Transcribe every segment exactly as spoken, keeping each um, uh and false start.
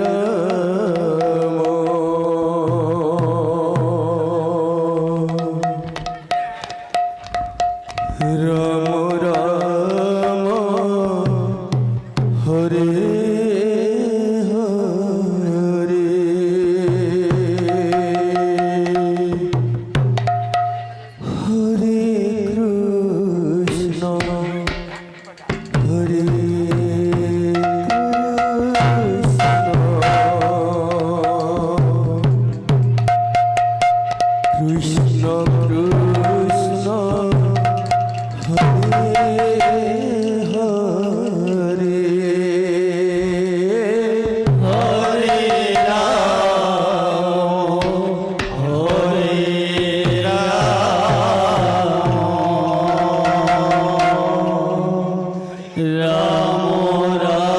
राम। राम राम हरे हरे। हरे कृष्ण हरे कृष्ण, कृष्ण कृष्ण हरे हरे। हरे राम, हरे राम। राम राम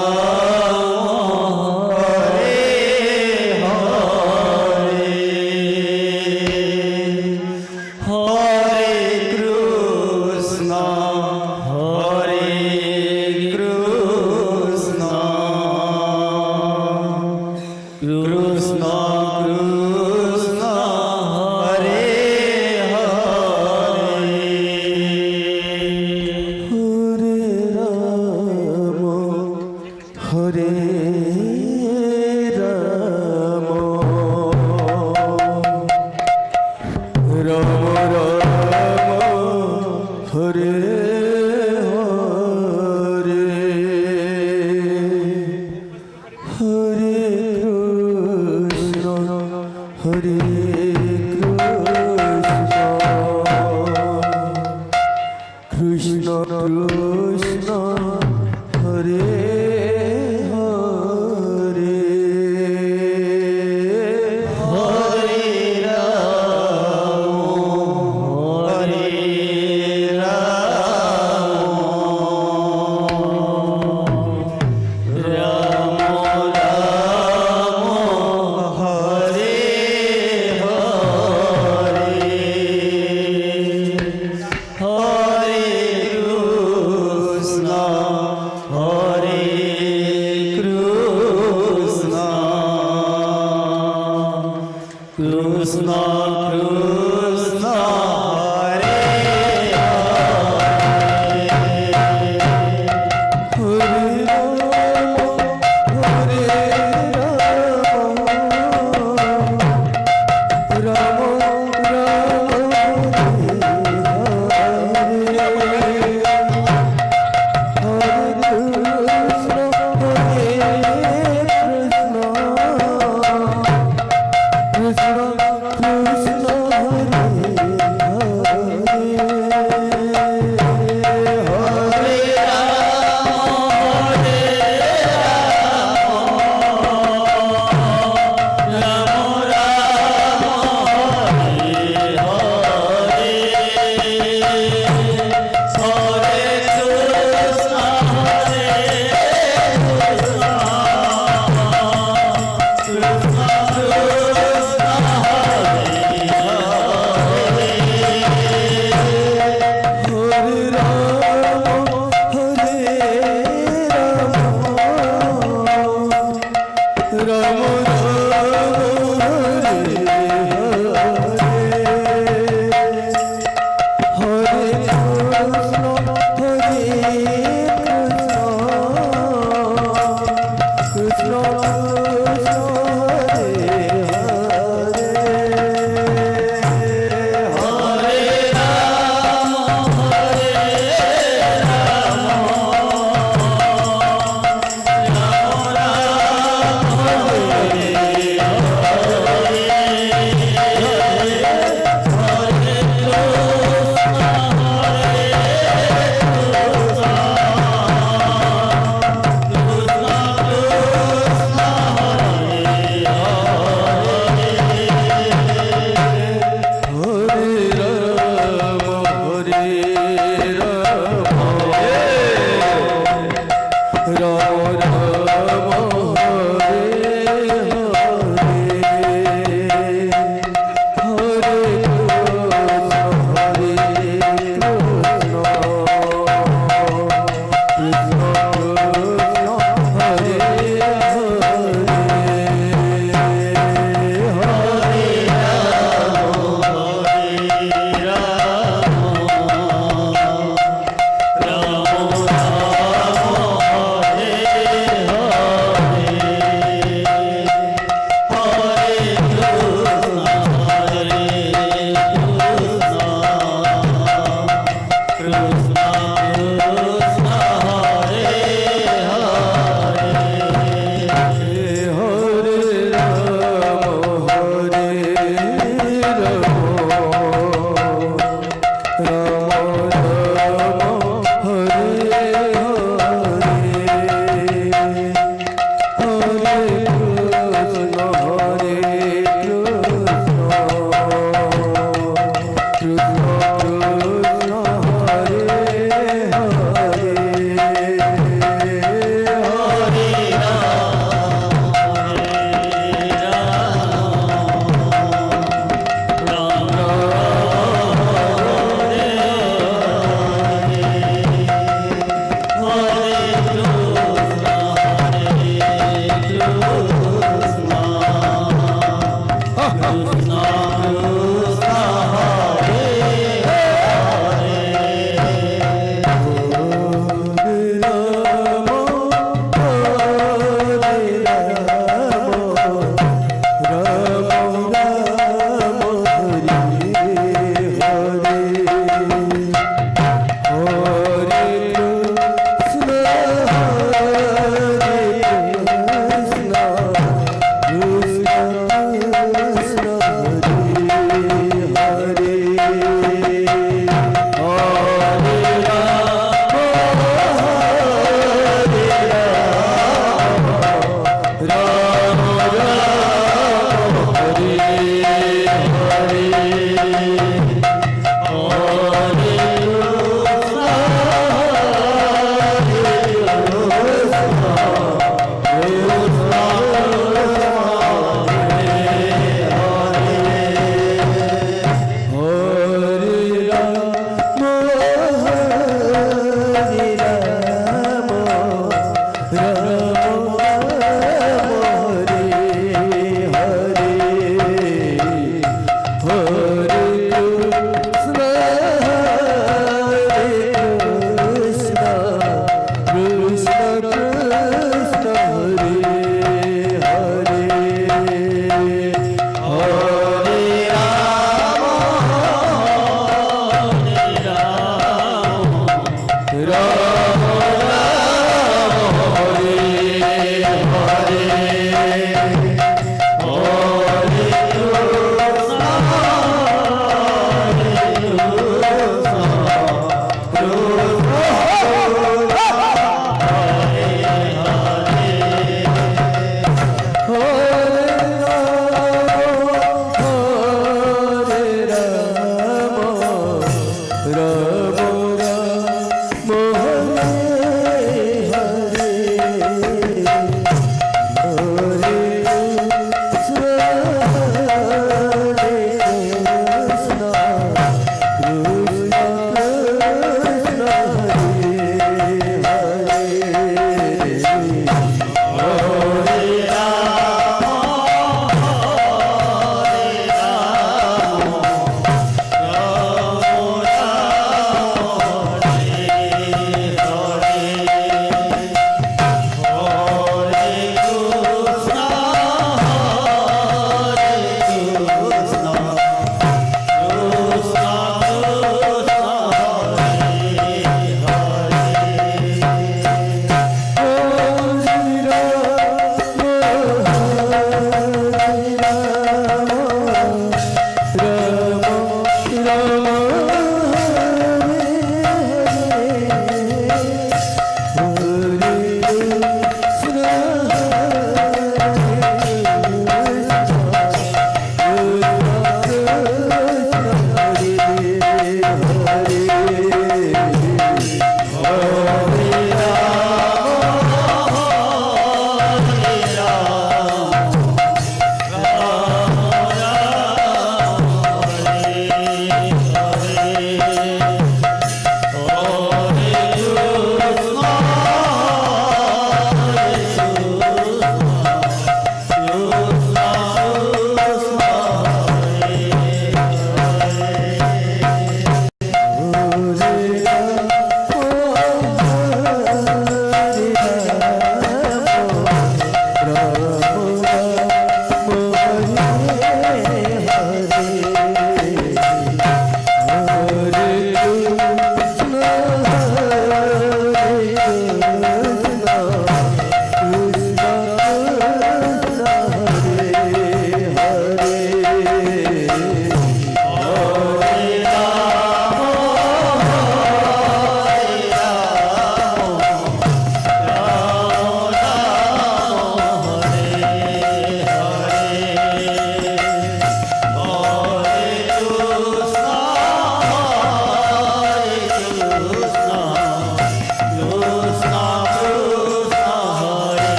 हरे हरे। हरे कृष्ण हरे कृष्ण। कृष्ण कृष्ण हरे हरे। हरे राम हरे राम। राम राम हरे हरे। हरे कृष्ण हरे कृष्ण। कृष्ण कृष्ण हरे हरे। हरे राम हरे राम। राम राम हरे हरे। हरे कृष्ण हरे कृष्ण। कृष्ण कृष्ण हरे हरे। हरे राम हरे राम। राम राम हरे हरे। हरे कृष्ण हरे कृष्ण। कृष्ण कृष्ण हरे हरे। हरे राम हरे राम। राम राम हरे हरे। हरे कृष्ण हरे कृष्ण। कृष्ण कृष्ण हरे हरे। हरे राम हरे राम। राम राम हरे हरे। हरे कृष्ण हरे कृष्ण। कृष्ण कृष्ण हरे हरे। हरे राम हरे राम। हरे राम हरे राम। राम राम हरे हरे। हरे कृष्ण हरे कृष्ण। कृष्ण कृष्ण हरे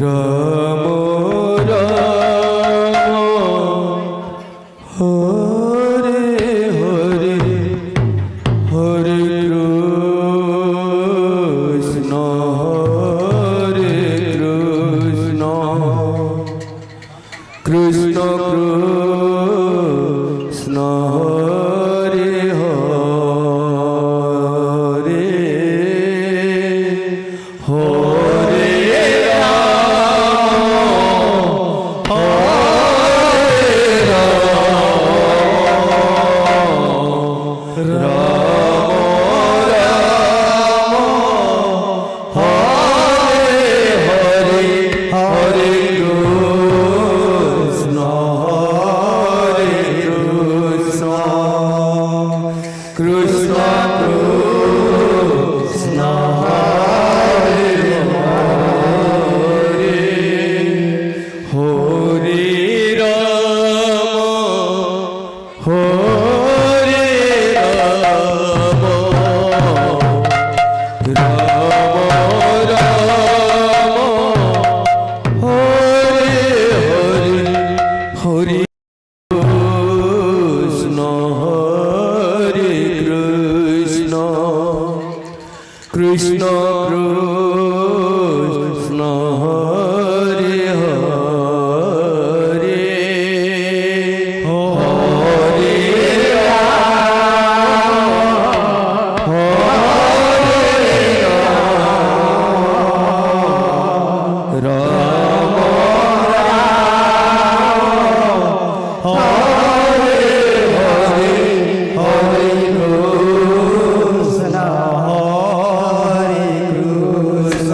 राम राम हरे हरे, हरे कृष्ण हरे कृष्ण, कृष्ण कृष्ण हरे हरे, हरे राम हरे राम, राम राम हरे हरे, हरे कृष्ण हरे कृष्ण, कृष्ण कृष्ण हरे हरे, हरे राम हरे राम, राम राम हरे हरे, हरे कृष्ण हरे कृष्ण, कृष्ण कृष्ण हरे हरे, हरे राम हरे राम, राम राम हरे हरे, हरे कृष्ण हरे कृष्ण,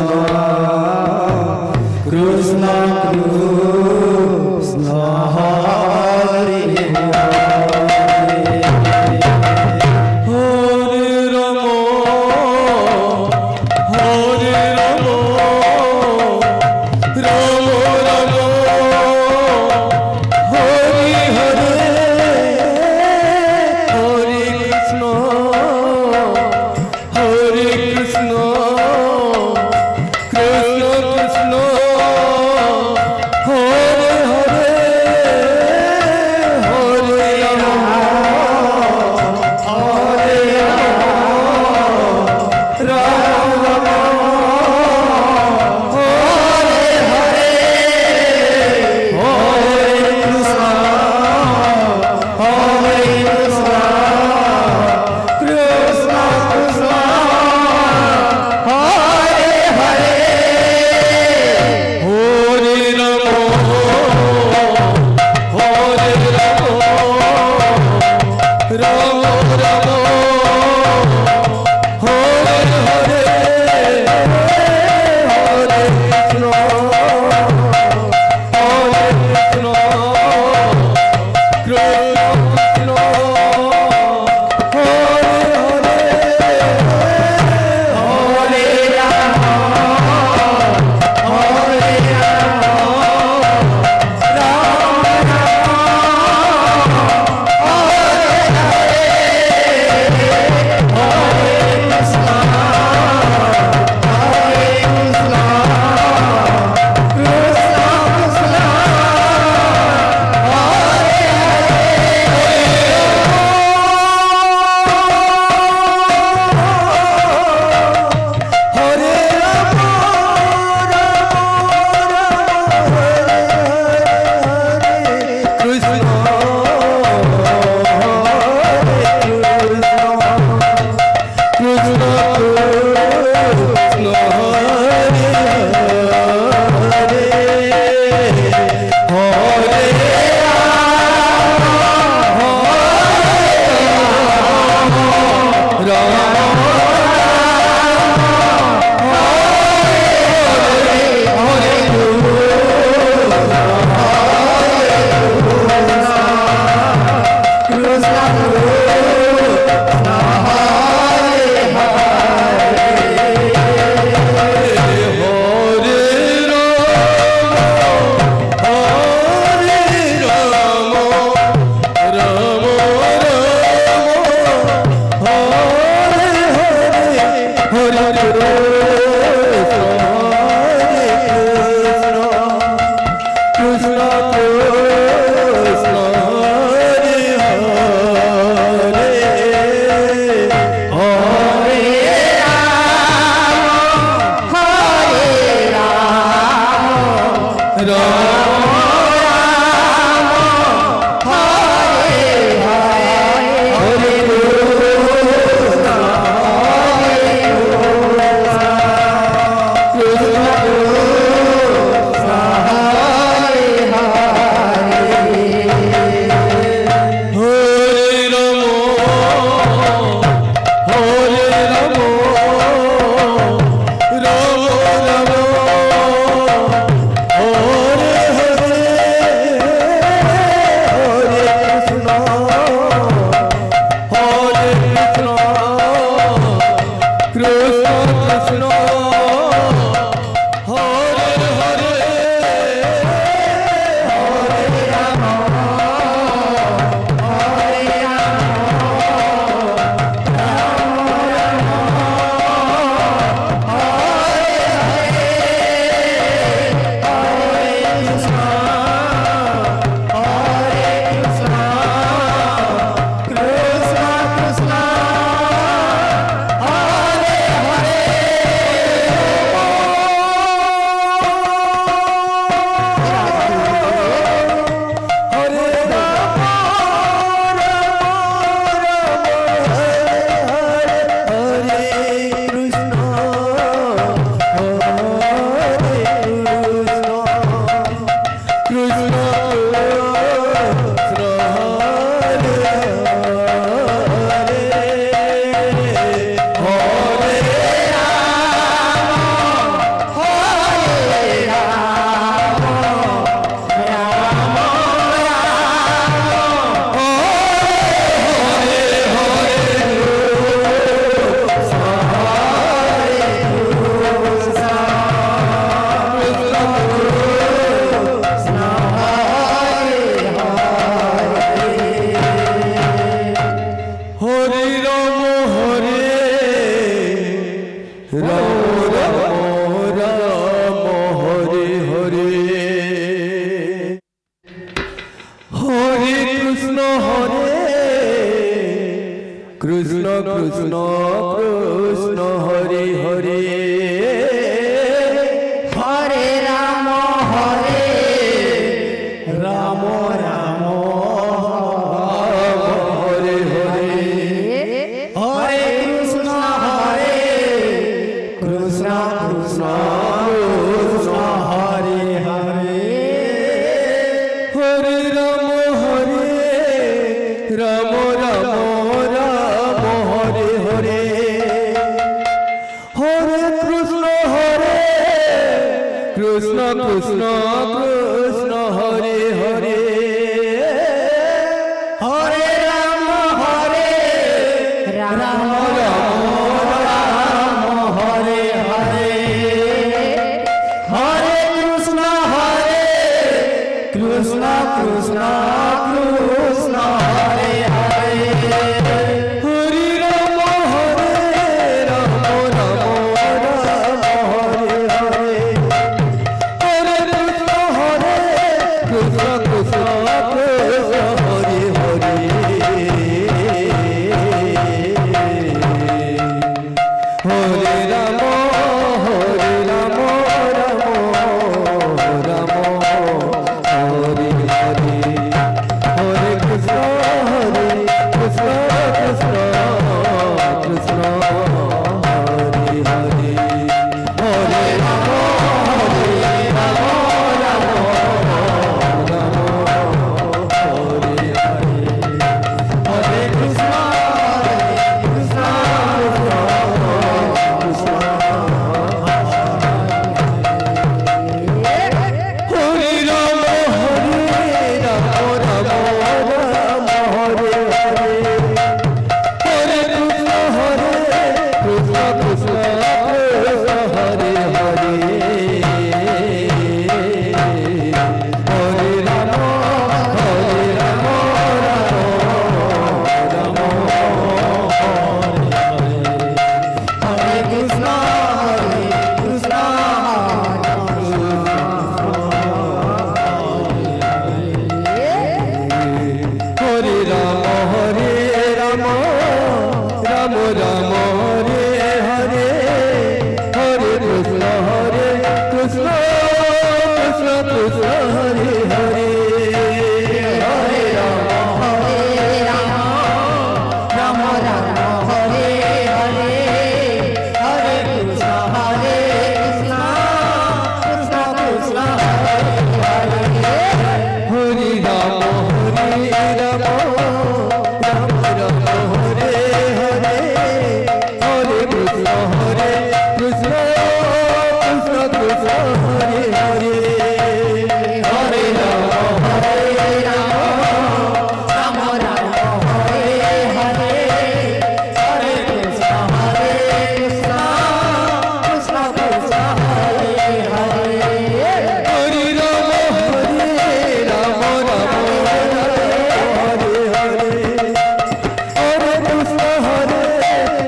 हरे राम हरे राम, राम राम हरे हरे। हरे कृष्ण हरे कृष्ण, कृष्ण कृष्ण हरे हरे। हरे राम हरे राम, राम हरे हरे। हरे कृष्ण हरे कृष्ण, कृष्ण कृष्ण हरे हरे। हरे राम हरे राम, राम राम हरे हरे। हरे कृष्ण हरे कृष्ण, कृष्ण कृष्ण हरे हरे। हरे राम हरे राम, राम राम हरे हरे। हरे कृष्ण हरे कृष्ण, कृष्ण कृष्ण हरे हरे। हरे राम हरे राम, राम राम हरे हरे। हरे कृष्ण हरे कृष्ण, कृष्ण कृष्ण हरे हरे। हरे राम हरे राम, राम राम हरे हरे। हरे कृष्ण हरे कृष्ण, कृष्ण कृष्ण हरे हरे। हरे राम हरे राम, राम राम हरे हरे। हरे कृष्ण हरे कृष्ण, कृष्ण कृष्ण हरे हरे। हरे राम हरे राम, राम राम हरे हरे। हरे कृष्ण हरे कृष्ण, कृष्ण कृष्ण हरे हरे। हरे राम हरे राम, राम राम हरे हरे। हरे कृष्ण हरे कृष्ण, हरे राम हरे राम, राम राम हरे हरे। हरे कृष्ण हरे कृष्ण, कृष्ण कृष्ण हरे हरे, हरे राम हरे राम, राम राम हरे हरे, हरे कृष्ण हरे कृष्ण, कृष्ण कृष्ण हरे हरे। हरे राम हरे राम, राम राम हरे हरे, हरे कृष्ण हरे कृष्ण, कृष्ण कृष्ण हरे हरे। हरे राम हरे राम, राम राम हरे हरे, हरे कृष्ण हरे कृष्ण, कृष्ण कृष्ण हरे हरे। हरे राम हरे राम, राम राम हरे हरे, हरे कृष्ण हरे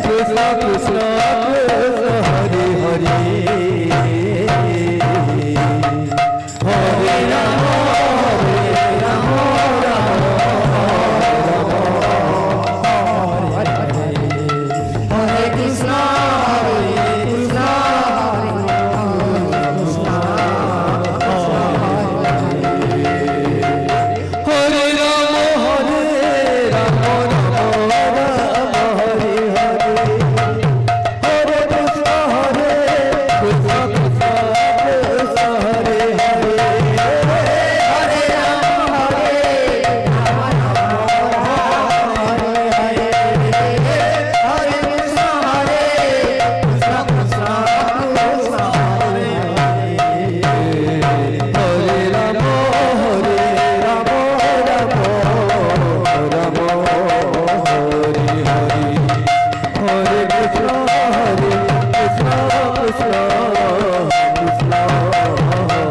कृष्ण, कृष्ण कृष्ण हरे हरे। हरे राम हरे राम, राम राम हरे हरे, हरे कृष्ण हरे कृष्ण, हरे कृष्ण हरे राम हरे राम, राम राम हरे हरे, हरे कृष्ण हरे कृष्ण, कृष्ण कृष्ण हरे हरे। हरे राम हरे राम, राम राम हरे हरे, हरे कृष्ण हरे कृष्ण, कृष्ण कृष्ण हरे हरे। हरे राम हरे राम, राम राम हरे हरे, हरे कृष्ण हरे कृष्ण, कृष्ण कृष्ण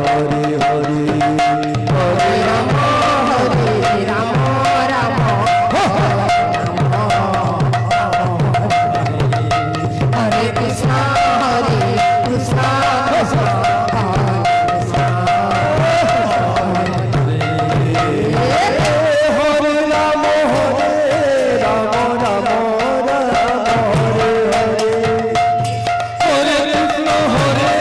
हरे हरे। हरे राम हरे राम, राम राम हरे हरे, हरे कृष्ण हरे कृष्ण, कृष्ण कृष्ण हरे हरे। हरे राम हरे राम, राम राम हरे हरे, हरे कृष्ण हरे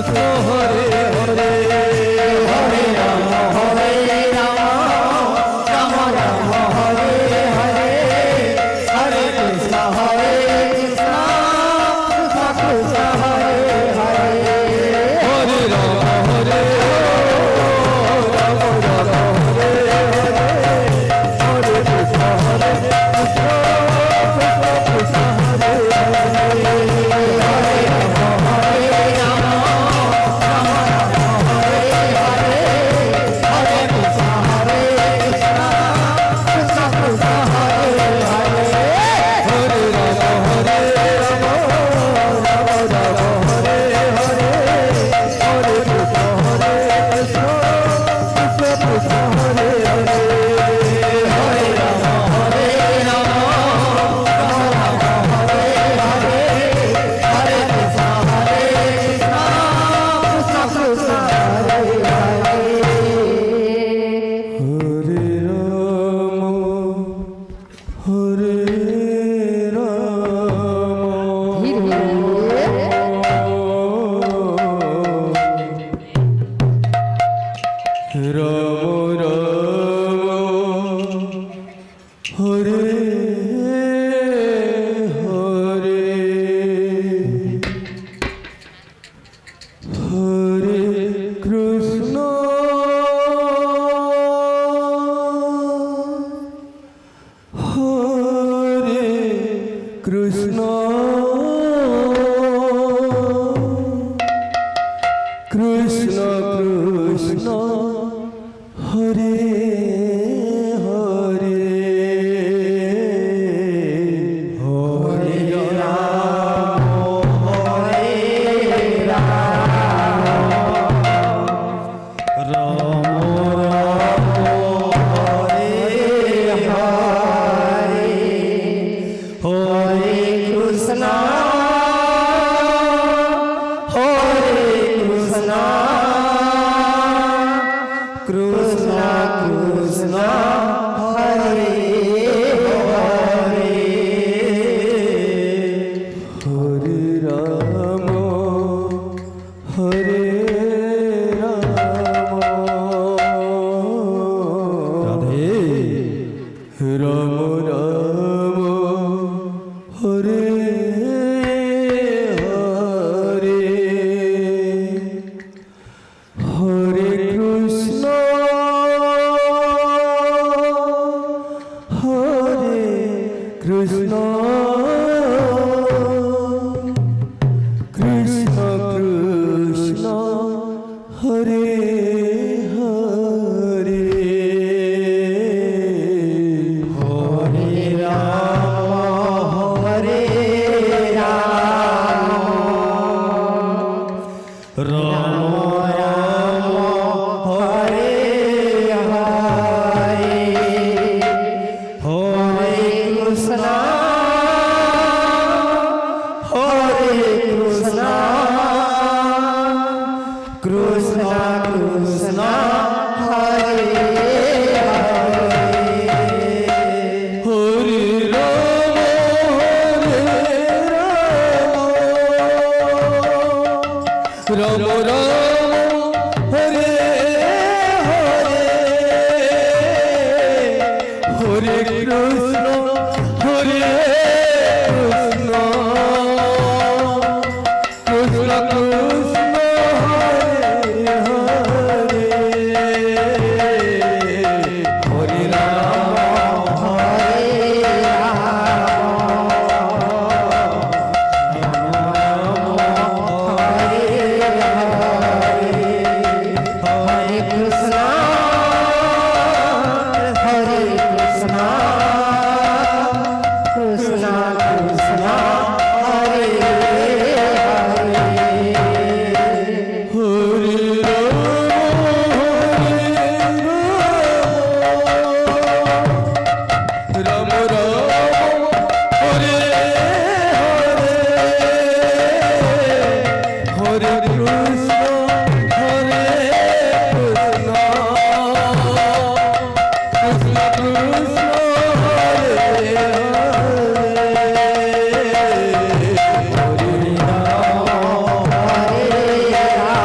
हरे राम, हरे राम, धीरे। राम राम, हरे हरे। हरे कृष्ण, हरे कृष्ण, कृष्ण कृष्ण, हरे हरे। हरे राम, हरे राम, राम राम, हरे हरे। हरे कृष्णा, हरे कृष्णा, कृष्णा कृष्णा, हरे हरे। हरे राम, हरे राम। राधे। राम राम, हरे हरे। हरे कृष्ण, हरे कृष्ण, कृष्ण कृष्ण, हरे हरे। हरे राम, हरे राम, राम राम, हरे हरे। हरे कृष्णा, हरे कृष्णा, कृष्णा कृष्णा, हरे हरे। हरे राम, हरे राम, राम राम, हरे हरे। हरे कृष्ण, हरे कृष्ण, कृष्ण कृष्ण, हरे हरे। हरे राम, हरे राम, राम राम, हरे हरे। हरे कृष्णा, हरे कृष्णा, कृष्णा कृष्णा, हरे हरे। हरे राम, हरे राम, राम राम, हरे हरे। हरे कृष्ण, हरे कृष्ण, कृष्ण कृष्ण, हरे हरे। हरे राम, हरे राम,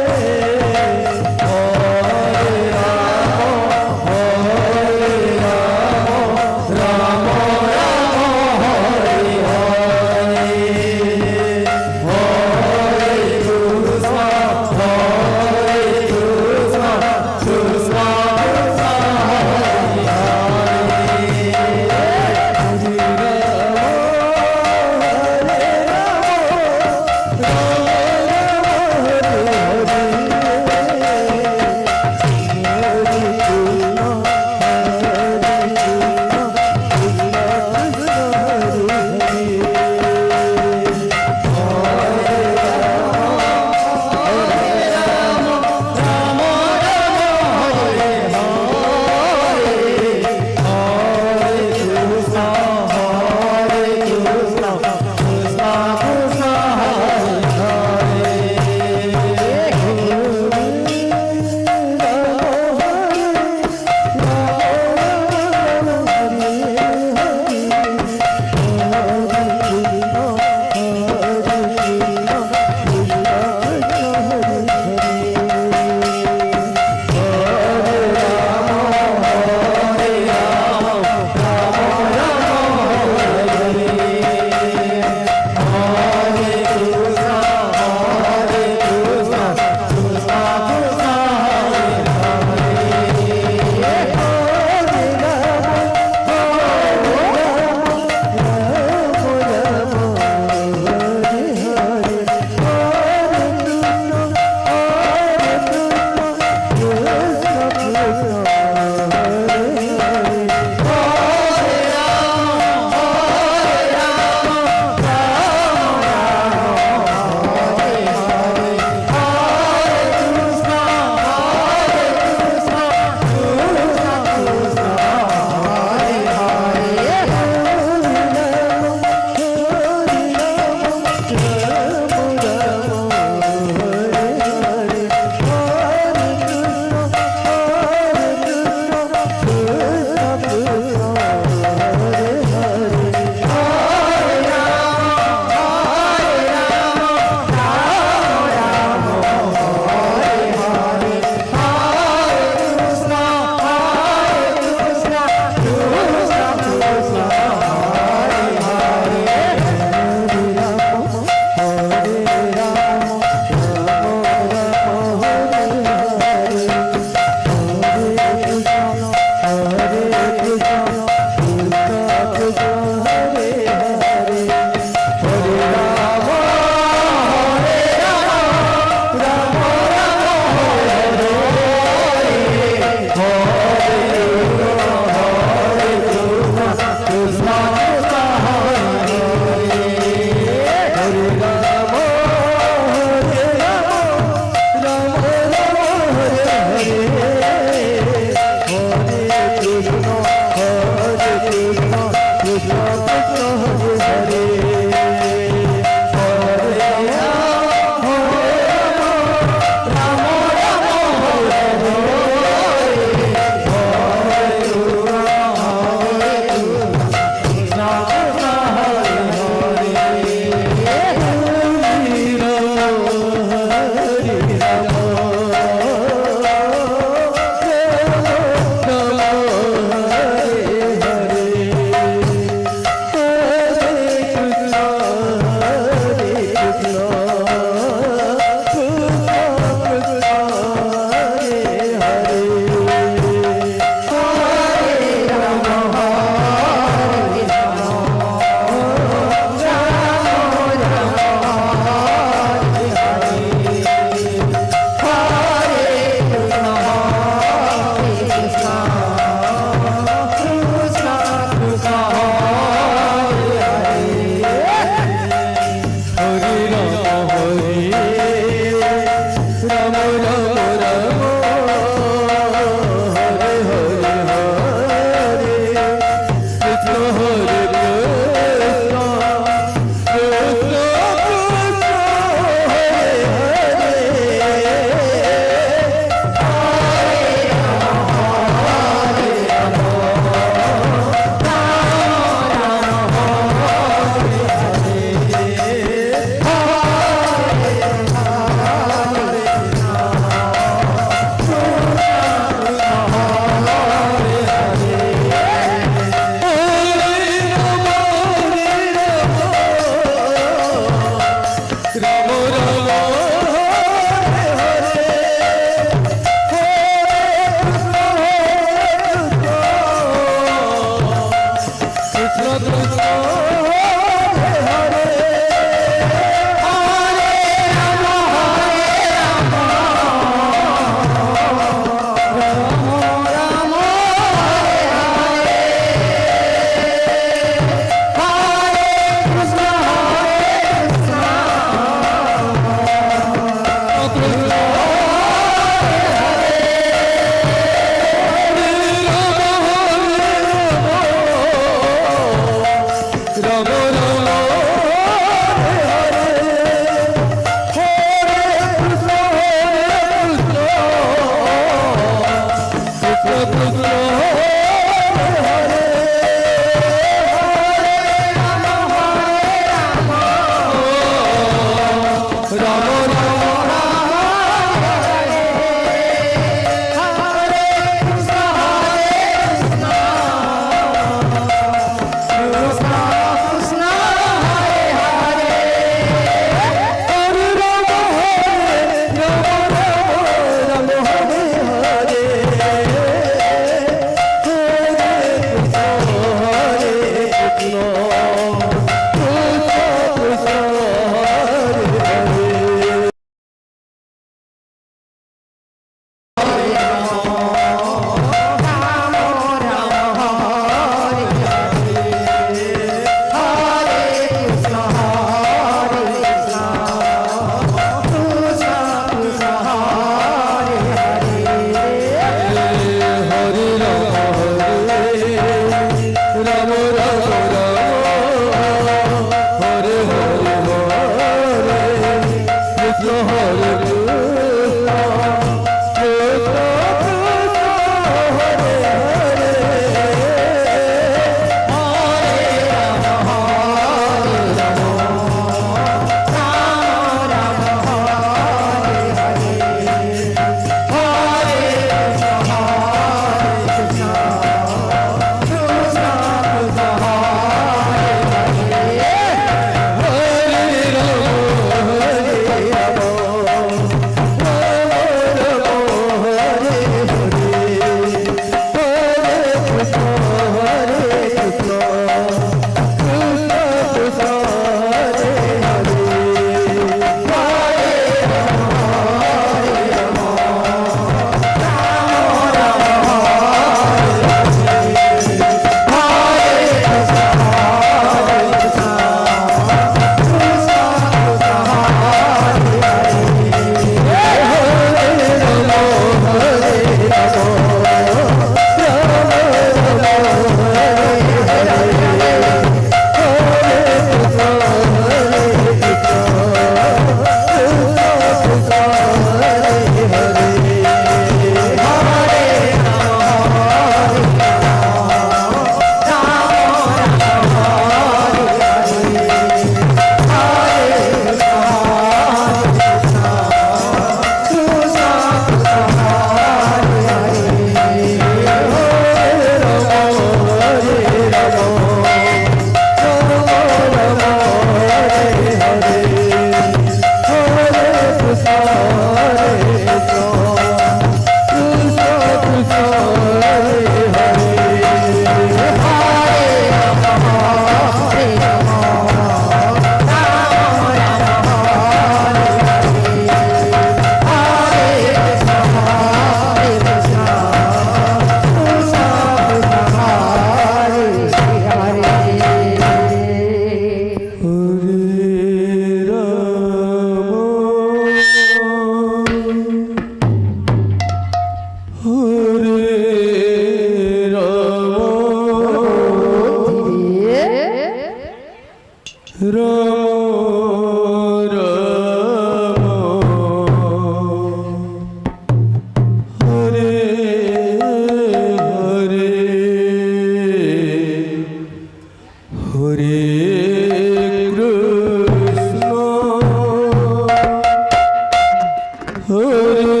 हरे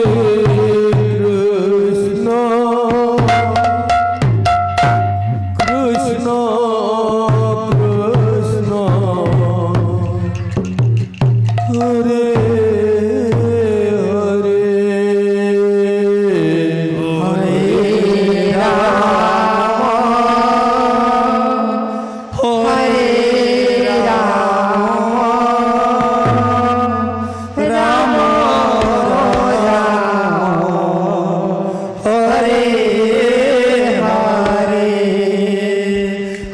कृष्णा, कृष्णा, कृष्णा, हरे हरे। हरे राम, हरे राम, राम राम, हरे हरे।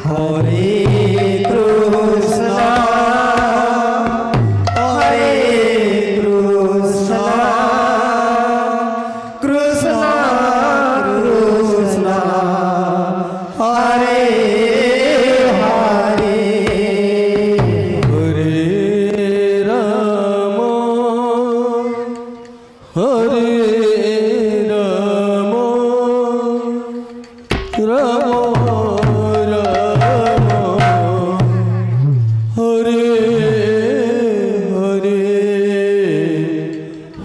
हरे कृष्णा, हरे कृष्णा, कृष्णा कृष्णा, हरे हरे। हरे राम, हरे राम, राम राम, हरे हरे।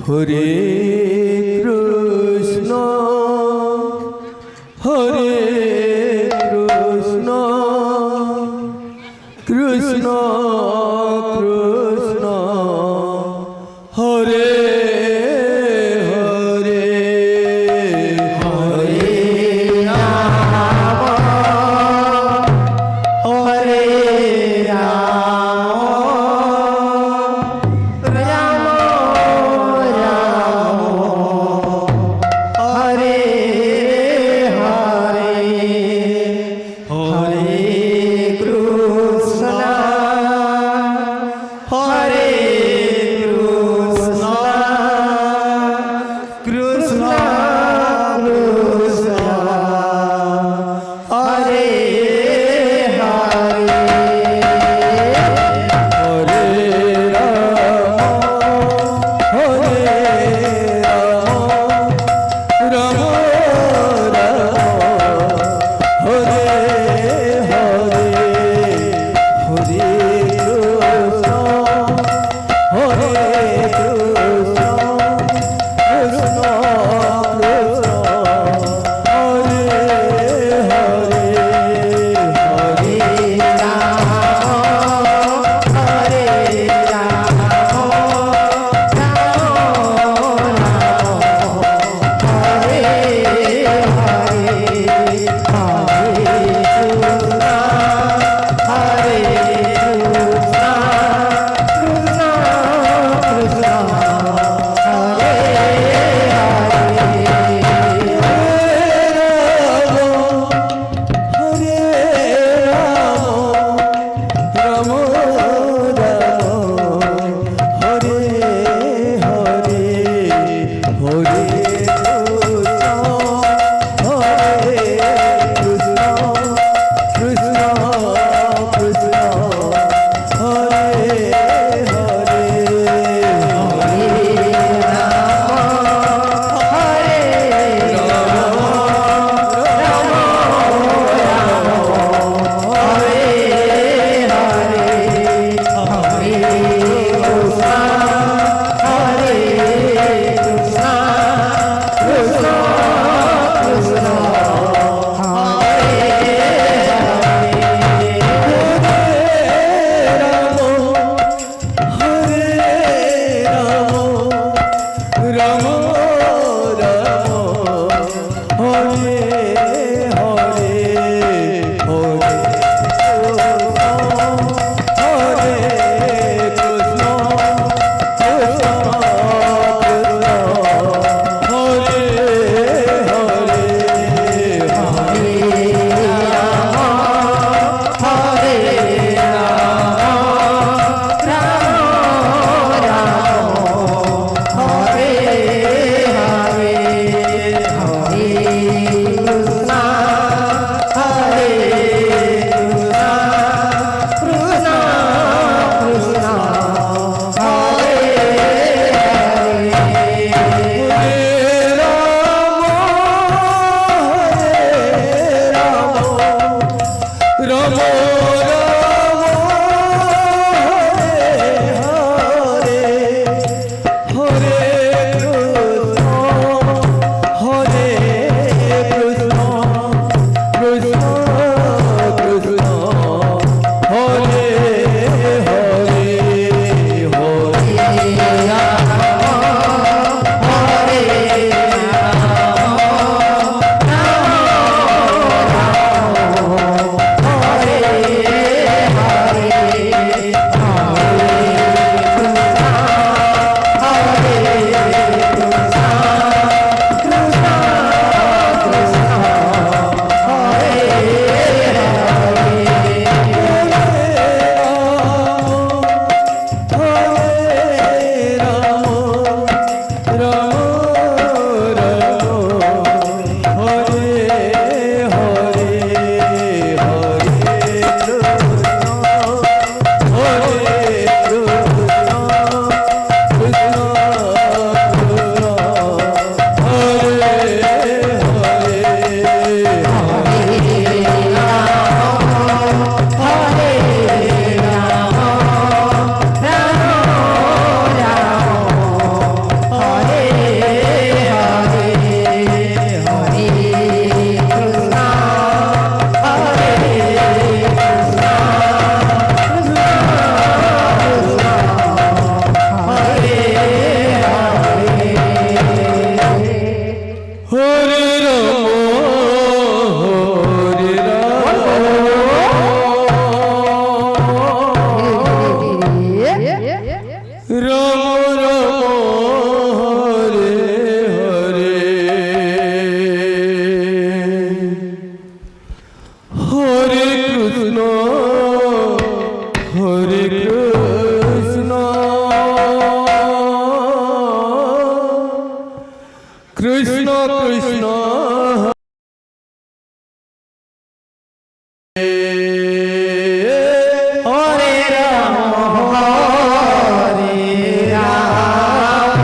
हरे कृष्णा, हरे कृष्णा, कृष्णा कृष्णा, हरे हरे। हरे राम, हरे राम, राम राम, हरे हरे। हरे कृष्णा, हरे कृष्णा, कृष्णा कृष्णा, हरे हरे। हरे राम, हरे राम, राम राम, हरे हरे। हरे कृष्णा, हरे कृष्णा, कृष्णा कृष्णा, हरे हरे। हरे राम, हरे राम, राम राम, हरे हरे। हरे कृष्णा, हरे कृष्णा, कृष्णा कृष्णा, हरे हरे। हरे राम, हरे राम, राम राम, हरे हरे। हरे कृष्णा, हरे कृष्णा, कृष्णा कृष्णा, हरे हरे। हरे राम, हरे राम, राम राम, हरे हरे। हरे कृष्णा, हरे कृष्णा, कृष्णा कृष्णा, हरे हरे। हरे राम, हरे राम, राम राम, हरे हरे। हरे कृष्णा, हरे कृष्णा, कृष्णा कृष्णा, हरे हरे। हरे राम, हरे राम, राम राम, हरे कृष्ण कृष्ण। हरे राम हरे राम,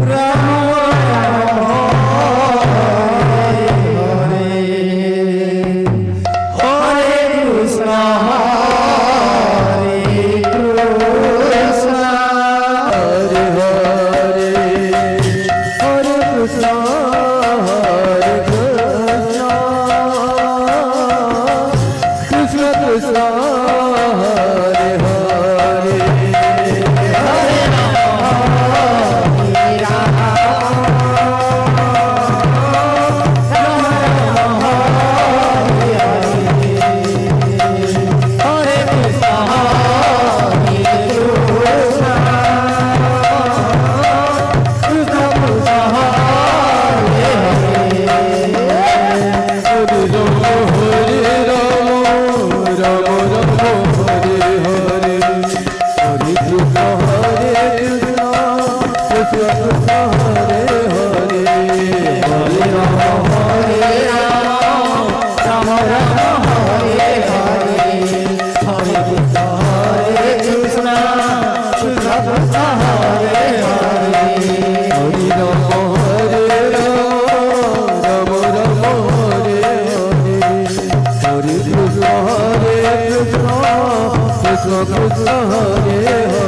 राम राम हरे हरे। हरे कृष्ण हरे कृष्ण, हरे हरे, हरे कृष्ण हरे कृष्ण, कृष्ण कृष्ण हरे हरे।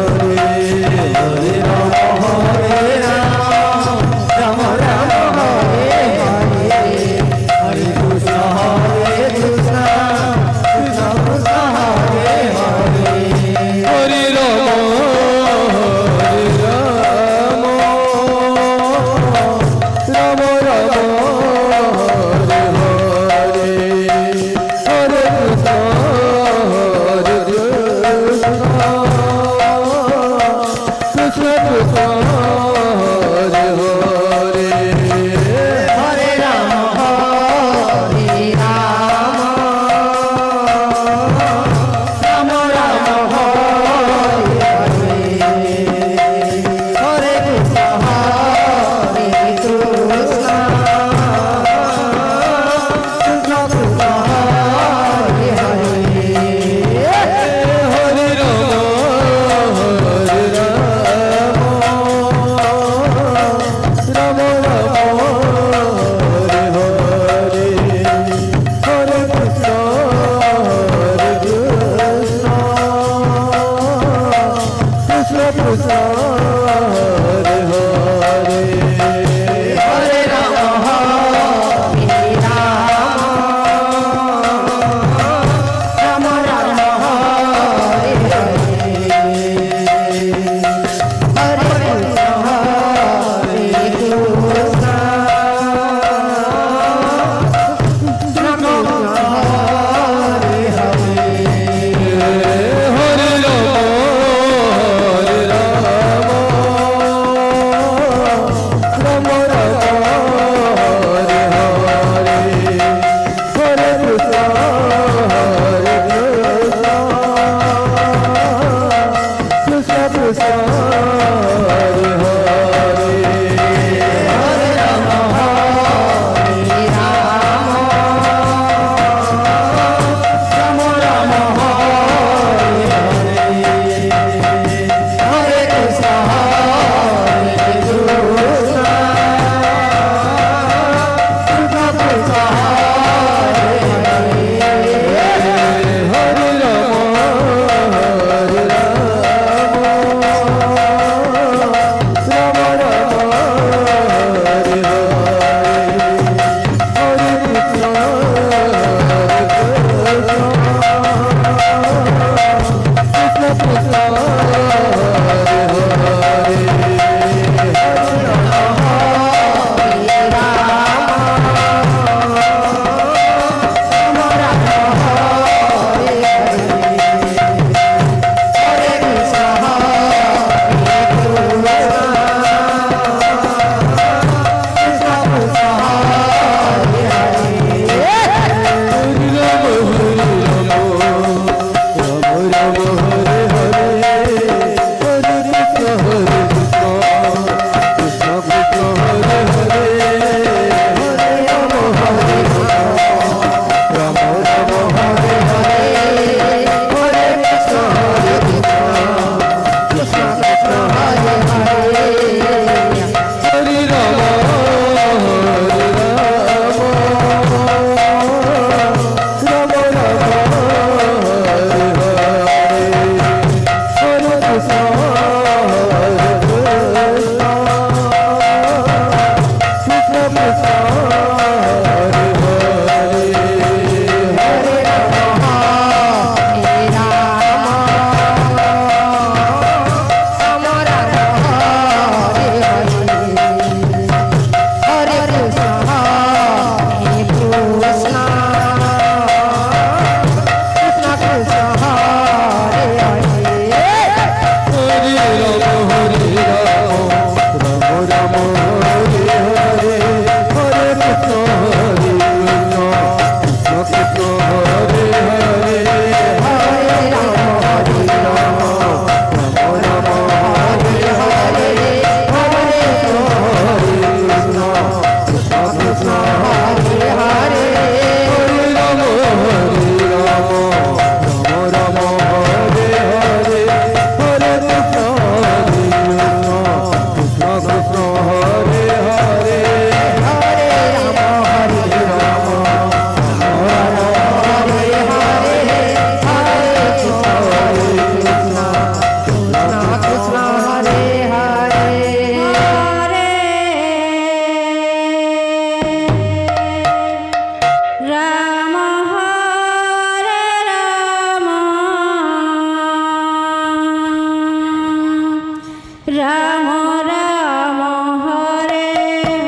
राम राम हरे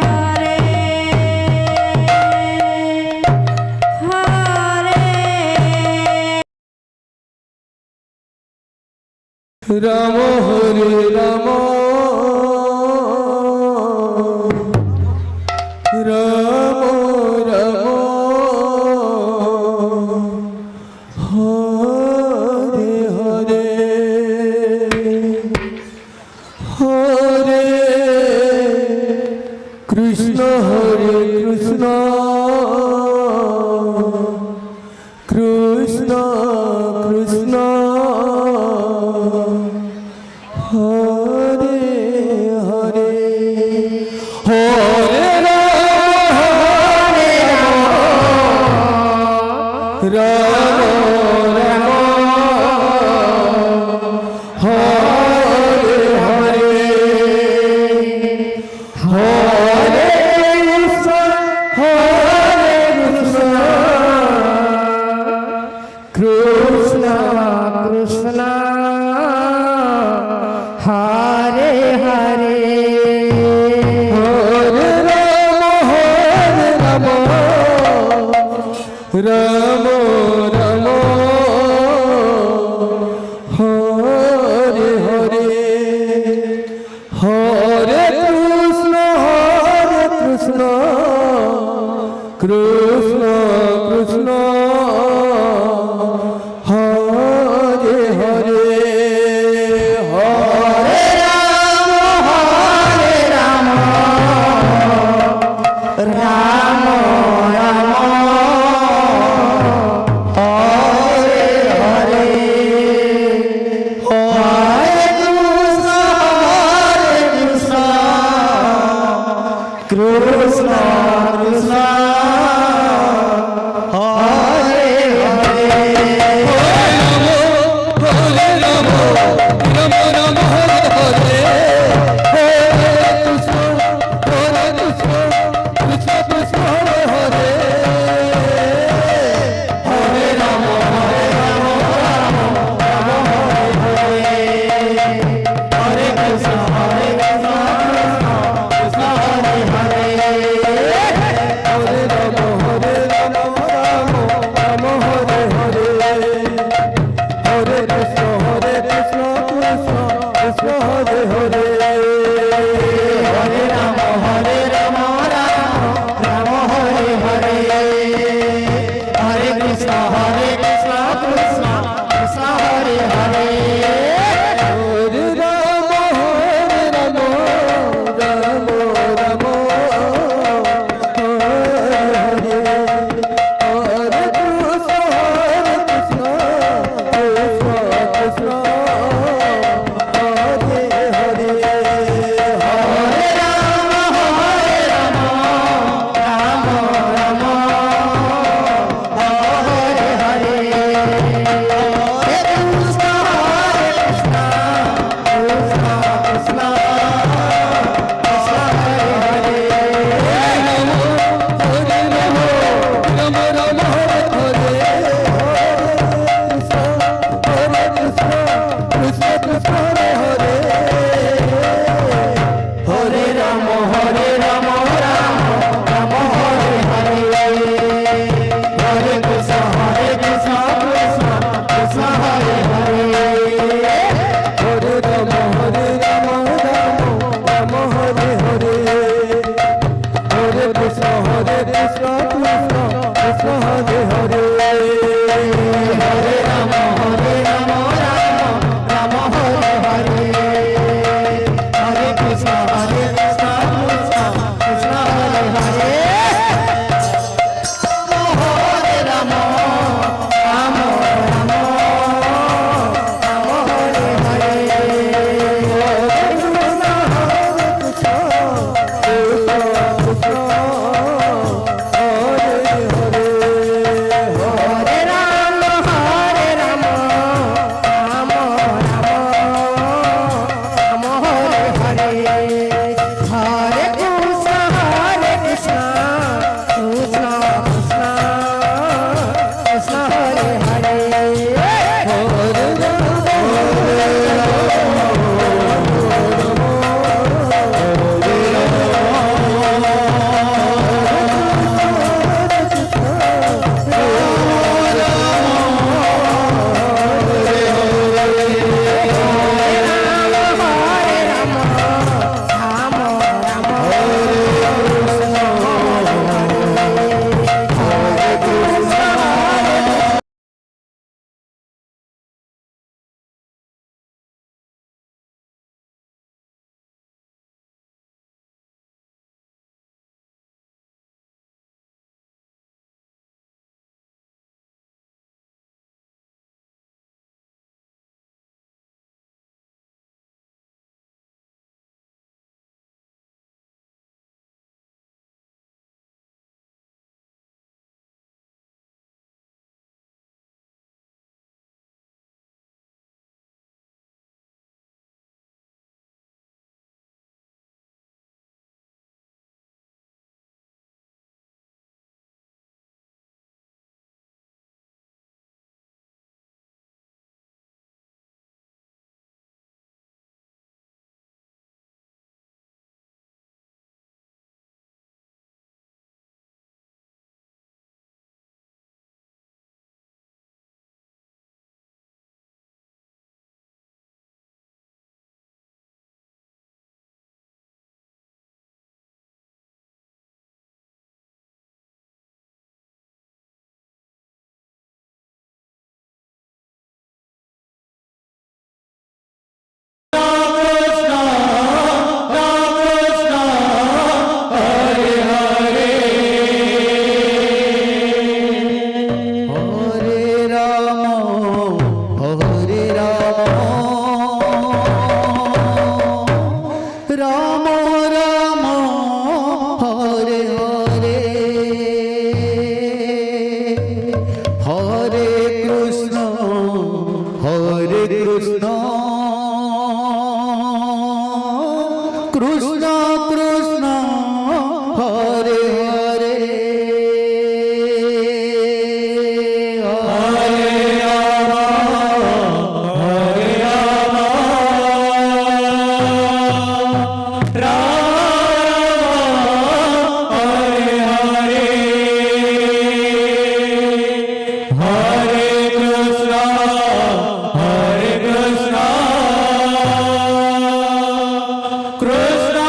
हरे हरे राम हरे राम राम राम हरे हरे हरे कृष्ण हरे कृष्ण कृष्ण कृष्ण हरे हरे हरे राम हरे राम राम राम हरे हरे हरे कृष्ण हरे कृष्ण कृष्ण कृष्ण हरे हरे हरे राम हरे राम राम राम हरे हरे हरे कृष्ण हरे कृष्ण कृष्ण कृष्ण हरे हरे हरे राम हरे राम राम राम हरे हरे हरे कृष्ण हरे कृष्ण कृष्ण कृष्ण हरे हरे हरे राम हरे राम राम राम हरे हरे हरे कृष्ण हरे कृष्ण कृष्ण कृष्ण हरे हरे हरे राम हरे राम राम राम हरे हरे हरे कृष्ण हरे कृष्ण कृष्ण कृष्ण हरे हरे हरे राम हरे राम राम राम हरे हरे हरे कृष्ण हरे कृष्ण कृष्ण कृष्ण हरे हरे हरे राम हरे राम राम राम हरे हरे हरे कृष्ण हरे कृष्ण कृष्ण कृष्ण हरे हरे हरे राम हरे राम राम राम हरे हरे हरे कृष्ण हरे कृष्ण कृष्ण कृष्ण हरे हरे कृष्णा कृष्णा हरे हरे, हरे राम हरे राम, राम राम हरे हरे, हरे कृष्णा हरे कृष्णा, कृष्णा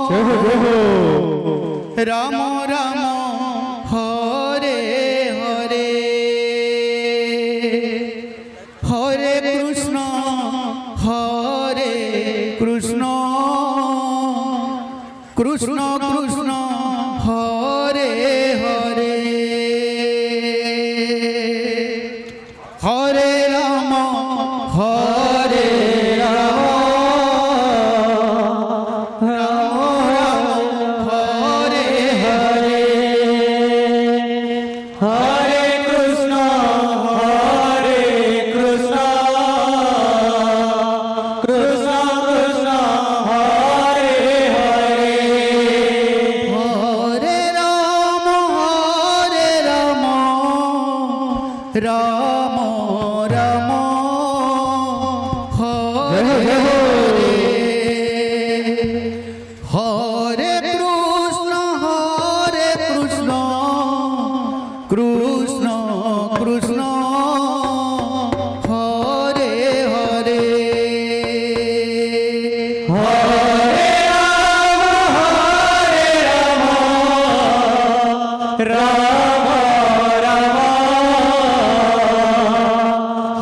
जय हो, जय हो। राम राम हरे हरे, हरे कृष्ण हरे कृष्ण, कृष्ण कृष्ण हरे हरे। हरे राम हरे राम, राम राम हरे हरे। हरे कृष्ण हरे कृष्ण, कृष्ण कृष्ण हरे हरे। हरे राम हरे राम, राम राम हरे हरे। हरे कृष्ण हरे कृष्ण, कृष्ण कृष्ण हरे हरे। हरे राम हरे राम, राम राम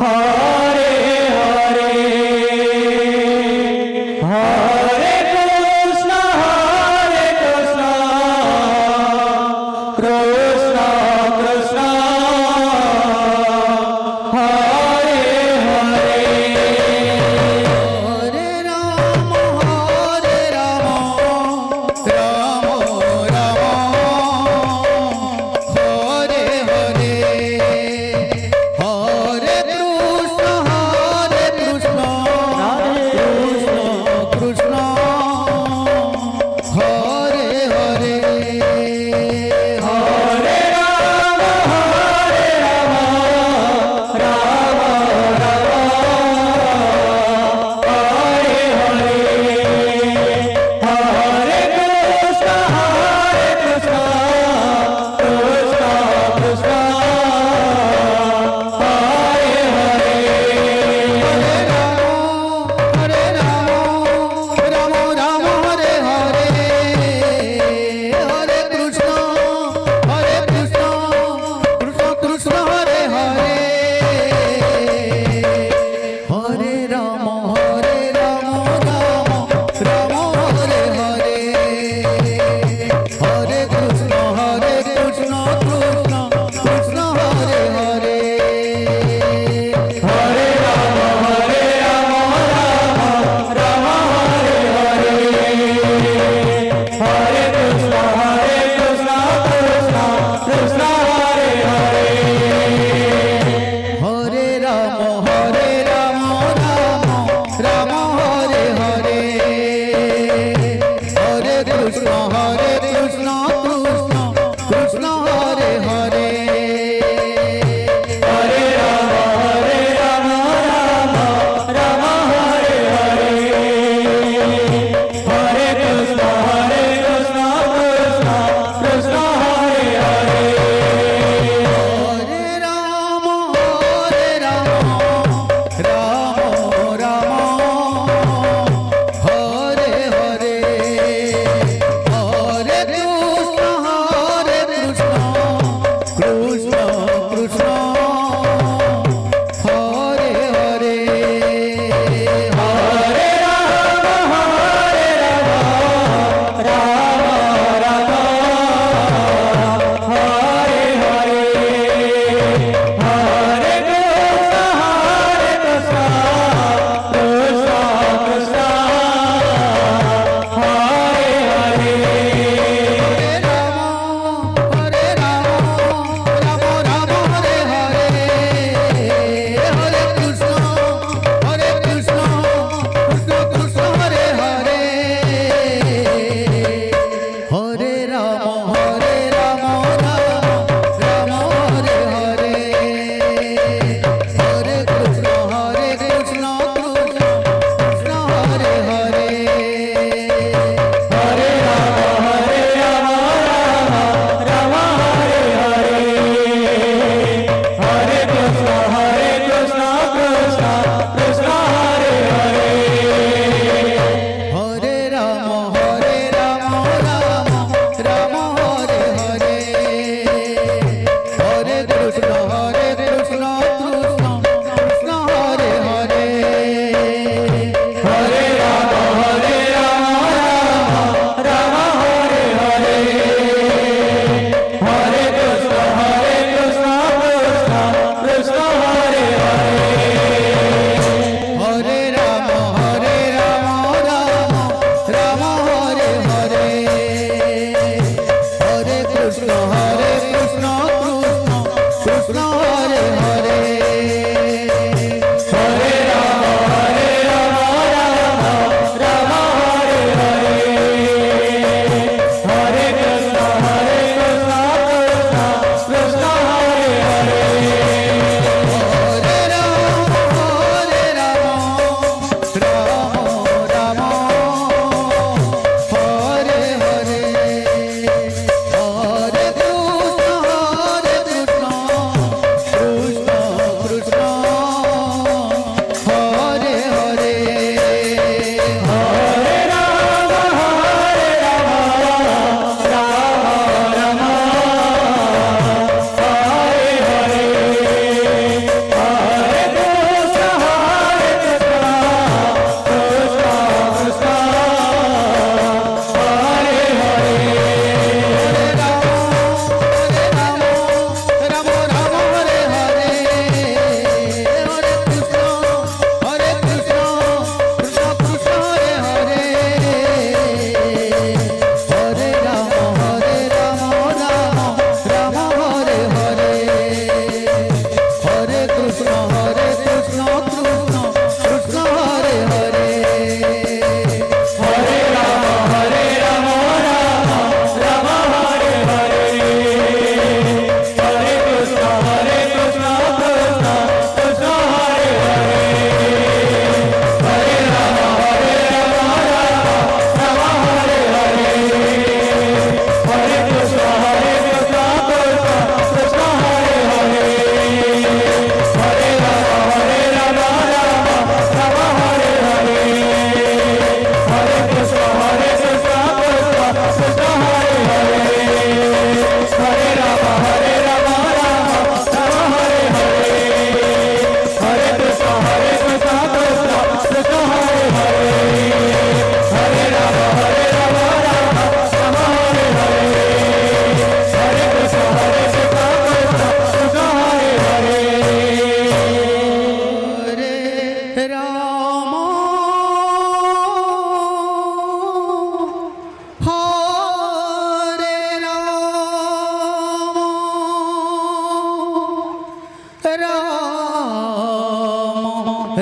हरे हरे। हरे कृष्ण हरे कृष्ण, कृष्ण कृष्ण हरे हरे। हरे राम हरे राम, राम राम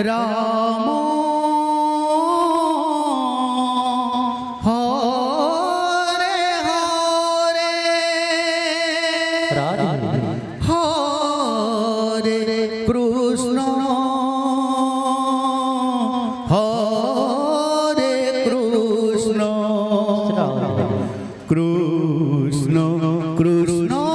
रामो हरे हरे। राधे। हरे कृष्ण, हरे कृष्ण, कृष्ण कृष्ण।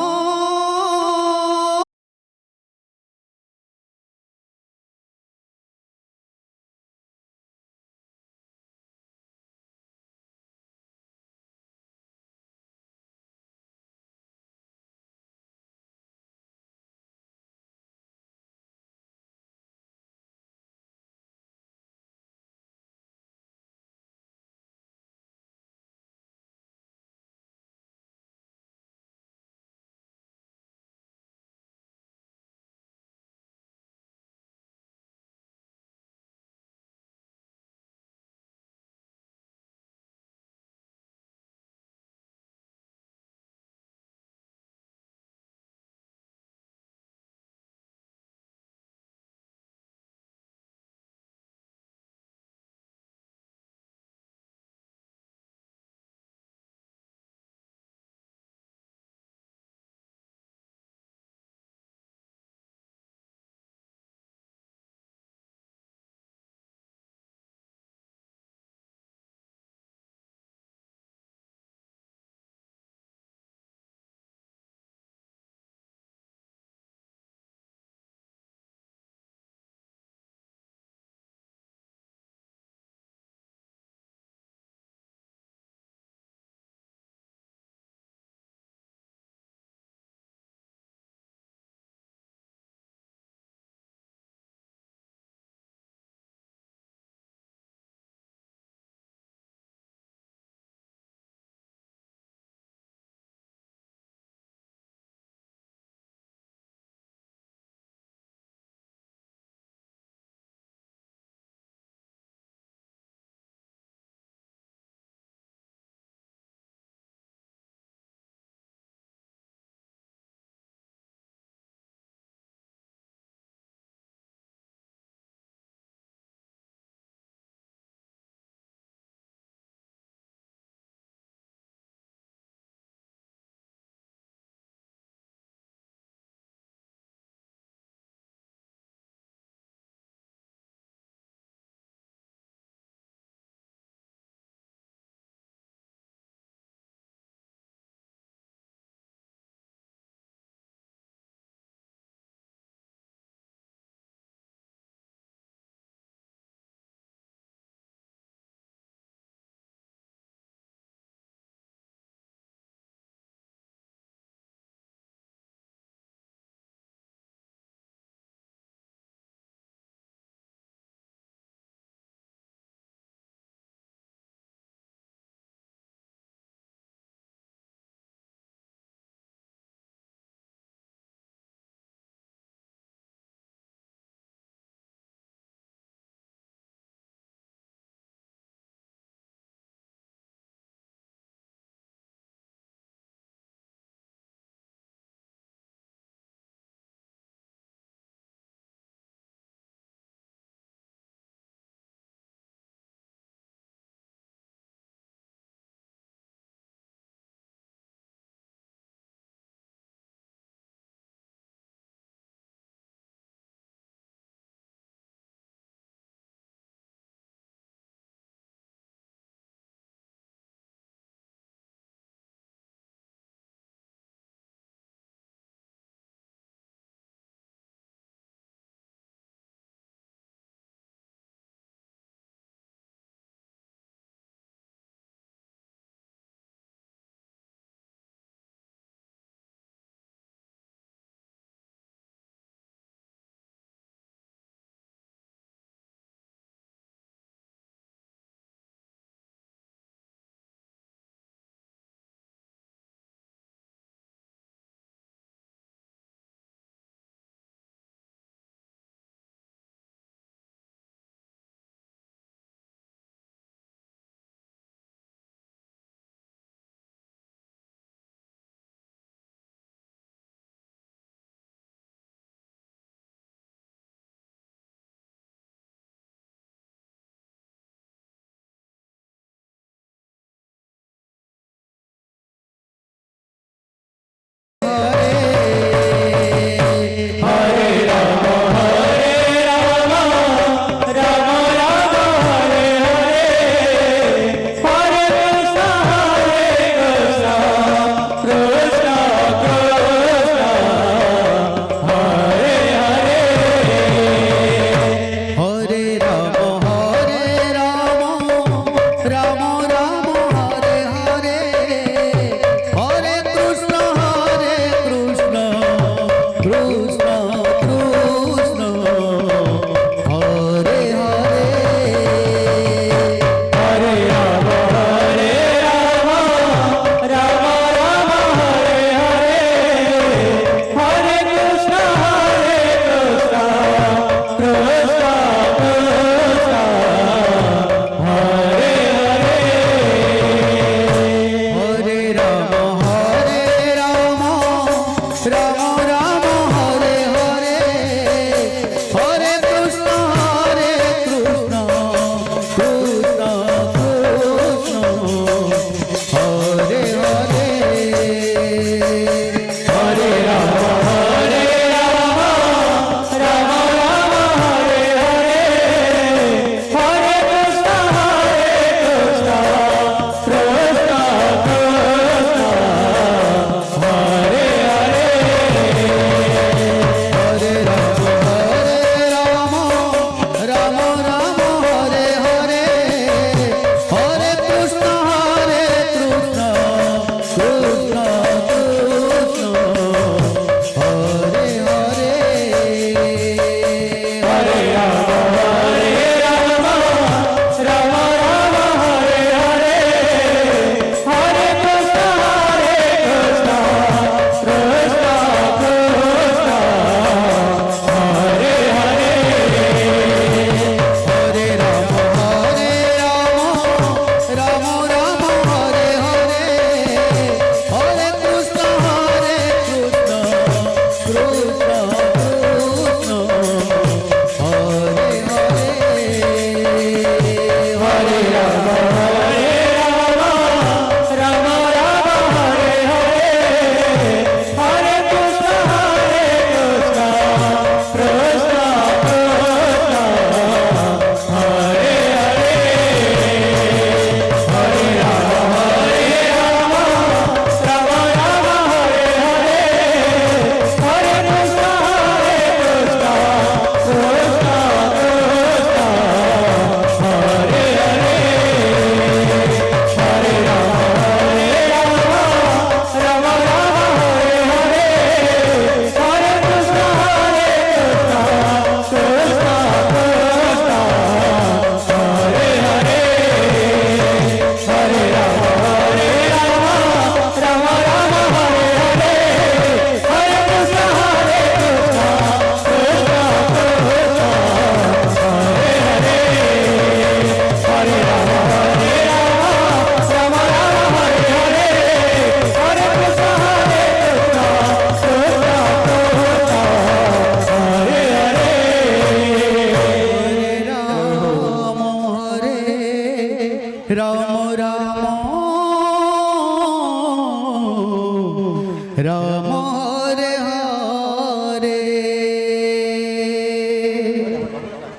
राम हरे हरे,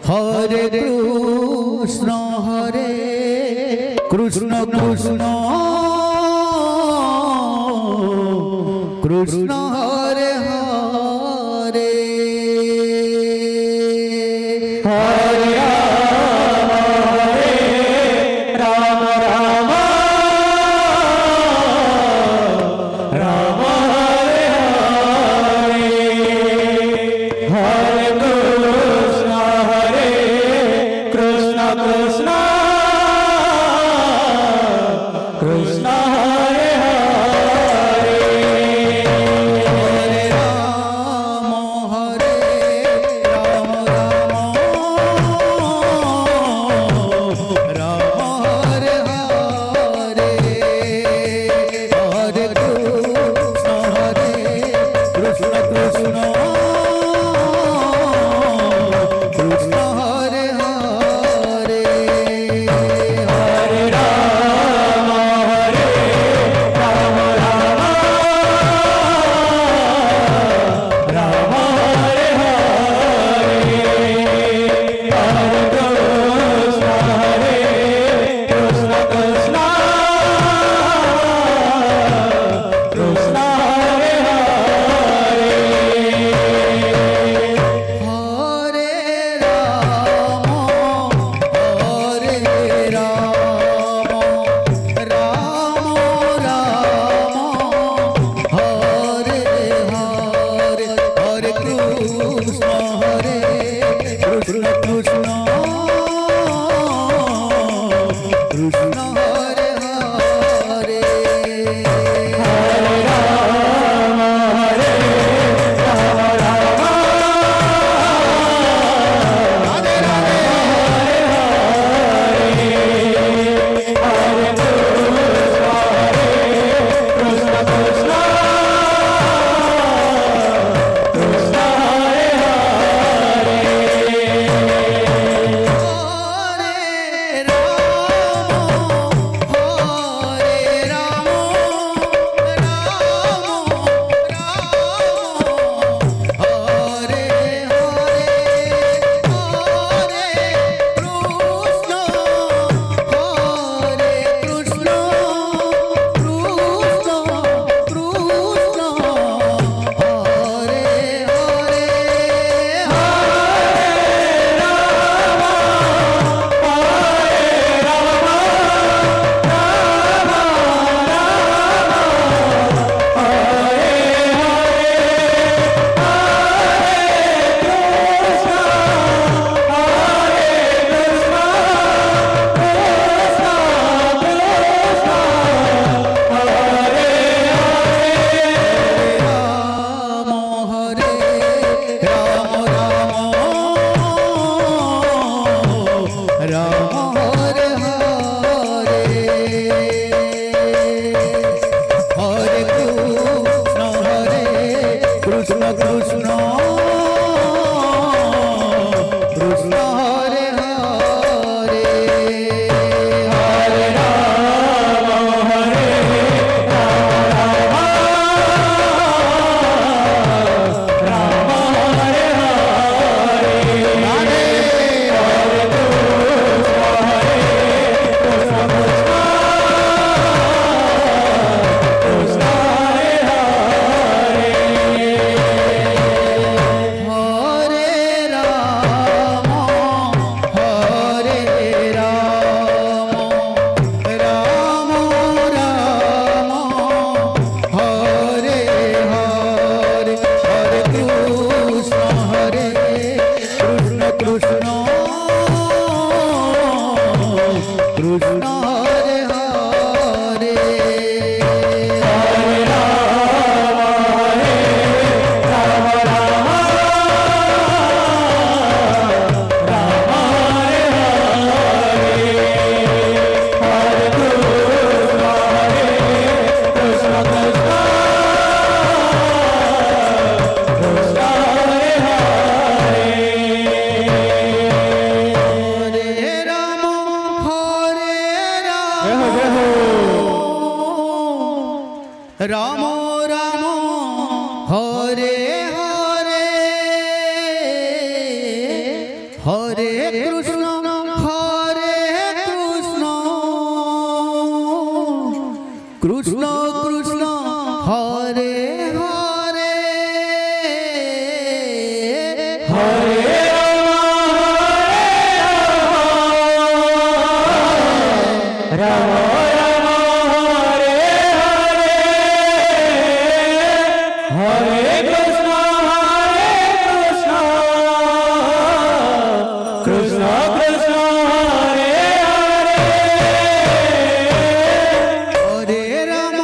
हरे कृष्ण हरे कृष्ण कृष्ण कृष्ण हरे हरे। हरे राम हरे राम, राम राम, राम हरे हरे। हरे कृष्ण हरे कृष्ण कृष्ण कृष्ण हरे हरे। हरे राम हरे राम, राम राम, हरे हरे। हरे कृष्ण हरे कृष्ण कृष्ण कृष्ण हरे हरे। हरे राम हरे राम, राम राम, राम हरे हरे। हरे कृष्ण हरे कृष्ण कृष्ण कृष्ण हरे हरे। हरे राम हरे राम, राम राम हरे हरे। हरे कृष्ण हरे कृष्ण कृष्ण कृष्ण हरे हरे। हरे राम हरे राम, राम राम, हरे हरे। हरे कृष्ण हरे कृष्ण कृष्ण कृष्ण हरे हरे। हरे राम हरे राम, राम राम, हरे हरे। हरे कृष्ण हरे कृष्ण कृष्ण कृष्ण हरे हरे। हरे राम हरे राम, राम राम, हरे हरे। हरे कृष्ण हरे कृष्ण कृष्ण कृष्ण हरे हरे। राम हरे राम, राम राम हरे हरे। हरे कृष्ण हरे कृष्ण कृष्ण कृष्ण हरे हरे। हरे राम हरे राम, राम राम, हरे हरे। हरे कृष्ण हरे कृष्ण कृष्ण कृष्ण हरे हरे। हरे राम हरे राम, राम राम, हरे हरे। हरे कृष्ण हरे कृष्ण कृष्ण कृष्ण हरे हरे। हरे राम हरे राम, राम राम, हरे हरे। हरे कृष्ण हरे कृष्ण कृष्ण कृष्ण हरे हरे। हरे राम हरे राम, जय हो, जय हो। राम राम हरे हरे, हरे कृष्ण, हरे कृष्ण, कृष्ण कृष्ण, हरे हरे, हरे राम, हरे राम, राम राम, हरे हरे, हरे कृष्ण, हरे कृष्ण, कृष्ण कृष्ण, हरे हरे, हरे राम,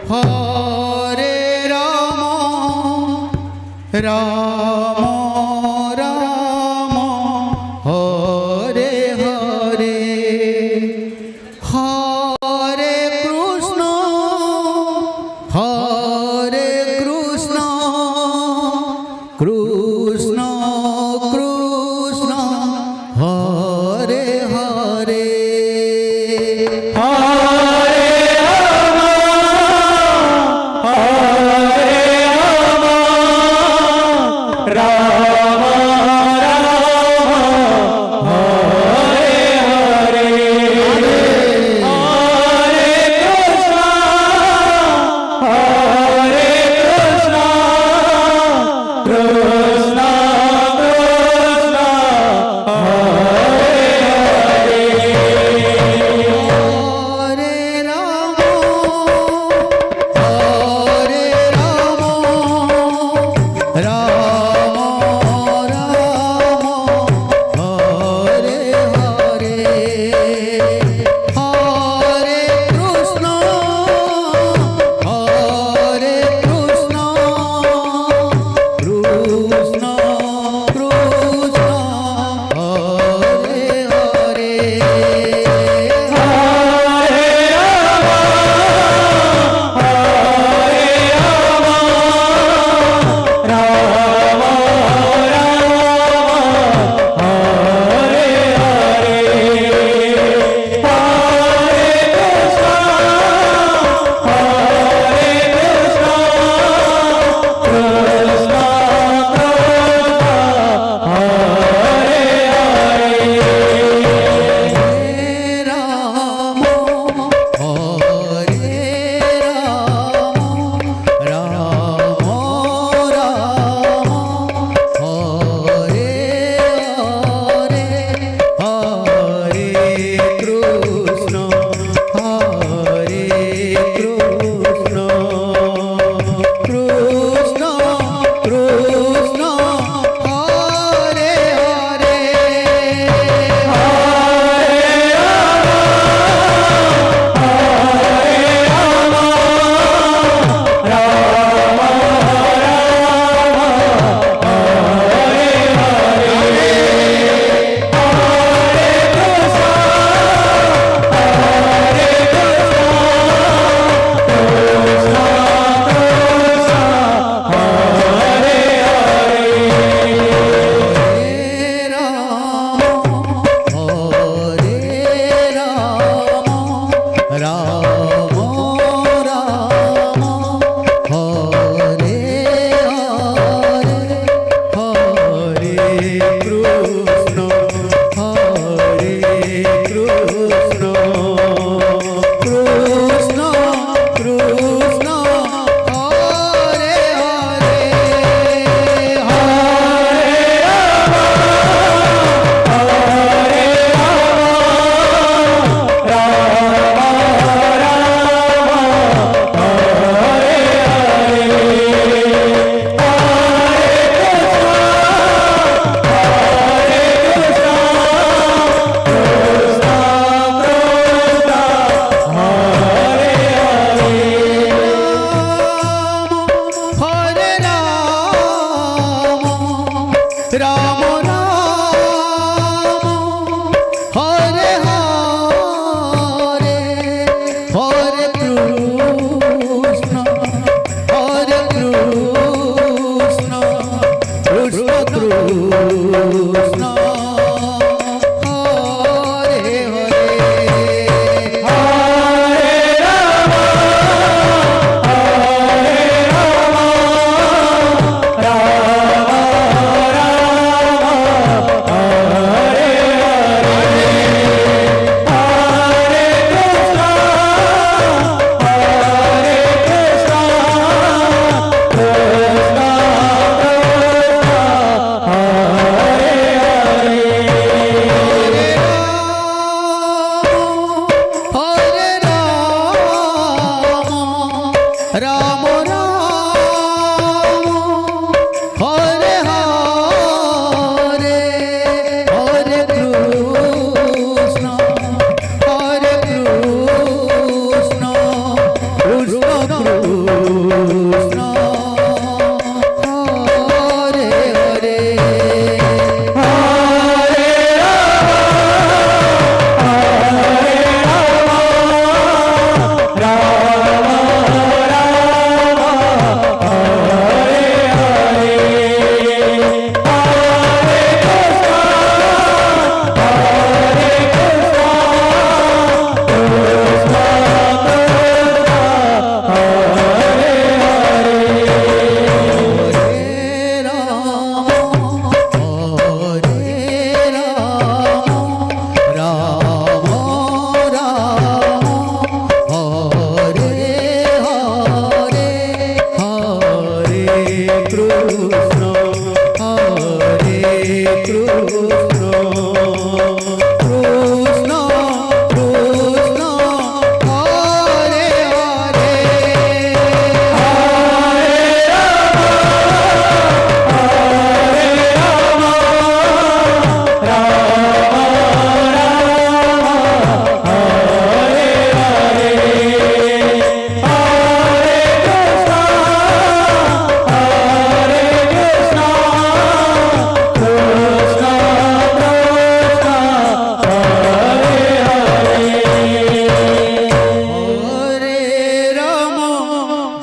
हरे राम, राम राम, हरे हरे, हरे कृष्ण, हरे कृष्ण, कृष्ण कृष्ण, हरे हरे। हरे राम, हरे राम,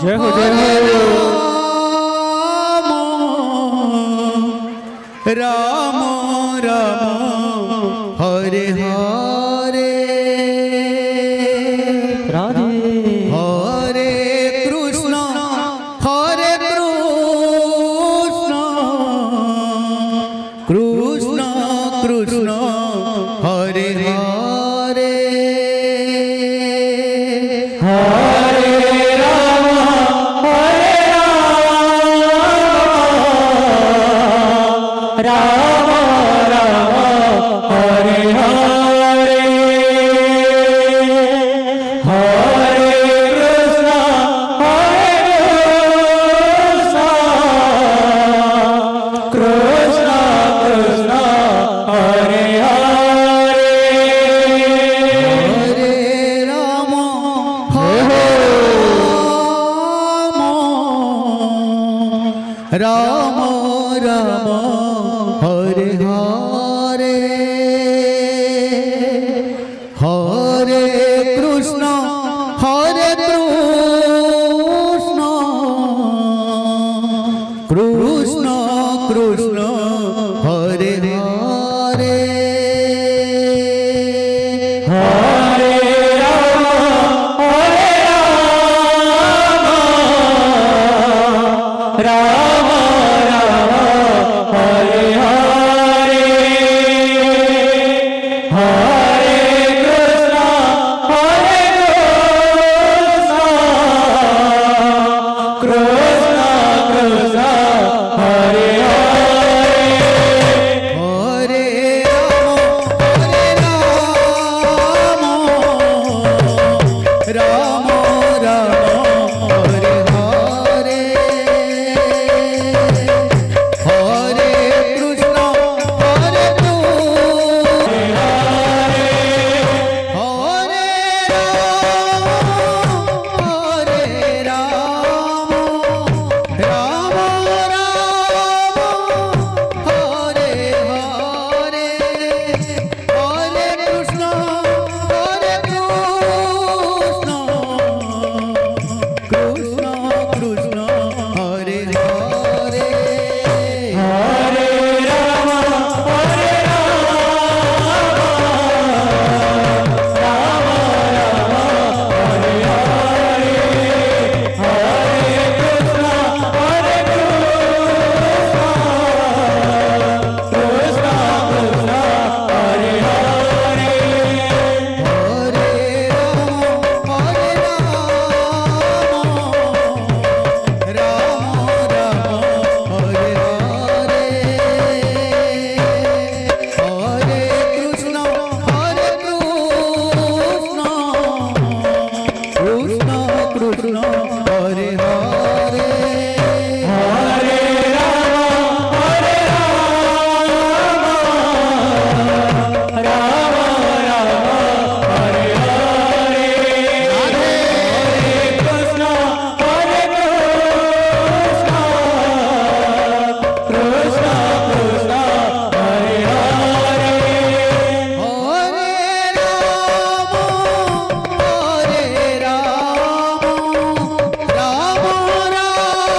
जय हो, जय हो। राम, राम, हरे हरे। राधे। हरे कृष्ण, हरे कृष्ण, कृष्ण कृष्ण, हरे हरे। हरे राम, हरे राम, राम राम, हरे हरे। हरे कृष्ण, हरे कृष्ण, कृष्ण कृष्ण, हरे हरे। हरे राम, हरे राम, राम राम, हरे हरे। हरे कृष्ण, हरे कृष्ण, कृष्ण कृष्ण, हरे हरे। हरे राम, हरे राम, राम राम, हरे हरे। हरे कृष्ण, हरे कृष्ण, कृष्ण कृष्ण, हरे हरे। हरे राम, हरे राम, राम राम, हरे हरे। हरे कृष्ण, हरे कृष्ण, हरे हरे। हरे राम, हरे राम, राम राम, हरे हरे। हरे कृष्ण, हरे कृष्ण, कृष्ण कृष्ण, हरे हरे। हरे राम, हरे राम, राम राम, हरे हरे। हरे कृष्ण, हरे कृष्ण, कृष्ण कृष्ण, हरे हरे। हरे राम, हरे राम, राम राम, हरे हरे। हरे कृष्ण, हरे कृष्ण, कृष्ण कृष्ण, हरे हरे। हरे राम, हरे राम, राम राम, हरे हरे। हरे कृष्ण, हरे कृष्ण, कृष्ण कृष्ण, हरे हरे। हरे राम, हरे राम, राम राम,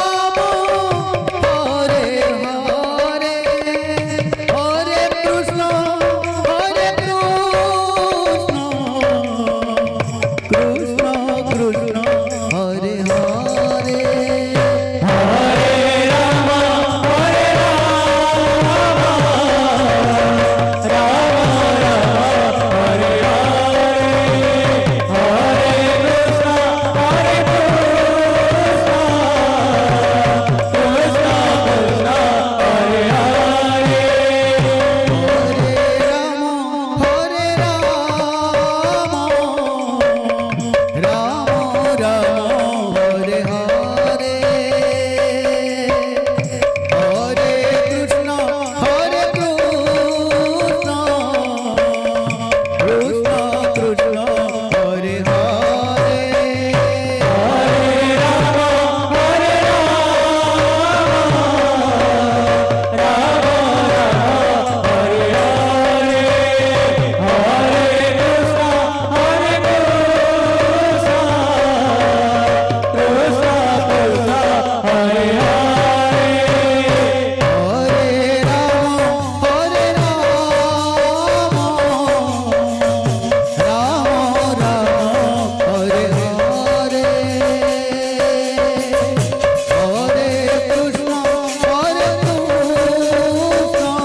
हरे कृष्णा, हरे कृष्णा,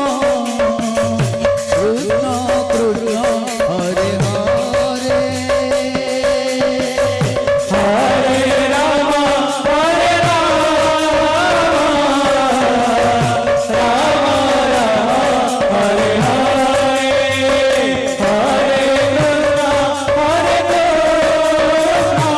कृष्णा कृष्णा, हरे हरे। हरे राम, हरे राम, राम राम, हरे हरे। हरे कृष्णा, हरे कृष्णा,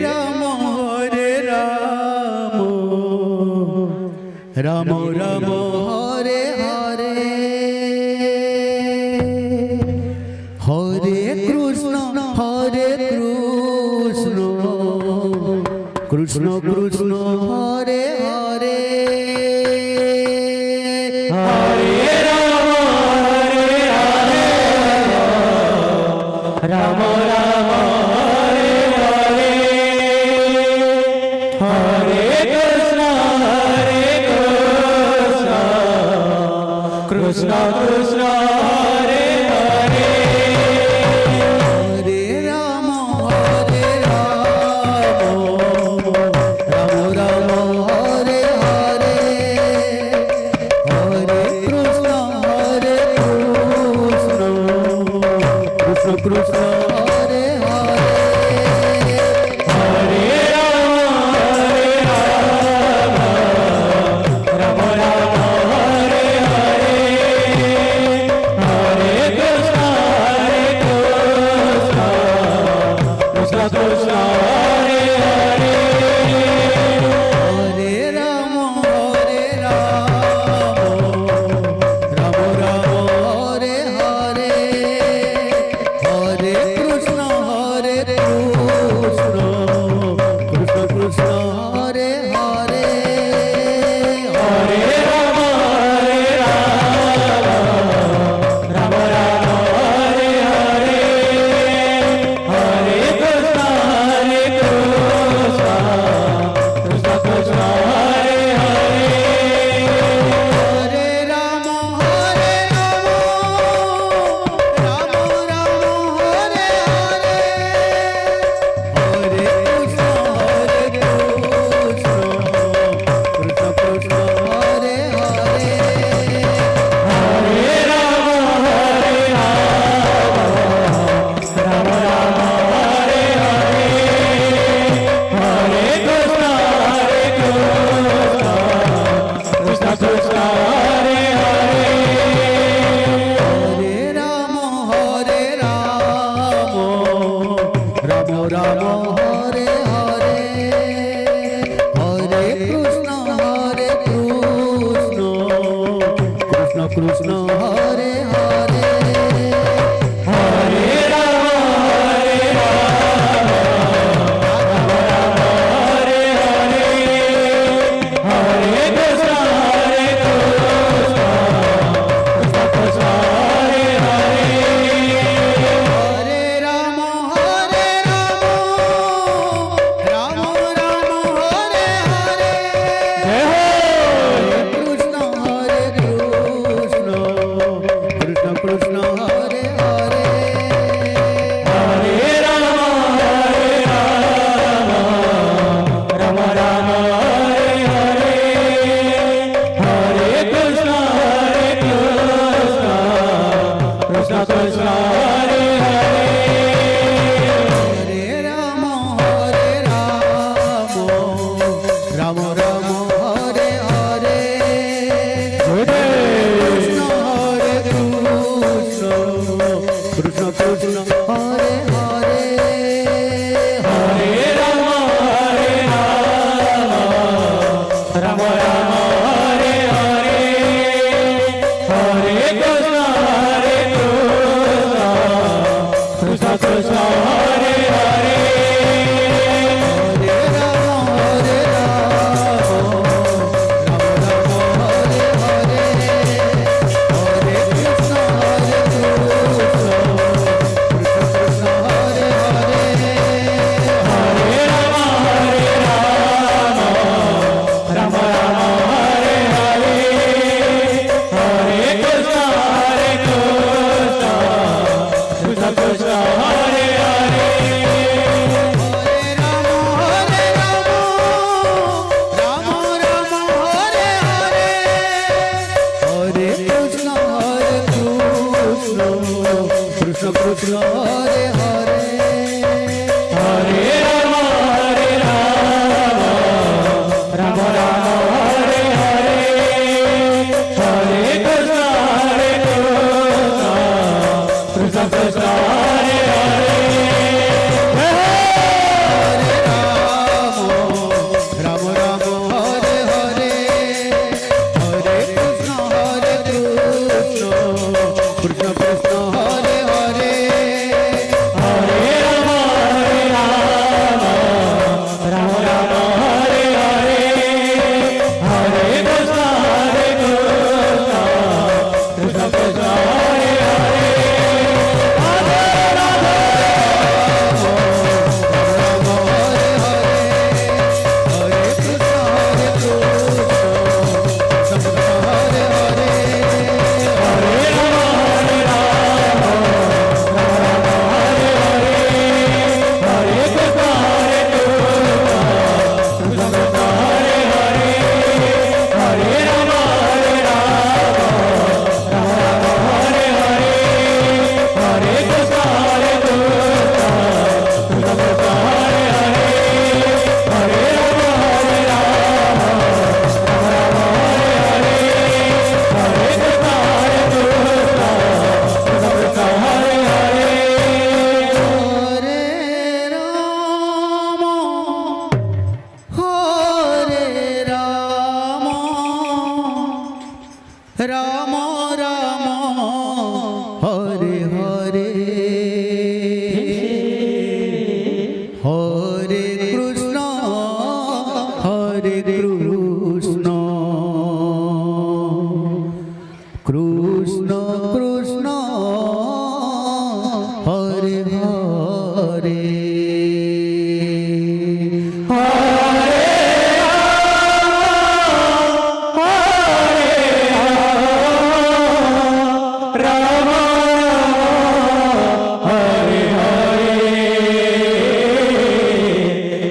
राम हरे राम, राम राम हरे हरे। हरे कृष्ण हरे कृष्ण, कृष्ण कृष्ण हरे हरे। हरे राम हरे राम, राम राम हरे हरे। हरे कृष्ण हरे कृष्ण, कृष्ण कृष्ण हरे हरे। हरे राम हरे राम, राम राम हरे हरे। हरे कृष्ण हरे कृष्ण, कृष्ण कृष्ण हरे हरे। हरे राम हरे राम, राम राम हरे हरे।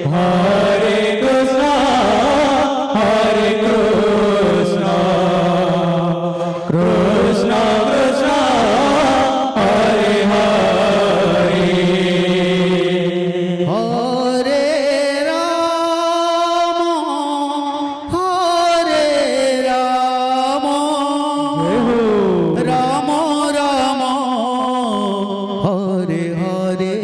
हरे कृष्णा, हरे कृष्णा, कृष्णा कृष्णा, हरे हरे। हरे राम, हरे राम, जय हो। राम राम, हरे हरे।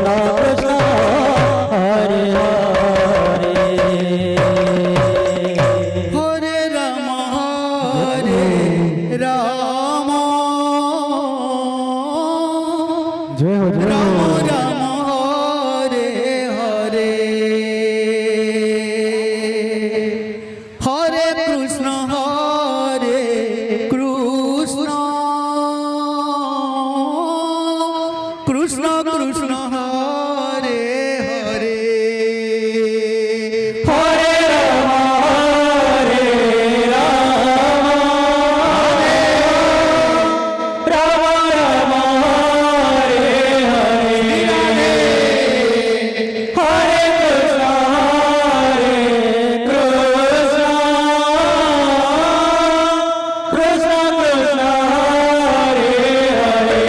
कृष्ण हरे हरे। हरे राम हरे राम। जय हो, जय राम हो। राम हरे हरे। हरे कृष्ण हरे कृष्ण। कृष्ण कृष्ण हरे हरे। हरे राम हरे राम। राम राम हरे हरे। हरे कृष्ण हरे कृष्ण। कृष्ण कृष्ण हरे हरे।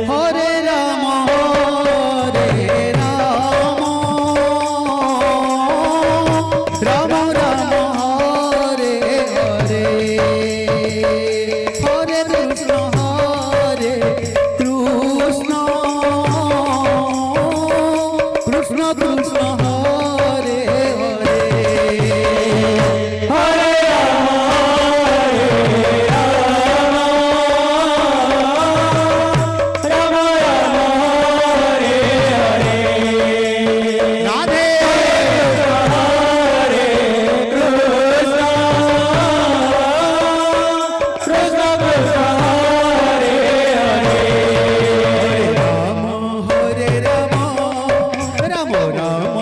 हरे राम हरे राम। राम राम हरे हरे। हरे कृष्ण हरे कृष्ण। कृष्ण कृष्ण हरे हरे। हरे राम हरे राम। राम राम हरे हरे। राधे। हरे कृष्ण। कृष्ण कृष्ण हरे हरे। हरे राम हरे राम। राम राम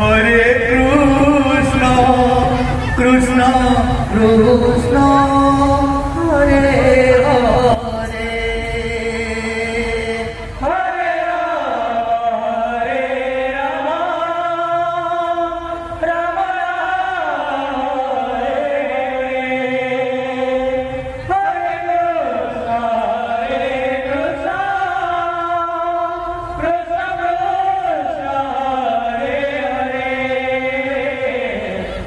हरे कृष्ण कृष्ण कृष्ण हरे हरे। हरे राम हरे राम राम राम हरे हरे। हरे कृष्ण हरे कृष्ण कृष्ण कृष्ण हरे हरे।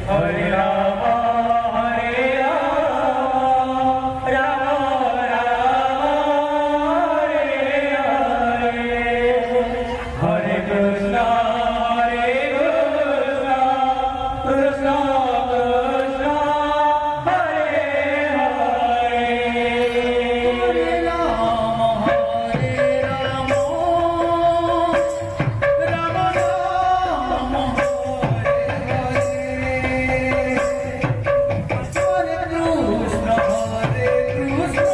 हरे राम हरे राम राम राम हरे हरे। हरे कृष्ण हरे कृष्ण कृष्ण कृष्ण हरे हरे। हरे राम हरे राम राम राम हरे हरे। हरे कृष्ण हरे कृष्ण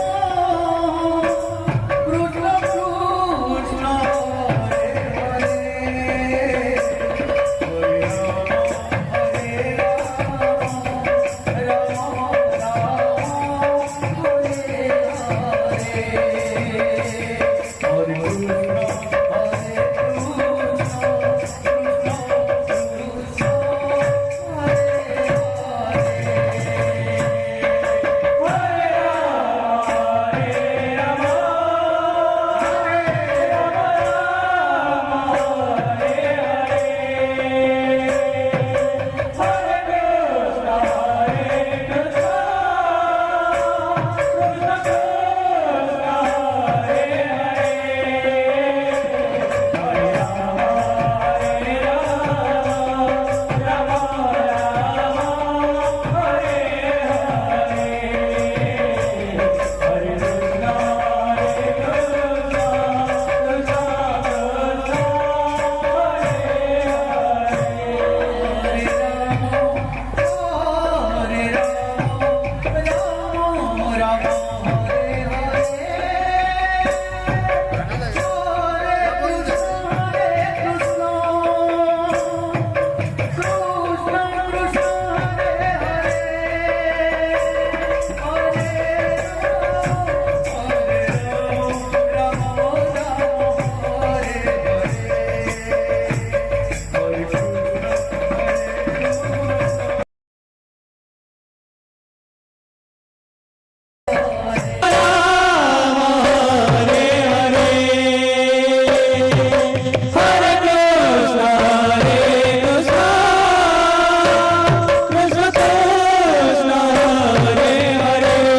कृष्ण कृष्ण हरे हरे।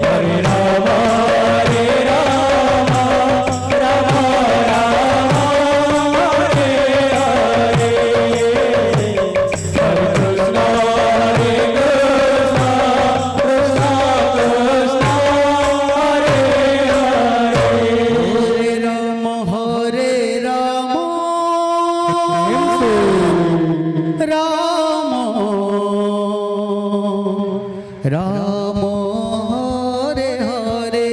हरे राम हरे राम राम राम हरे हरे। हरे कृष्ण हरे कृष्ण कृष्ण कृष्ण हरे हरे। हरे राम हरे राम राम राम हरे हरे।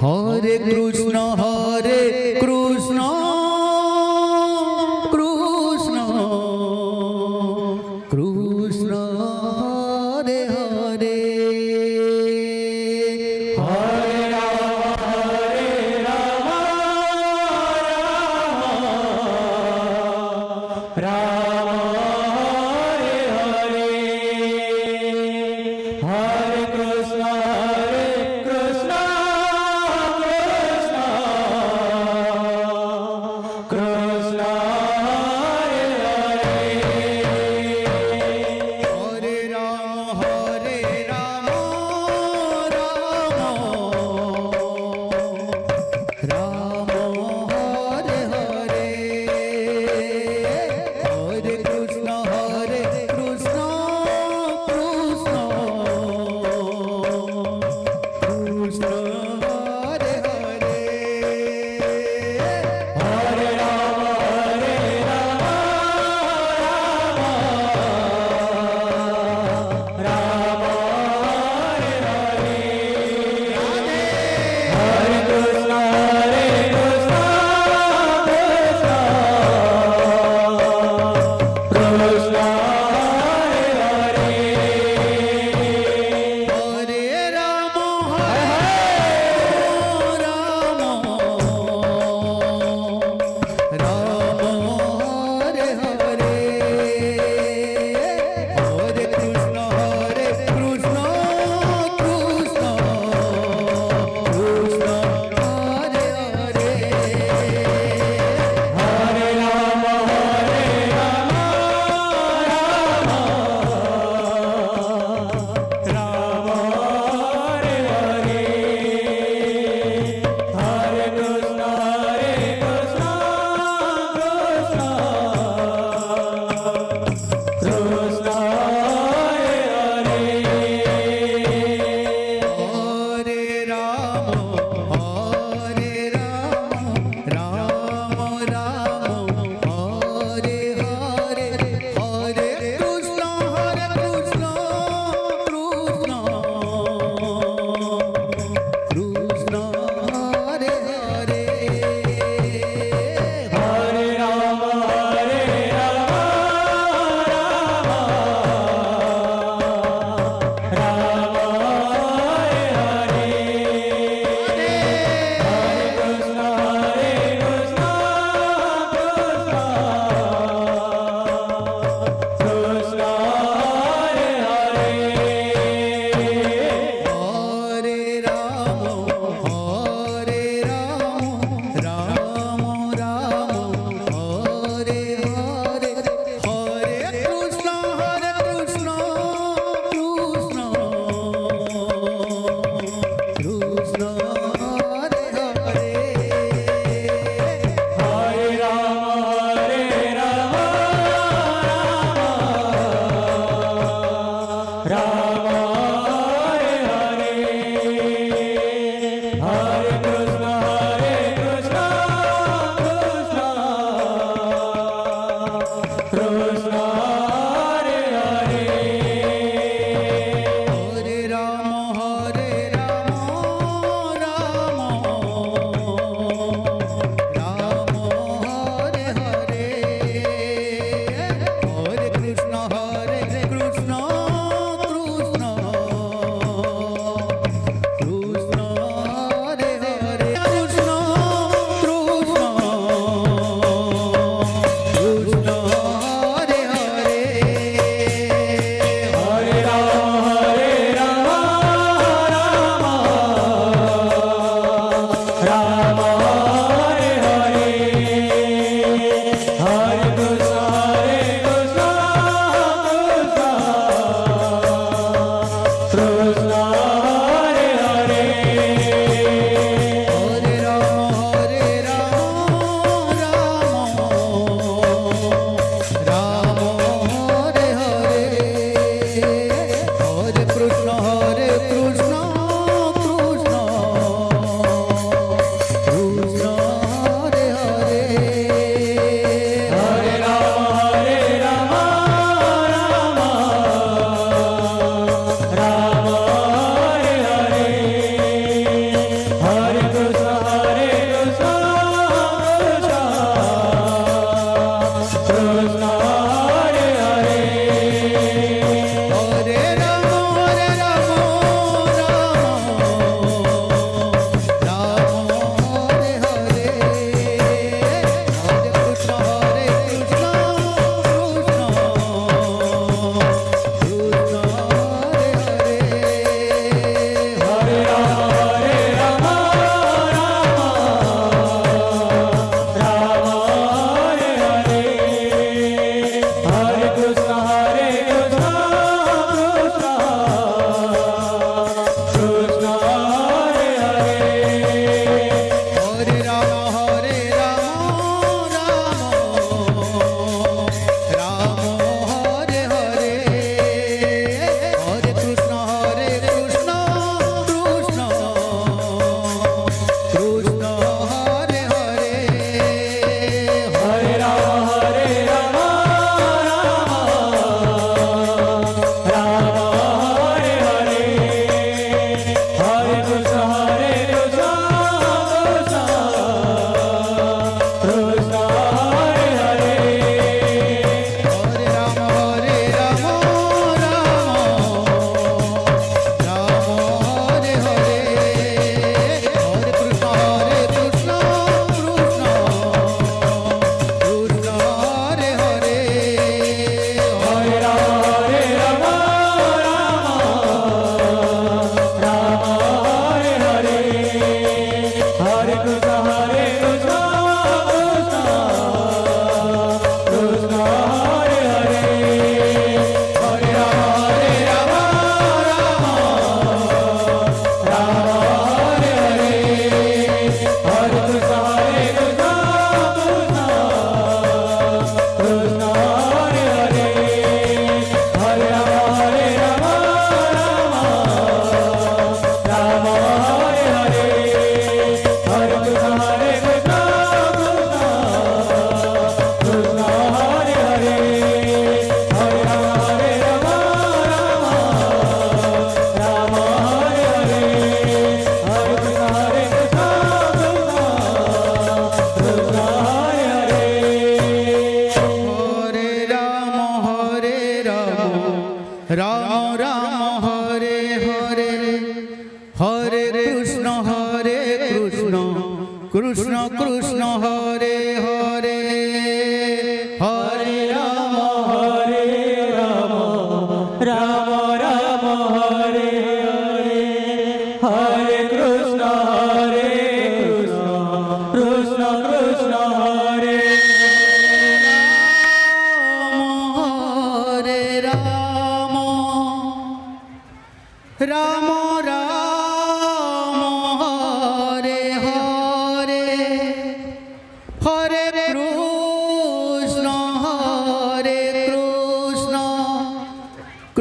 हरे कृष्ण हरे कृष्ण कृष्ण कृष्ण हरे हरे। हरे राम हरे राम राम राम हरे हरे।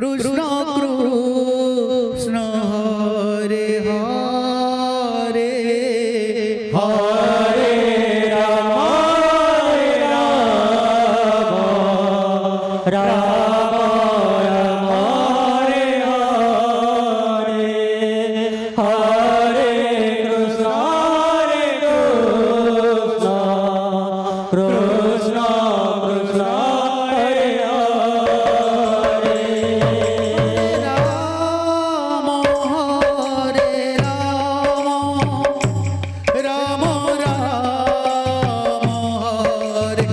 कृष्ण कृष्ण हरे हरे, हरे राम हरे राम, राम राम हरे हरे, हरे कृष्ण हरे कृष्ण, कृष्ण कृष्ण हरे हरे। राम हरे राम, राम राम हरे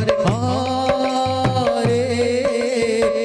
हरे।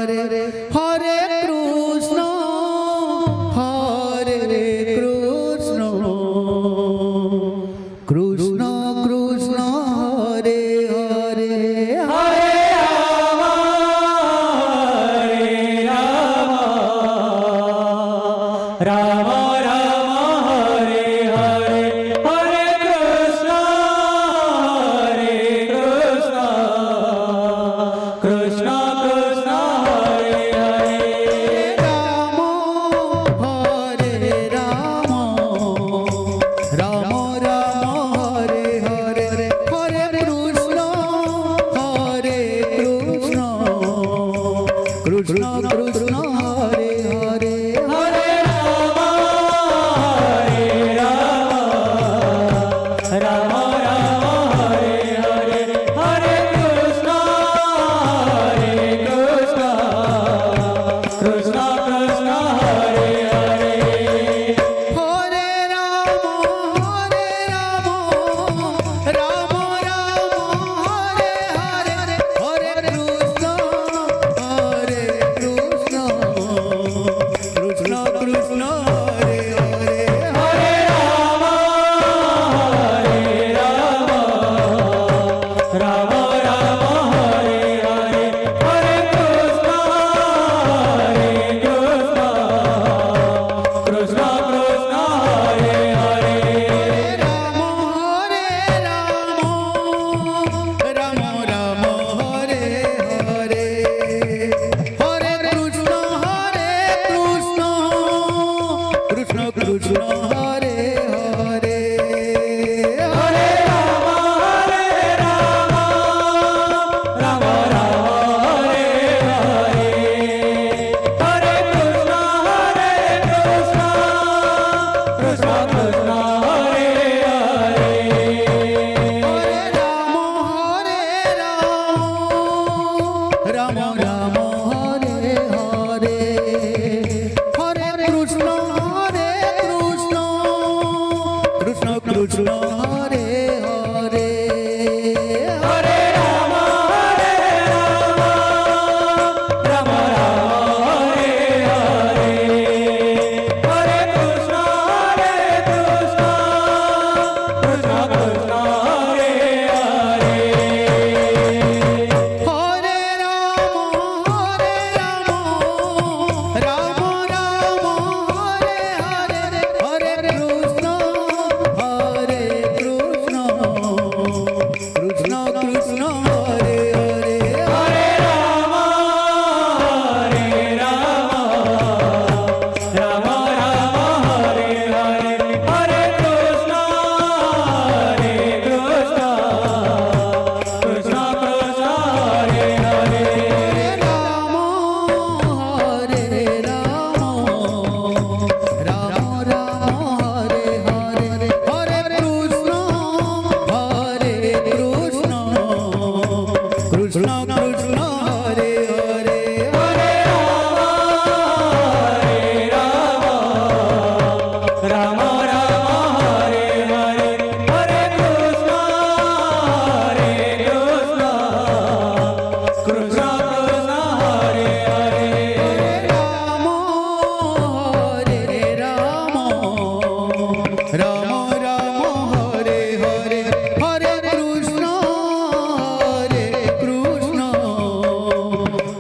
हरे कृष्ण, हरे कृष्ण, कृष्ण कृष्ण, हरे हरे, हरे राम, हरे राम, राम राम, हरे हरे, हरे कृष्ण, हरे कृष्ण, कृष्ण कृष्ण, हरे हरे। राम, हरे राम, राम राम, हरे हरे, हरे कृष्ण, हरे कृष्ण, कृष्ण कृष्ण, हरे हरे, हरे राम, हरे राम, राम राम, हरे हरे, हरे कृष्ण, हरे कृष्ण, कृष्ण कृष्ण, हरे हरे। हरे राम, हरे राम, राम राम, हरे हरे, हरे कृष्ण, हरे कृष्ण, कृष्ण कृष्ण, हरे हरे। हरे राम, हरे राम, राम राम, हरे हरे, हरे कृष्ण, हरे कृष्ण, कृष्ण कृष्ण, हरे हरे। हरे राम, हरे राम, राम राम, हरे हरे, हरे कृष्ण, हरे कृष्ण, कृष्ण कृष्ण, हरे हरे। हरे राम, हरे राम, राम राम, हरे हरे, हरे कृष्ण, हरे कृष्ण, कृष्ण कृष्ण, हरे हरे। हरे राम, हरे राम, राम राम, हरे हरे, हरे कृष्ण, हरे कृष्ण, कृष्ण कृष्ण, हरे हरे। हरे राम, हरे राम, राम राम, हरे हरे, हरे कृष्ण, हरे कृष्ण, कृष्ण कृष्ण, हरे हरे। हरे राम, हरे राम, राम राम, हरे हरे, हरे कृष्ण, हरे कृष्ण, कृष्ण कृष्ण, हरे हरे। हरे राम, हरे राम, राम राम, हरे हरे, हरे कृष्ण, हरे कृष्ण, कृष्ण कृष्ण, हरे हरे। हरे राम, हरे राम, राम राम, हरे हरे, हरे कृष्ण, हरे कृष्ण, कृष्ण कृष्ण, हरे हरे। हरे राम, हरे राम, राम राम, हरे हरे, हरे कृष्ण, हरे कृष्ण, कृष्ण कृष्ण, हरे हरे। हरे राम, हरे राम, राम राम, हरे हरे, हरे कृष्ण, हरे कृष्ण,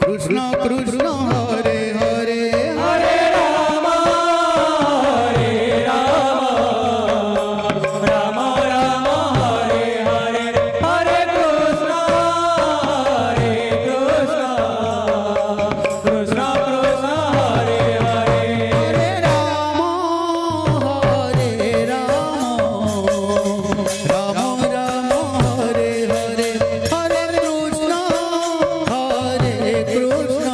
कृष्ण कृष्ण, हरे हरे। हरे राम, हरे राम, राम राम, हरे हरे, हरे कृष्ण, हरे कृष्ण, कृष्ण कृष्ण, हरे हरे। हरे राम, हरे राम, राम राम, हरे हरे, हरे कृष्ण, हरे कृष्ण,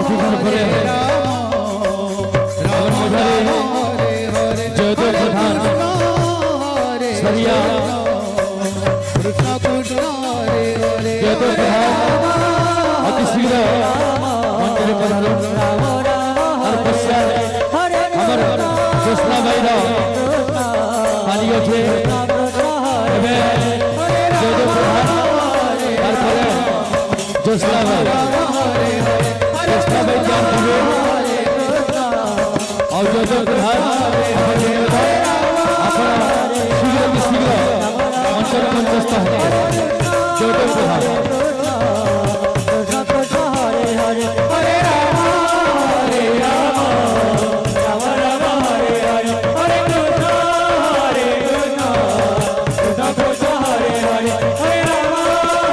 दुकान खोले हैं। अगर मुझे जयदेव प्रधान सरिया जयदेव प्रधान अति शीघ्र मंच में पधारो। और पश्चात हमर ज्योत्सना बाई दा पानी होथे। एमे जयदेव प्रधान और परे ज्योत्सना बाई, ज्योत्सना बाई ज्ञान दिवे। और जयदेव प्रधान अपन, अपन शीघ्र अति शीघ्र मंच में मंचस्थ है। जयदेव प्रधान। हरे राम, हरे राम, राम राम, हरे हरे, हरे कृष्ण, हरे कृष्ण, कृष्ण कृष्ण, हरे हरे, हरे राम, हरे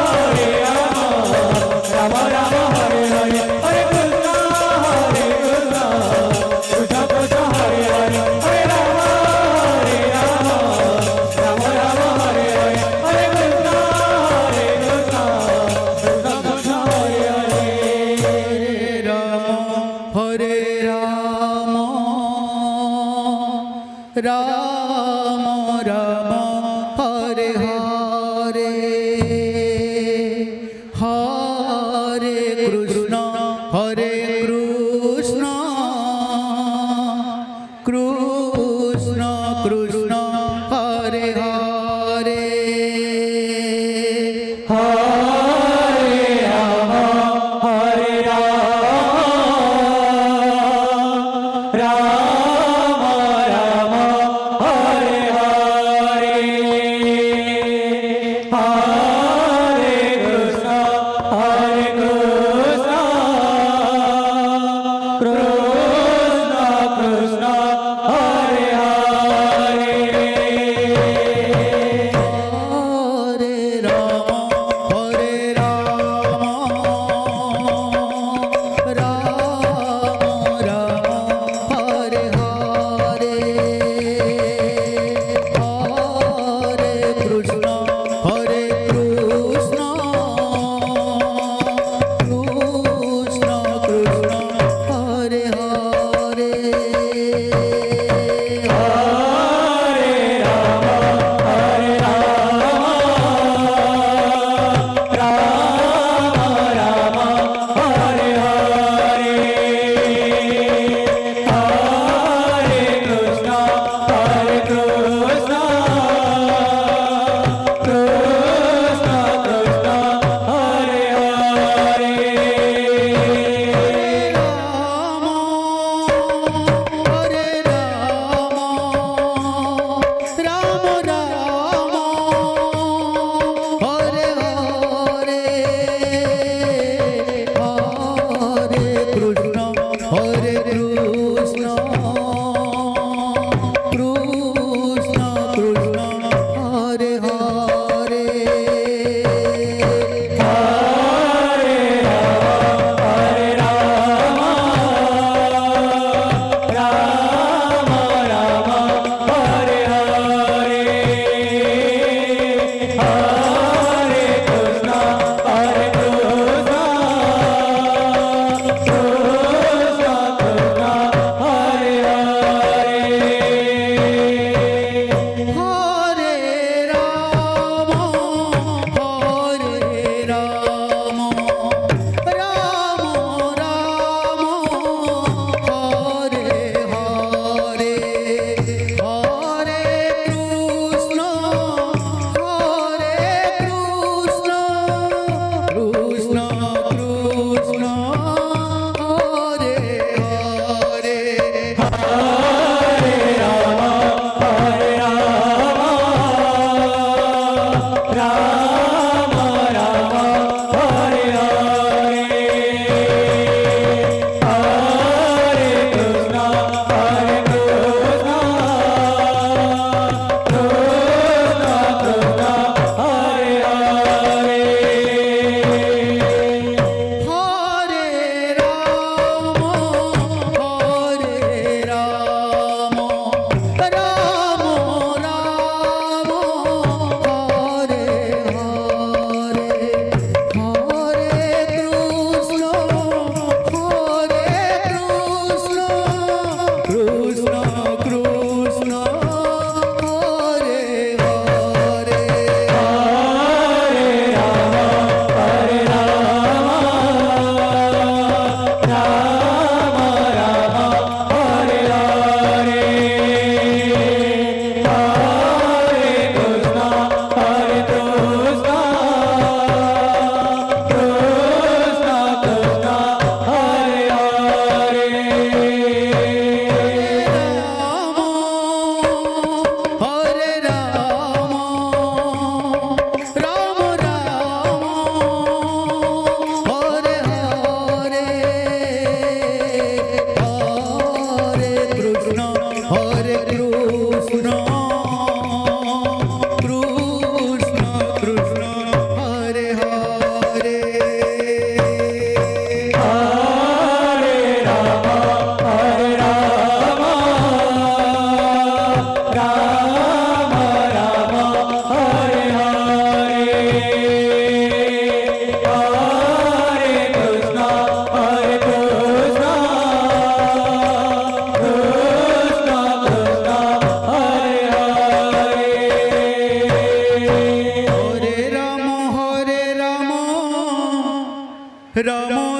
राम, राम राम, हरे हरे, हरे कृष्ण, हरे कृष्ण,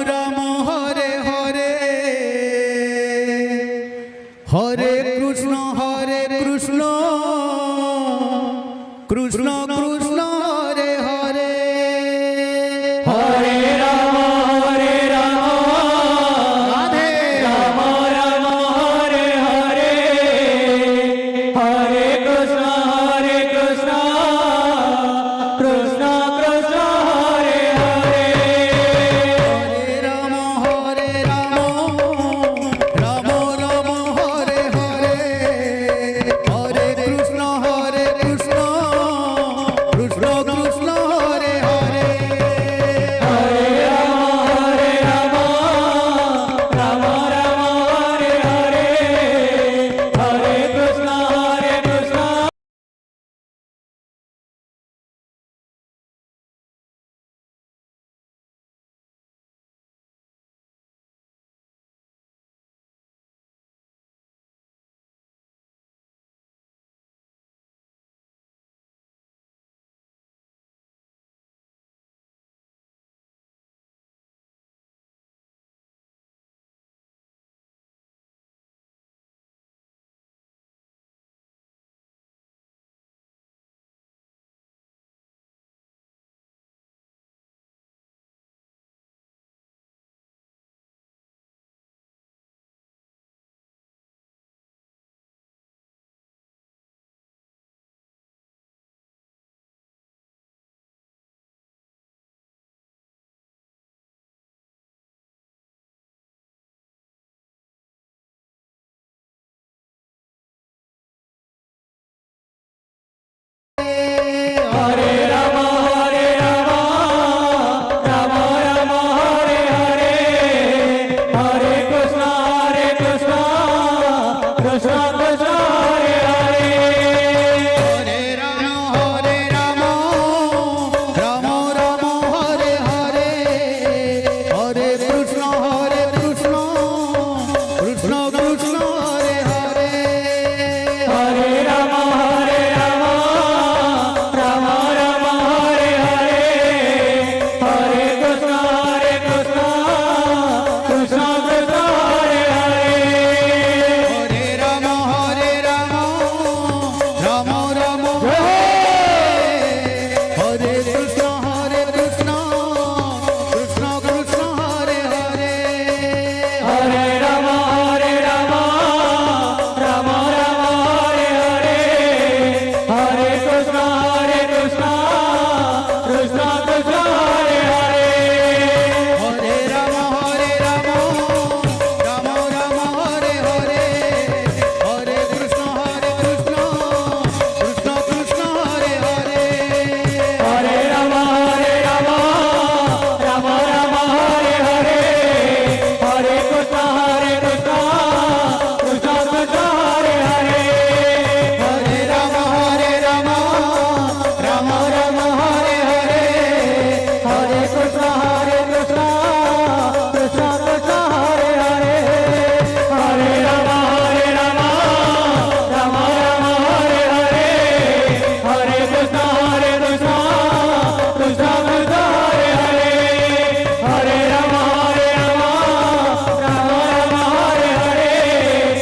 राम हरे हरे, हरे कृष्ण हरे कृष्ण, कृष्ण कृष्ण हरे हरे। हरे राम हरे राम, राधे। राम राम हरे हरे, हरे कृष्ण हरे कृष्ण, कृष्ण कृष्ण हरे हरे। हरे राम हरे राम, राम राम हरे हरे, हरे कृष्ण हरे कृष्ण, कृष्ण कृष्ण हरे हरे। हरे राम हरे राम, राम राम हरे हरे, हरे कृष्ण हरे कृष्ण। हरे राम हरे राम, राम राम हरे हरे, हरे कृष्ण हरे कृष्ण, कृष्ण कृष्ण हरे हरे। हरे राम हरे राम, राम राम हरे हरे, हरे कृष्ण हरे कृष्ण, कृष्ण कृष्ण हरे हरे। हरे राम हरे राम, राम राम हरे हरे, हरे कृष्ण हरे कृष्ण, कृष्ण कृष्ण हरे हरे। हरे राम हरे राम, राम राम हरे, हरे कृष्ण हरे कृष्ण, कृष्ण कृष्ण हरे हरे। हरे राम हरे राम, राम राम हरे हरे, हरे कृष्ण हरे कृष्ण, कृष्ण कृष्ण हरे हरे। हरे राम हरे राम, राम राम हरे हरे, हरे कृष्ण हरे कृष्ण, कृष्ण कृष्ण हरे हरे। हरे राम हरे राम, राम राम हरे हरे, हरे कृष्ण हरे कृष्ण, कृष्ण कृष्ण हरे हरे। हरे राम हरे राम, राम राम हरे हरे, हरे कृष्ण हरे कृष्ण, कृष्ण कृष्ण हरे हरे। हरे राम हरे राम, राम राम हरे हरे, हरे कृष्ण हरे कृष्ण, कृष्ण कृष्ण हरे हरे। हरे राम हरे राम, राम राम हरे हरे, हरे कृष्ण हरे कृष्ण, कृष्ण कृष्ण हरे हरे। हरे राम हरे राम, राम राम हरे हरे,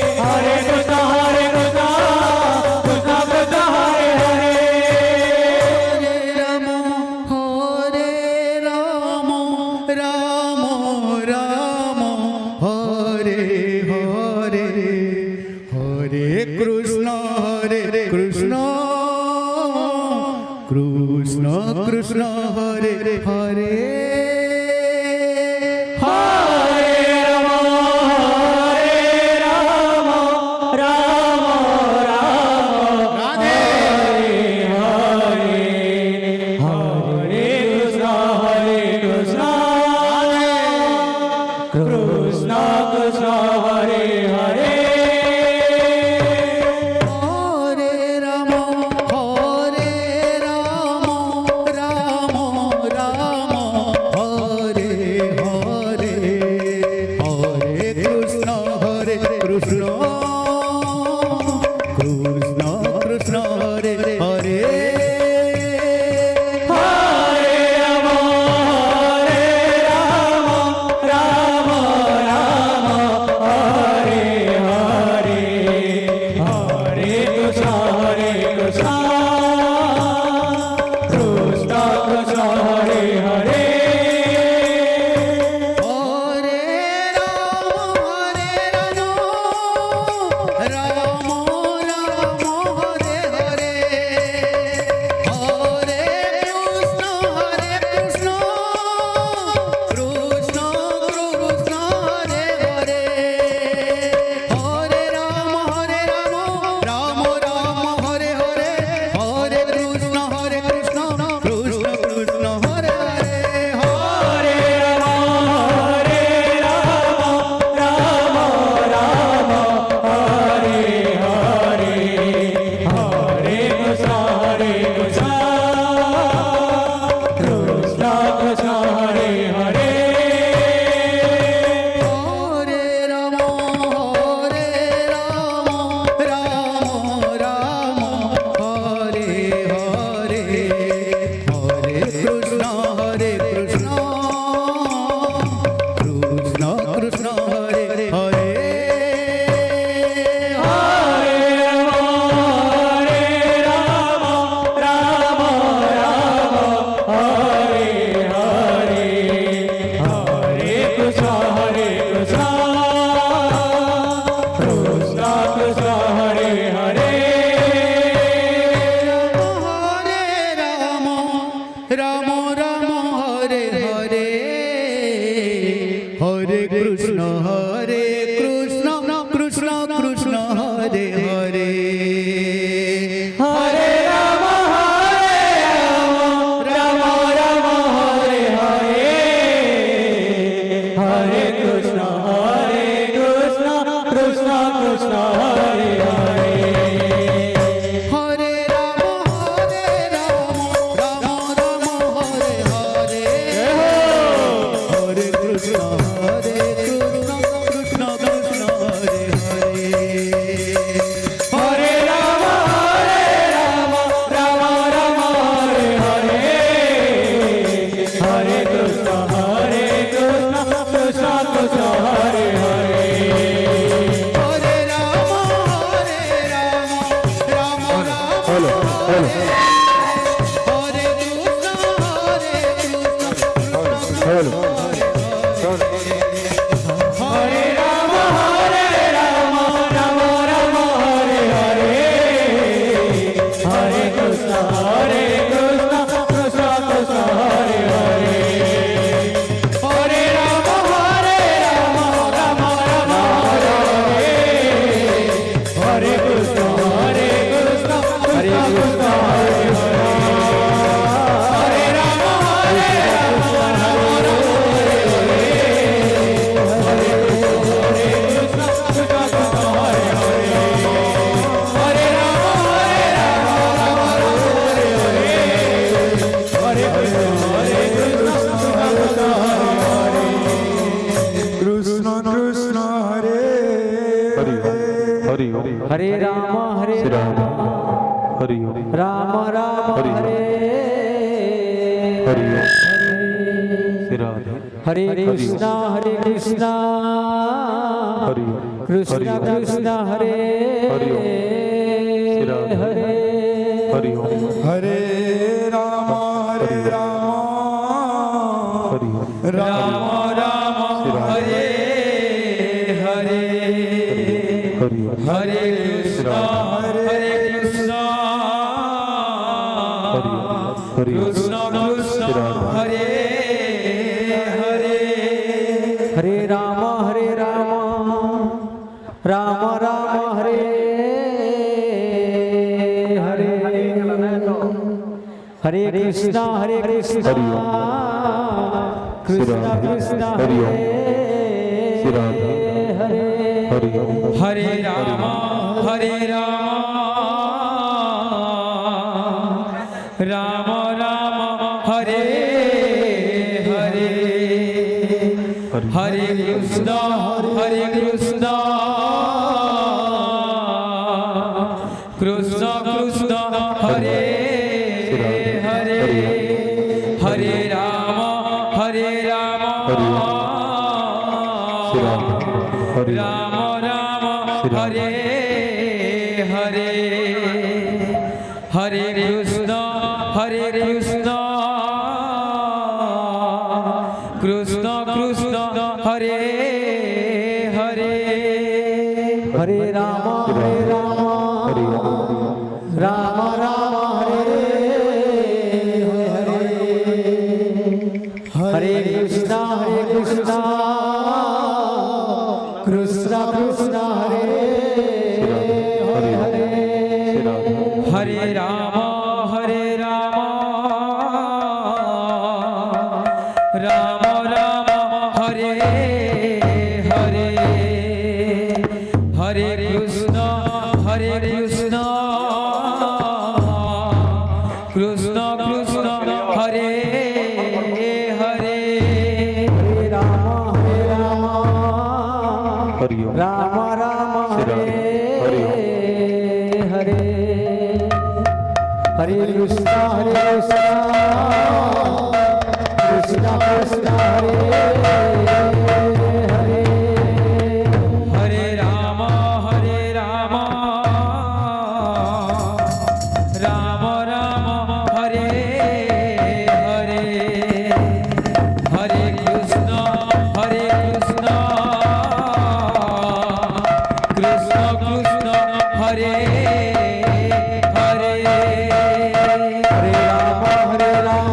हरे कृष्ण हरे कृष्ण, कृष्ण कृष्ण हरे हरे। हरे राम हरे राम, राम राम हरे हरे, हरे कृष्ण हरे कृष्ण, कृष्ण कृष्ण हरे हरे। हरे राम हरे राम, राम राम हरे हरे, हरे कृष्ण हरे कृष्ण, कृष्ण कृष्ण हरे हरे। हरे राम हरे राम, कृष्ण हरे कृष्ण कृष्ण कृष्ण हरे हरे। हरे राम हरे राम राम राम हरे हरे। हरे कृष्ण हरे कृष्ण कृष्ण कृष्ण हरे हरे। हरे राम हरे राम राम राम हरे हरे। हरे कृष्ण हरे कृष्ण कृष्ण कृष्ण हरे हरे। हरे राम हरे राम राम राम हरे हरे। हरे कृष्ण हरे कृष्ण कृष्ण कृष्ण हरे हरे। हरे राम हरे राम राम राम हेलो, हेलो। हरे कृष्ण हरे कृष्ण हेलो। हरे राम हरे राम राम राम हरे हरे। हरे कृष्ण हरे कृष्ण कृष्ण कृष्ण हरे हरे। हरे राम हरे राम राम राम हरे हरे। हरे कृष्ण हरे कृष्ण कृष्ण कृष्ण हरे हरे। हरे राम हरे राम राम राम हरे हरे। हरे कृष्ण हरे कृष्ण कृष्ण कृष्ण हरे हरे। हरे राम हरे राम राम राम हरे हरे। हरे कृष्ण हरे कृष्ण कृष्ण कृष्ण हरे हरे। कृष्ण कृष्ण हरे हरि ओम। हरि ओम। हरे राम हरे श्री राम। हरि ओम। राम राम हरि ओम। हरे हरि ओम। हरे। श्री राधे। हरे हरि ओम। कृष्णा हरे कृष्णा हरि ओम। कृष्णा हरि ओम। कृष्णा हरे हरि ओम। श्री राधे। हरे। हरि ओम। हरे राम हरे हरि ओम। राम हरि ओम। राम राम हरे हरे। हरि ओम। हरे कृष्णा हरे कृष्णा हरि ओम। हरि ओम। कृष्णा कृष्णा हरे हरे। हरे राम हरे राम राम राम हरे हरे। हरे कृष्णा हरे कृष्णा हरि ओम। कृष्णा कृष्णा हरि ओम। हरे हरे। हरि ओम। हरे राम हरे राम राम राम हरे हरे। हरि हरे कृष्णा हरे कृष्णा कृष्ण कृष्ण हरे हरे। हरे राम हरे राम हरि ओम। हरि ओम। राम राम हरि ओम। हरे हरे। हरे कृष्णा हरे कृष्णा कृष्णा कृष्णा हरे हरे। हरे राम हरे राम हरि ओम। राम राम हरे हरे। हरे कृष्णा हरे कृष्णा कृष्णा कृष्णा हरे हरे। हरे राम हरे राम राम राम हरे हरे। हरे कृष्णा हरे कृष्णा कृष्णा कृष्णा हरे हरे। हरे राम हरे राम हरि ओम। राम राम हरे हरि ओम। हरे। हरे कृष्णा हरे कृष्णा कृष्णा कृष्णा हरे हरे। हरे राम हरे राम राम राम हरे हरे। हरे कृष्णा हरे कृष्णा कृष्णा कृष्णा हरे हरे। हरे राम हरे राम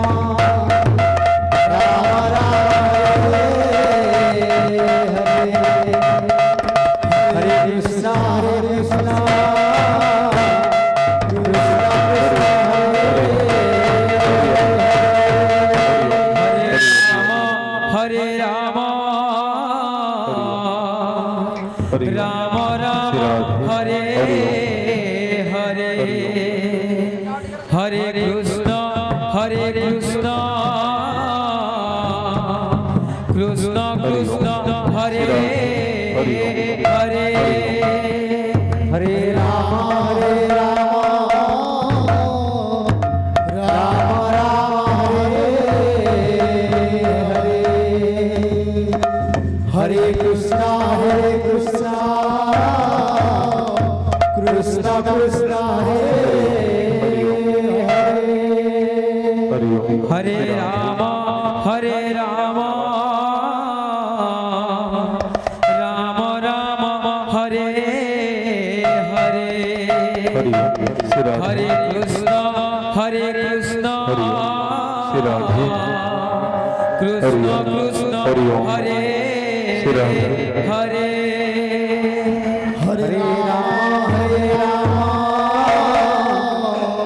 हरि ओम। राम राम हरे हरे। हरे कृष्ण हरे कृष्ण कृष्ण कृष्ण हरे हरे। हरे राम हरे राम राम राम हरे हरे। हरे कृष्णा हरे कृष्णा कृष्णा कृष्णा हरे हरे। हरे राम हरे राम राम राम हरे हरे। हरि ओम। श्री राधे। हरे कृष्णा हरे कृष्णा हरि ओम। श्री राधे। कृष्णा हरि ओम। कृष्णा हरि ओम। हरे श्री राधे। हरे। हरे राम हरे राम राम हरि ओम।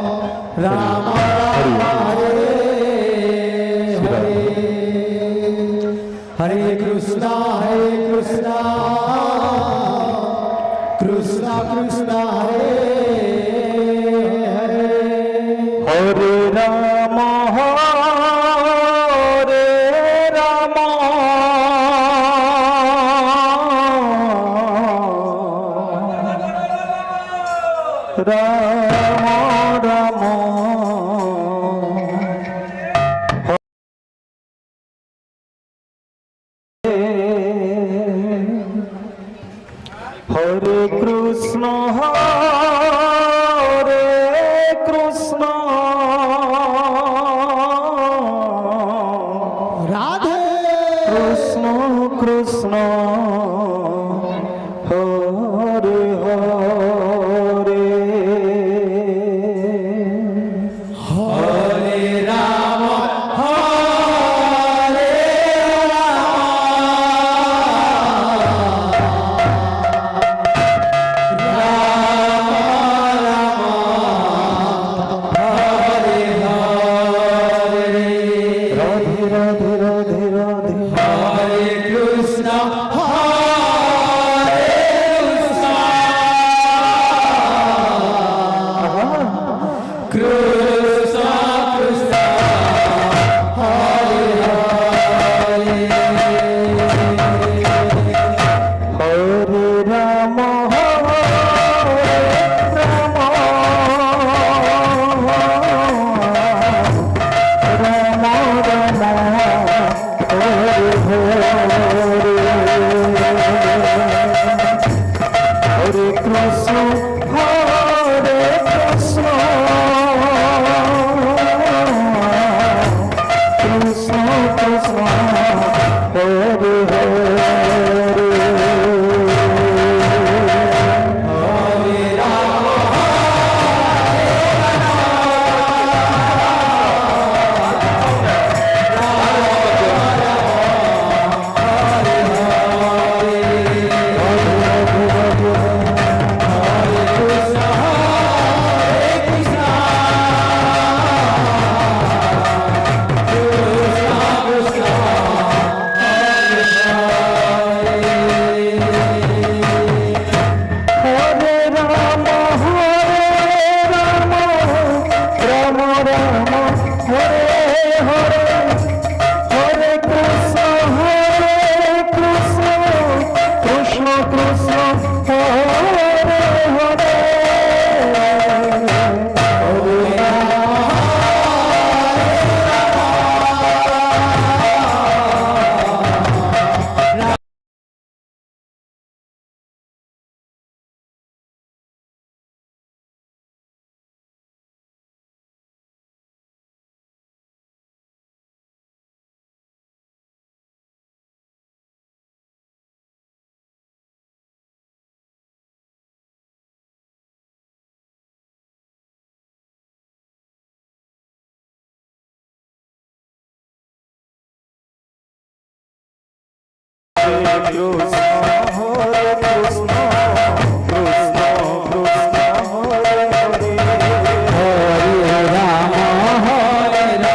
राम हरि ओम। हरे श्री राधे। हरे। हरे कृष्णा हरे कृष्णा कृष्णा कृष्णा हरे हरे। हरे राम हरे राम राम राम। हरे कृष्ण हरे कृष्ण। राधे। कृष्ण कृष्ण हरे हरे। हरे राम हरे राम राम राम हरे हरे। राधे राधे राधे राधे। हरे कृष्णा हरे कृष्णा कृष्णा कृष्णा हरे हरे। हरे राम हरे राम राम राम हरे हरे। हरे कृष्ण हरे कृष्ण कृष्ण कृष्ण हरे हरे। हरे राम हरे राम राम राम हरे हरे। हरे कृष्ण हरे कृष्ण कृष्ण कृष्ण हरे हरे। हरे राम हरे राम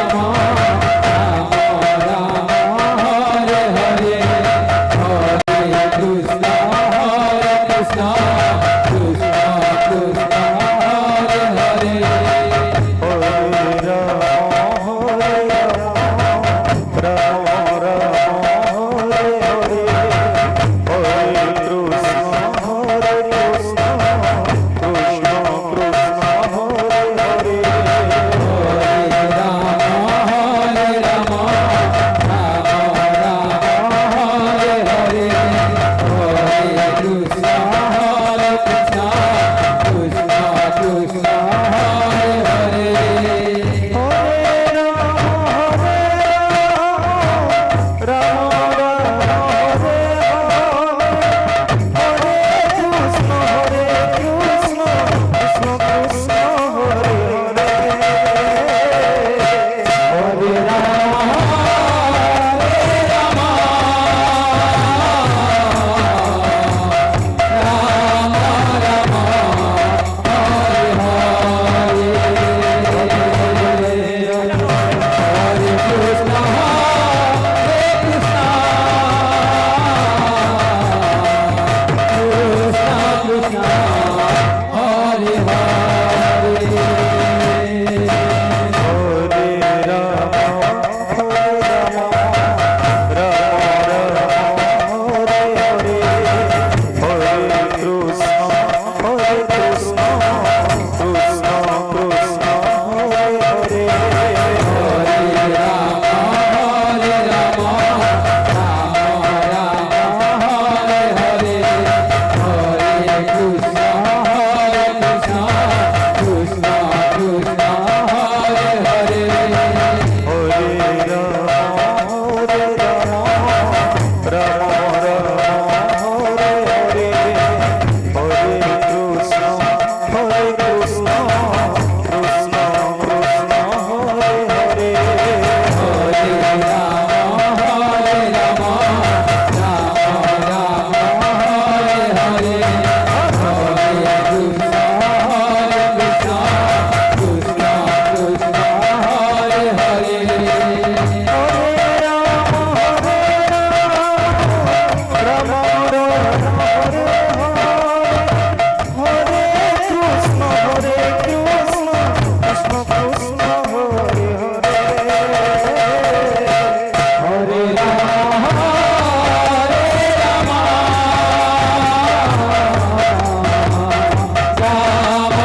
হরে কৃষ্ণ, হরে কৃষ্ণ, কৃষ্ণ কৃষ্ণ, হরে হরে। হরে রাম, হরে রাম, রাম রাম,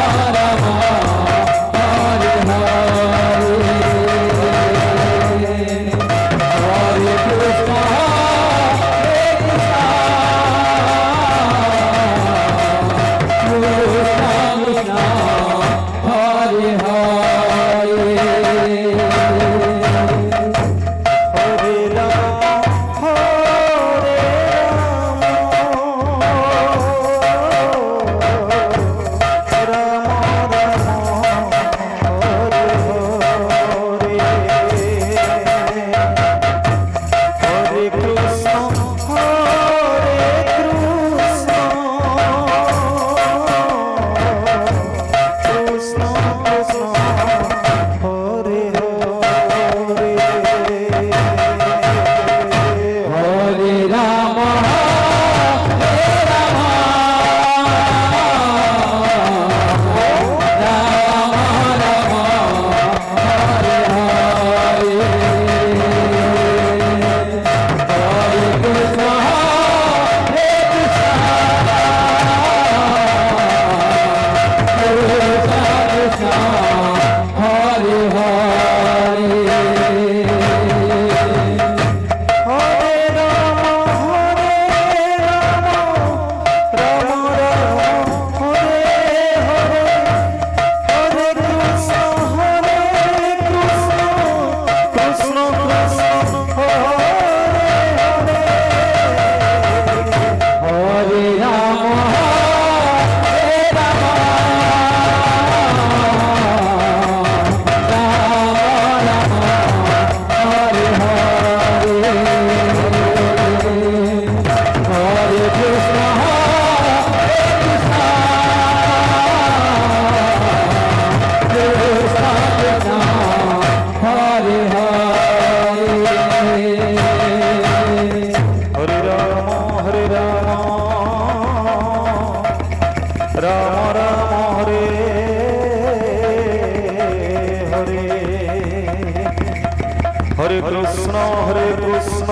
হরে হরে। হরে কৃষ্ণ, হরে কৃষ্ণ, কৃষ্ণ কৃষ্ণ, হরে হরে। হরে রাম, হরে রাম, রাম রাম, হরে হরে। হরে কৃষ্ণ, হরে কৃষ্ণ, কৃষ্ণ কৃষ্ণ, হরে হরে। হরে রাম, হরে রাম, রাম রাম, হরে হরে। হরে কৃষ্ণ, হরে কৃষ্ণ, কৃষ্ণ কৃষ্ণ, হরে হরে। হরে রাম, হরে রাম, রাম রাম, হরে হরে। হরে কৃষ্ণ, হরে কৃষ্ণ, কৃষ্ণ কৃষ্ণ, হরে হরে। হরে রাম, হরে রাম, রাম রাম, হরে হরে। হরে কৃষ্ণ, হরে কৃষ্ণ, কৃষ্ণ কৃষ্ণ, হরে হরে। হরে রাম, হরে রাম, রাম রাম, হরে হরে। হরে কৃষ্ণ, হরে কৃষ্ণ,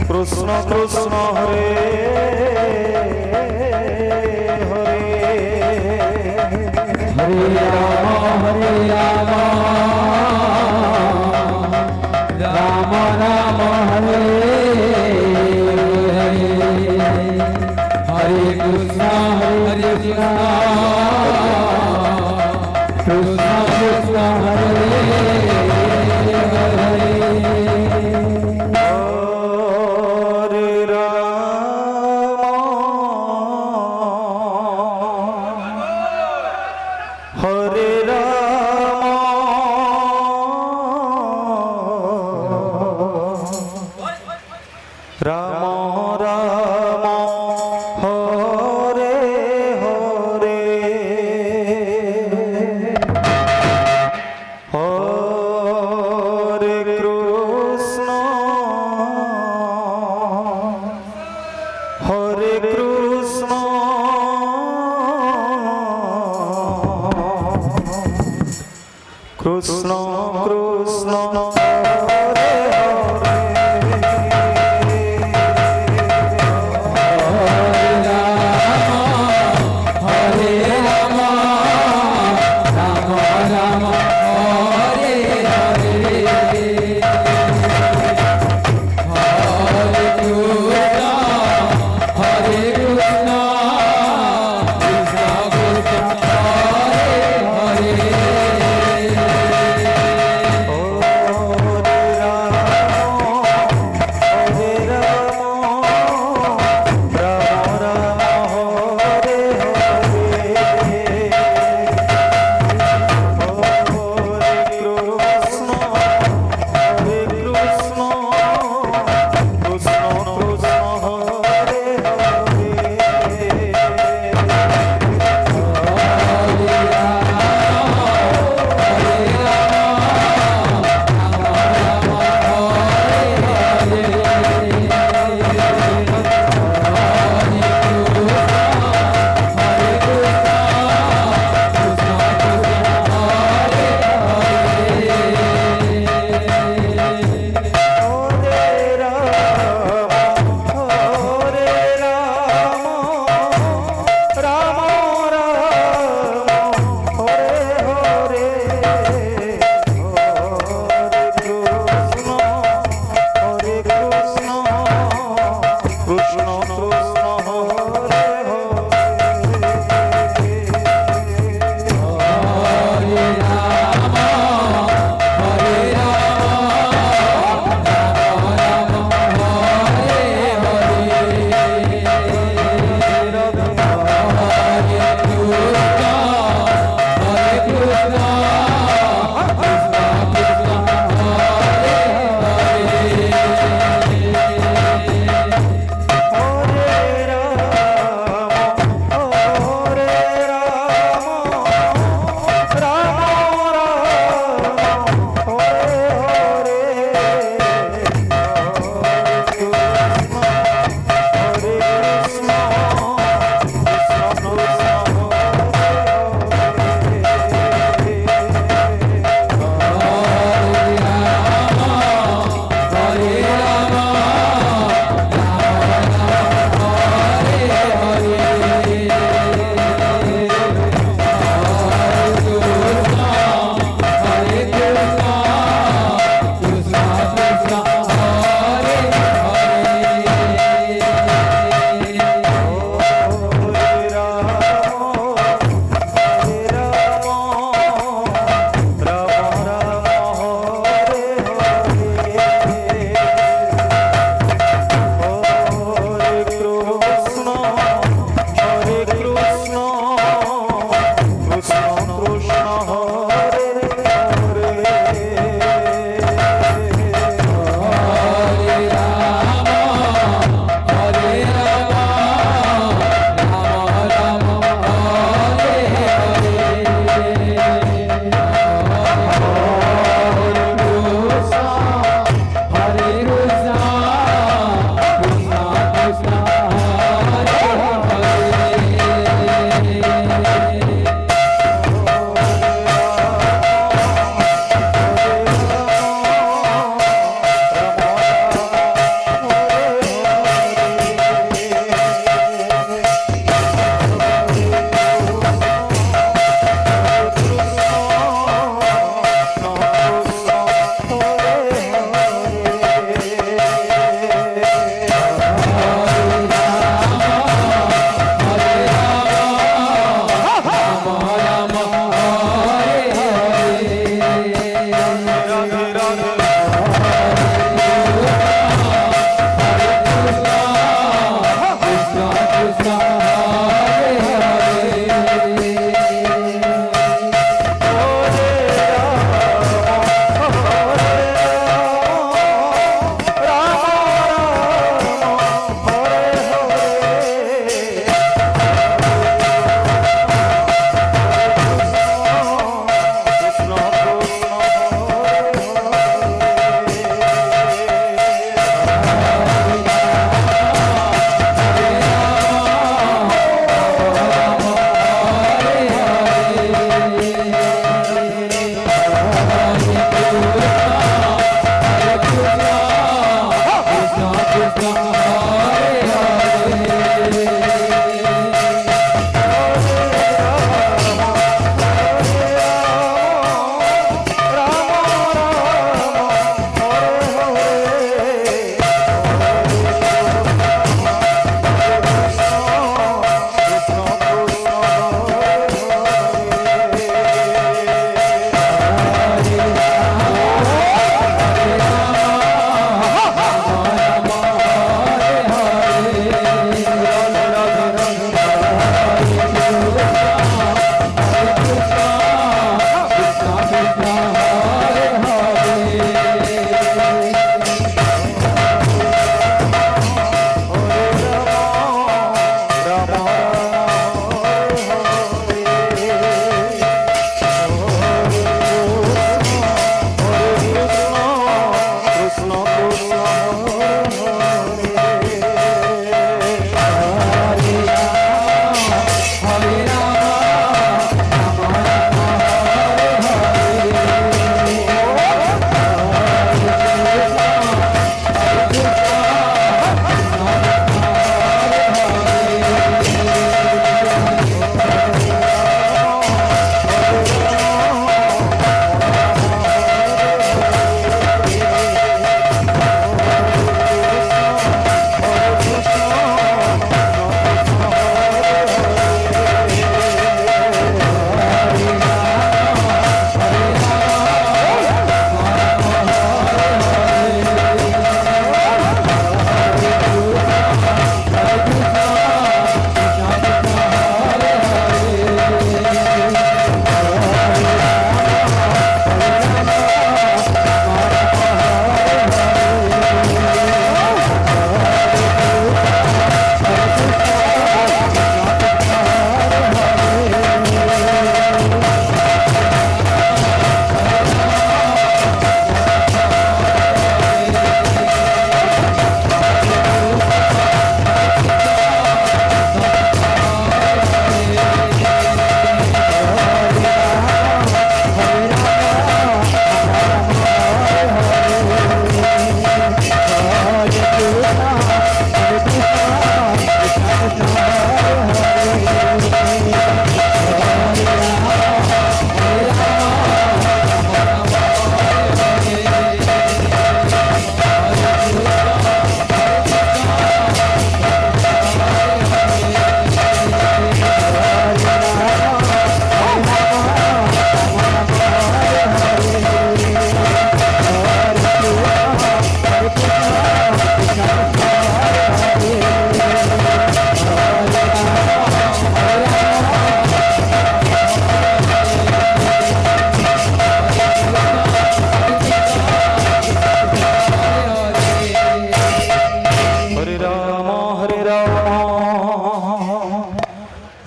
কৃষ্ণ কৃষ্ণ, হরে হরে। হরে রাম, হরে রাম, রাম রাম, হরে হরে। হরে কৃষ্ণ, হরে কৃষ্ণ, কৃষ্ণ কৃষ্ণ, হরে হরে। হরে রাম, হরে রাম, রাম রাম, হরে হরে। হরে কৃষ্ণ, হরে কৃষ্ণ, কৃষ্ণ কৃষ্ণ, হরে হরে। হরে রাম, হরে রাম, রাম রাম, হরে হরে। হরে কৃষ্ণ, হরে কৃষ্ণ, কৃষ্ণ কৃষ্ণ, হরে হরে।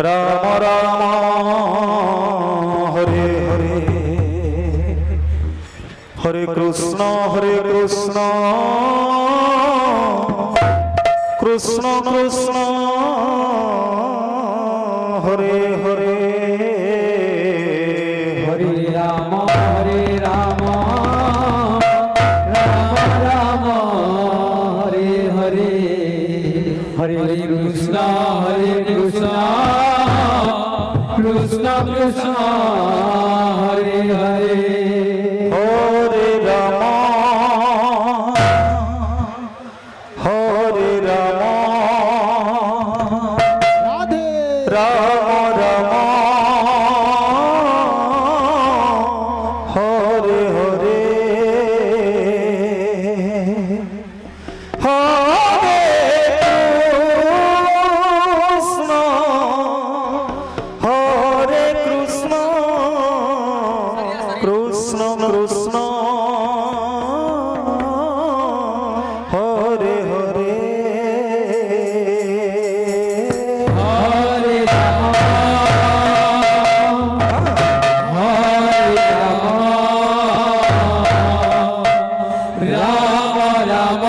राम राम हरे हरे, हरे कृष्ण हरे कृष्ण, कृष्ण कृष्ण हरे हरे। हरे राम हरे राम, राम राम हरे हरे। हरे कृष्ण हरे कृष्ण, कृष्ण कृष्ण हरे हरे। हरे राम हरे राम, राधे। राम राम हरे हरे। हरे कृष्ण, हरे कृष्ण, कृष्ण कृष्ण हरे हरे। हरे राम, हरे राम, राम राम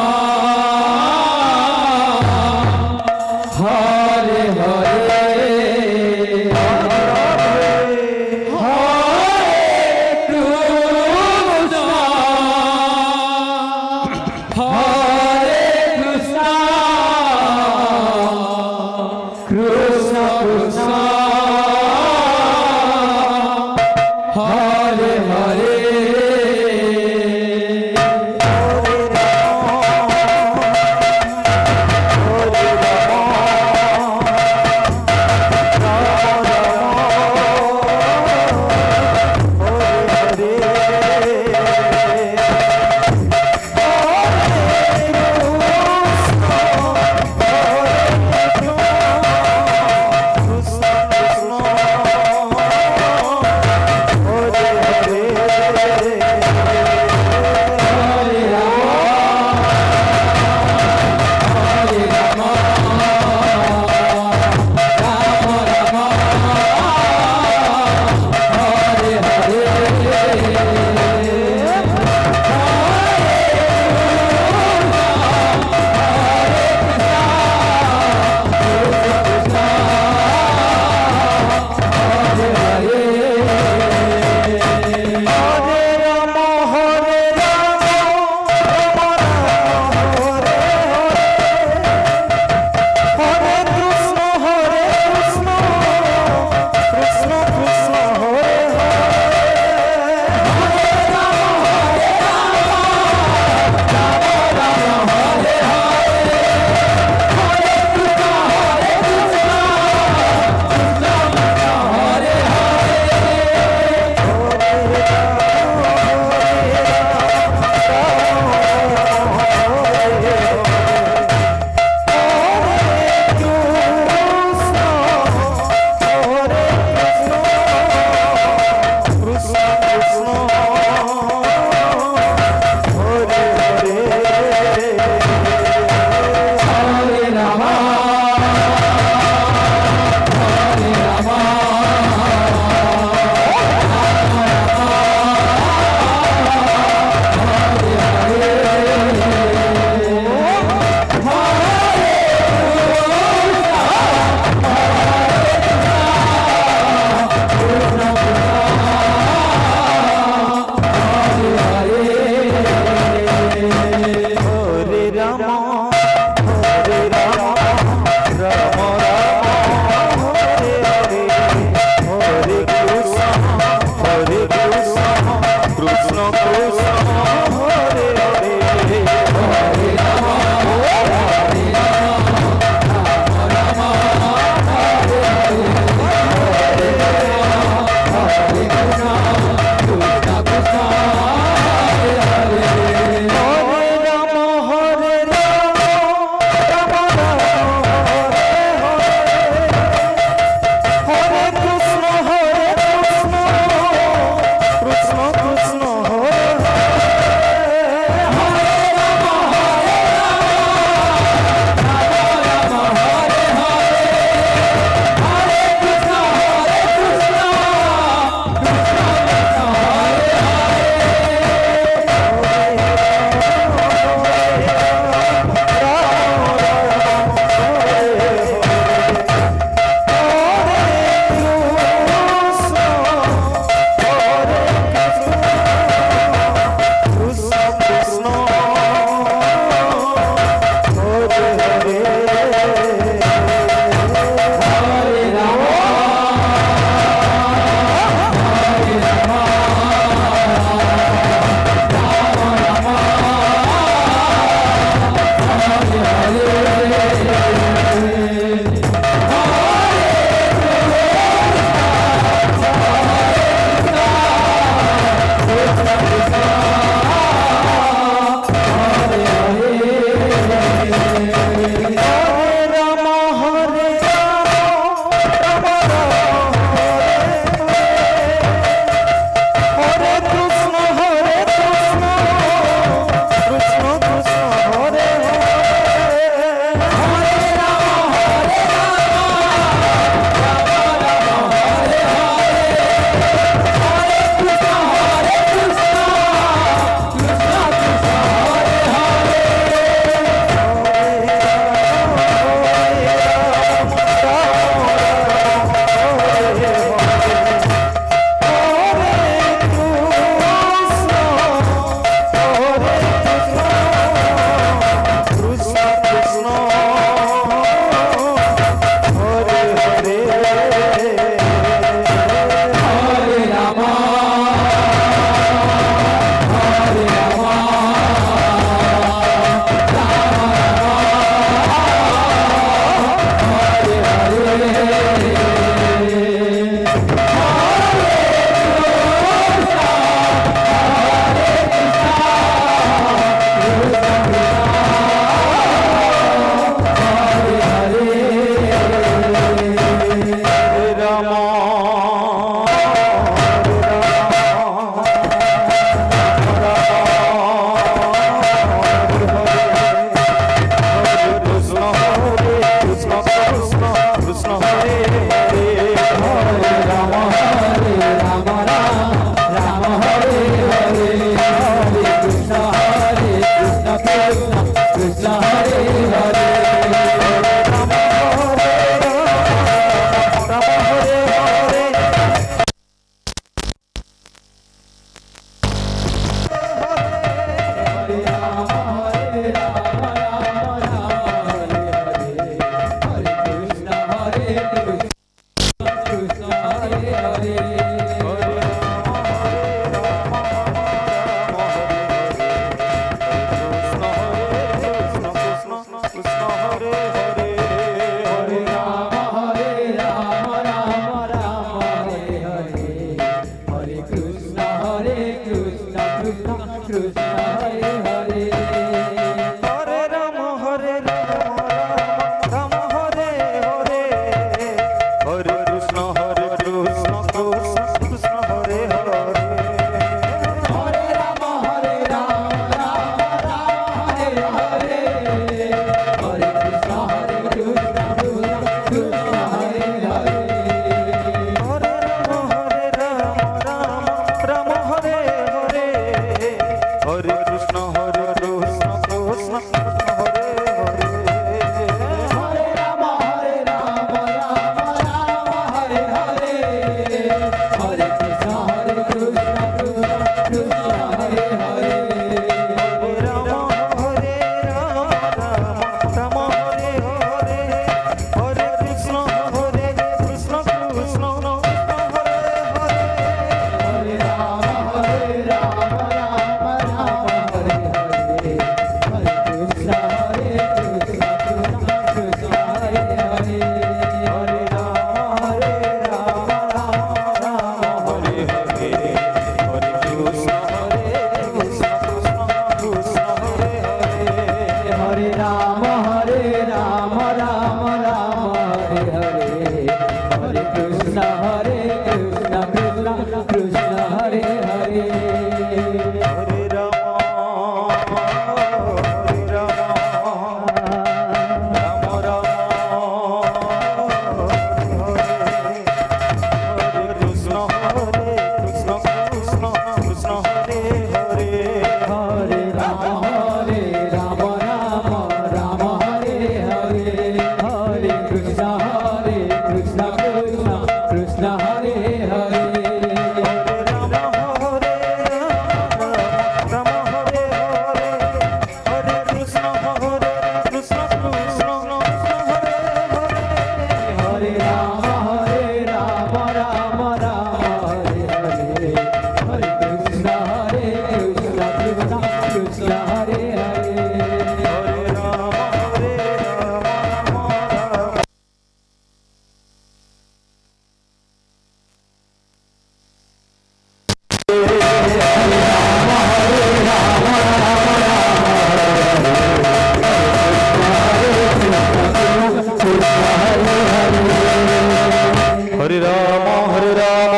राम हरे राम,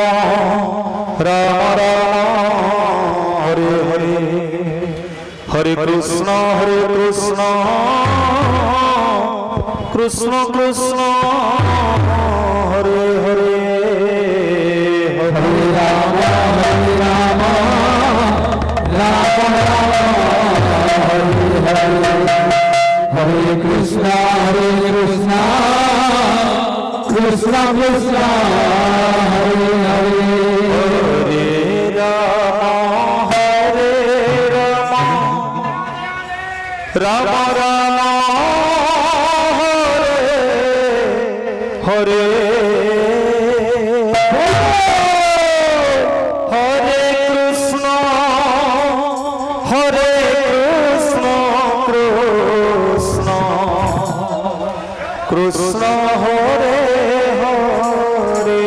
राम राम हरे हरे, हरे कृष्ण हरे कृष्ण, कृष्ण कृष्ण हरे हरे, हरे राम हरे राम, राम राम हरे हरे, हरे कृष्ण हरे कृष्ण, कृष्ण कृष्ण हरे हरे। हरे राम हरे राम, राम राम हरे हरे। हरे कृष्ण, हरे कृष्ण, कृष्ण कृष्ण हरे हरे।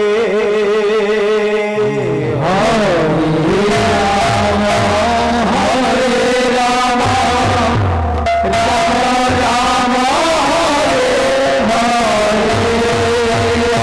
हरे राम, हरे राम, राम राम, हरे हरे।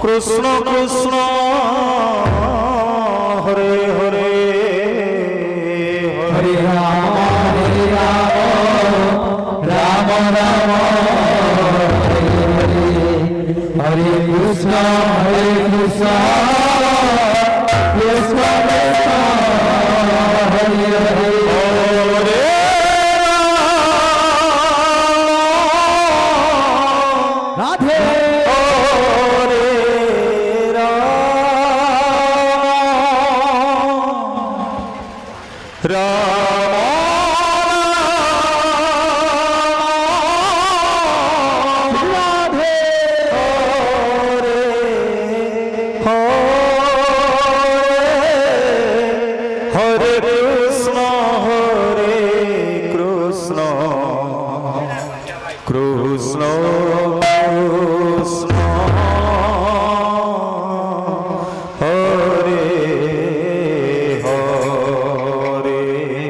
कृष्ण कृष्ण हरे हरे हरे राम हरे राम राम राम हरे हरे हरे कृष्ण हरे कृष्ण कृष्ण कृष्ण हरे हरे हरे राम राधे हरे राम राम राम राधे हरे हरे हरे कृष्ण हरे कृष्ण कृष्ण कृष्ण हरे हरे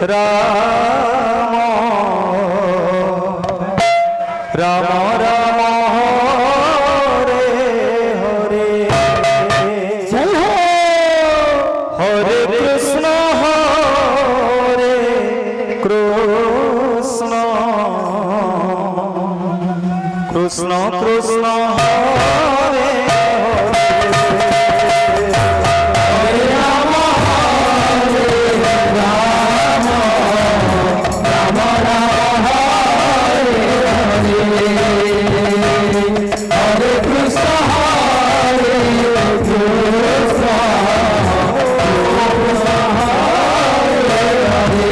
राम, राम राम हरे हरे। जय हो। हरे कृष्ण हरे कृष्ण, कृष्ण कृष्ण हरे हरे। हरे राम हरे राम, राम राम हरे हरे। हरे कृष्ण हरे कृष्ण, कृष्ण कृष्ण हरे हरे।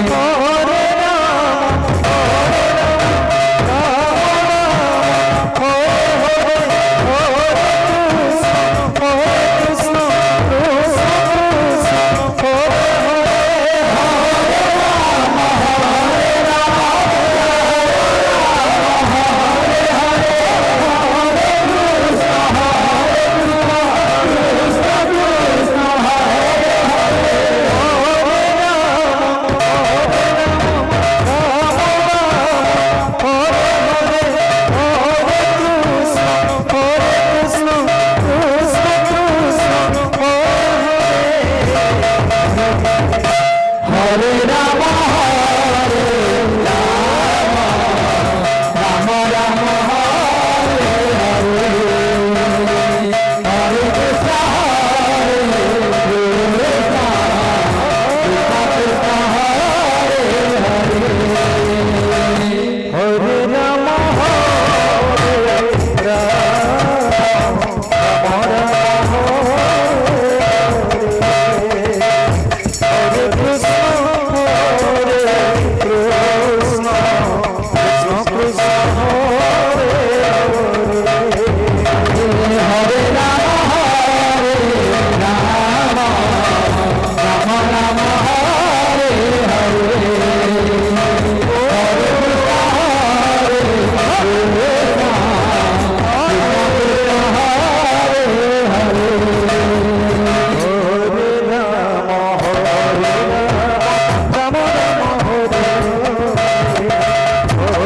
हरे राम हरे राम, राम राम हरे हरे। हरे कृष्ण हरे कृष्ण, कृष्ण कृष्ण हरे हरे। हरे राम हरे राम, राम राम हरे हरे। हरे कृष्ण हरे कृष्ण, कृष्ण कृष्ण हरे हरे। हरे राम हरे राम, राम राम हरे हरे। हरे कृष्ण हरे कृष्ण, कृष्ण कृष्ण हरे हरे। हरे राम हरे राम, राम राम हरे हरे। हरे कृष्ण हरे कृष्ण, कृष्ण कृष्ण हरे हरे। हरे राम हरे राम, राम राम हरे हरे। हरे कृष्ण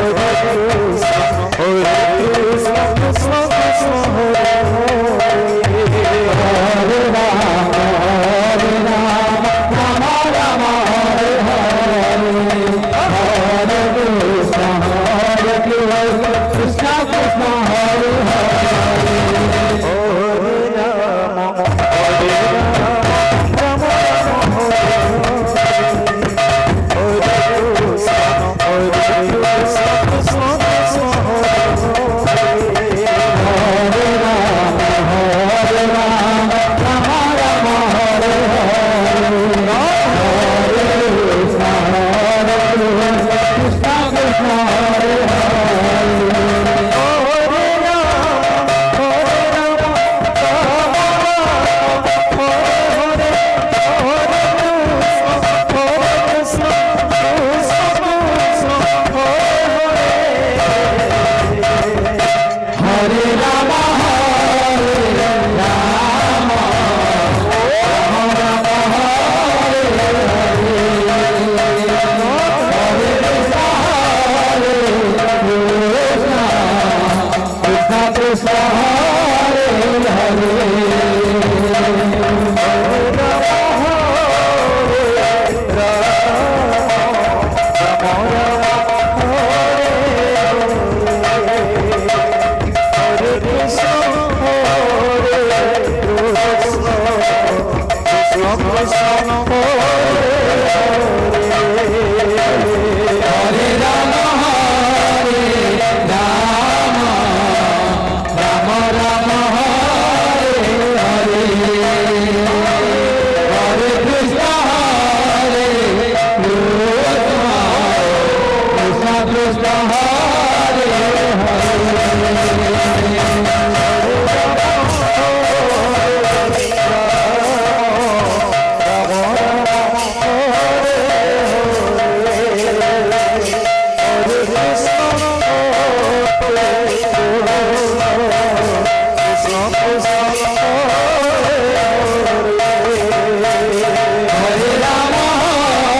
हरे कृष्ण, कृष्ण कृष्ण हरे हरे। हरे राम हरे राम, राम राम हरे हरे। हरे कृष्ण हरे कृष्ण, कृष्ण कृष्ण हरे हरे। हरे राम हरे राम, राम राम हरे हरे। हरे कृष्ण हरे कृष्ण, कृष्ण कृष्ण हरे हरे। हरे राम हरे राम, राम राम हरे हरे। हरे कृष्ण हरे कृष्ण, कृष्ण कृष्ण हरे हरे। हरे राम हरे राम, राम राम हरे हरे। हरे कृष्ण हरे कृष्ण, कृष्ण कृष्ण हरे हरे। हरे राम हरे राम, राम राम हरे हरे। हरे कृष्ण हरे कृष्ण, कृष्ण कृष्ण हरे हरे। हरे राम हरे राम, राम राम हरे हरे। हरे कृष्ण हरे कृष्ण, कृष्ण कृष्ण हरे हरे। हरे राम हरे राम, राम राम हरे हरे। हरे कृष्ण हरे कृष्ण, कृष्ण कृष्ण हरे हरे। हरे राम हरे राम, राम राम हरे हरे। हरे कृष्ण हरे कृष्ण, कृष्ण कृष्ण हरे हरे। हरे राम हरे राम, राम राम हरे हरे। हरे कृष्ण हरे कृष्ण, कृष्ण कृष्ण हरे हरे।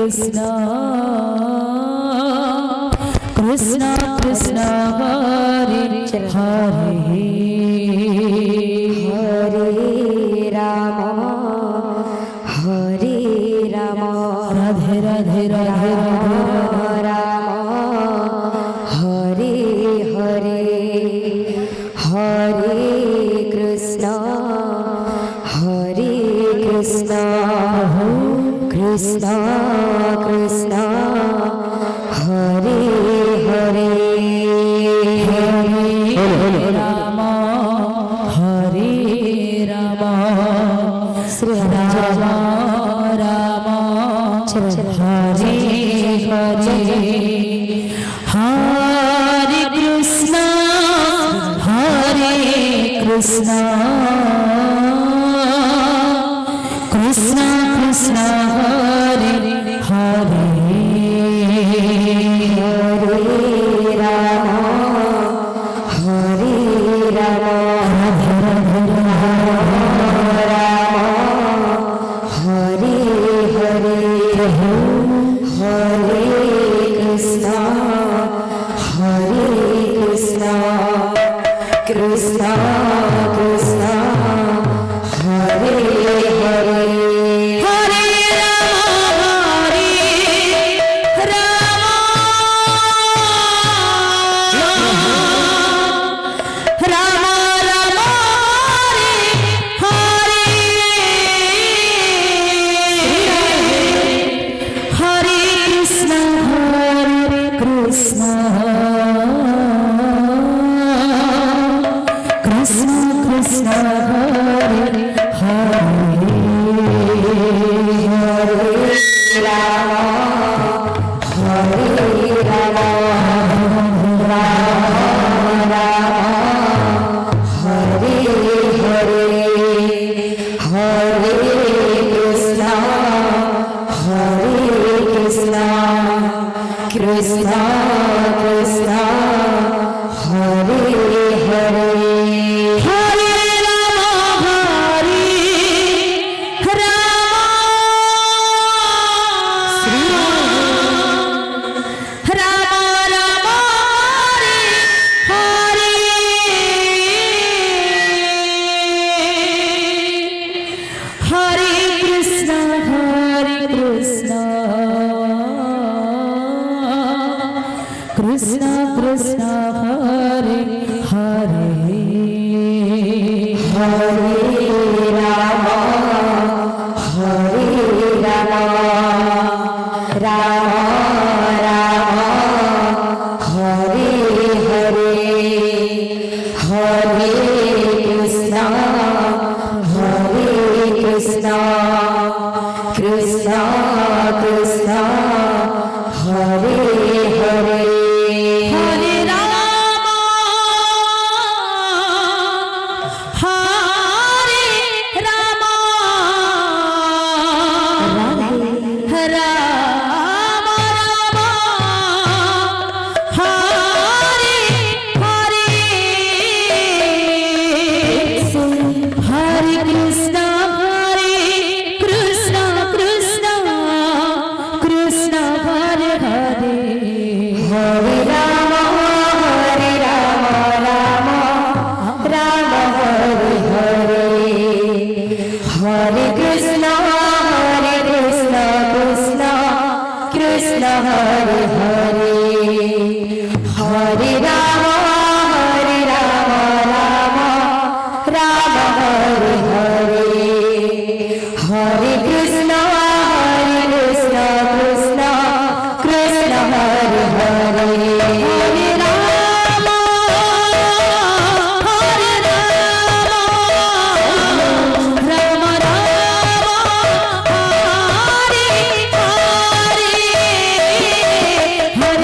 कृष्ण कृष्ण कृष्ण हरे हरे। हरे राम हरे राम। राधे राधे राधे राधे। राम हरे हरे। हरे कृष्ण हरे कृष्ण कृष्ण कृष्ण हरे हरे। हरे राम हरे राम। श्री राम राम हरे हरे। हरे कृष्ण हरे कृष्ण कृष्ण कृष्ण हरे हरे। हरे राम हरे राम। राम हरे हरे। हरे कृष्ण हरे कृष्ण कृष्ण कृष्ण हरे हरे। हरे राम हरे राम। राम राम हरे हरे। हरे कृष्ण हरे कृष्ण कृष्ण कृष्ण हरे हरे। हरे राम हरे राम। राम राम हरे हरे। हरे कृष्ण हरे कृष्ण कृष्ण कृष्ण हरे हरे। हरे राम हरे राम। श्री राम राम हरे हरे। हरे कृष्ण हरे कृष्ण कृष्ण कृष्ण हरे हरे। हरे राम हरे राम। राम राम हरे हरे। हरे कृष्ण हरे कृष्ण कृष्ण कृष्ण हरे हरे। हरे राम हरे राम। राम राम हरे हरे। हरे कृष्ण हरे कृष्ण कृष्ण कृष्ण हरे हरे। हरे राम हरे राम। राम राम हरे हरे। हरे कृष्ण हरे कृष्ण कृष्ण कृष्ण हरे हरे। हरे राम हरे राम। राम राम हरे हरे। हरे कृष्ण हरे कृष्ण कृष्ण कृष्ण हरे हरे। हरे राम हरे राम। राम राम हरे हरे। हरे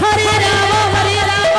हरे राम, हरे राम।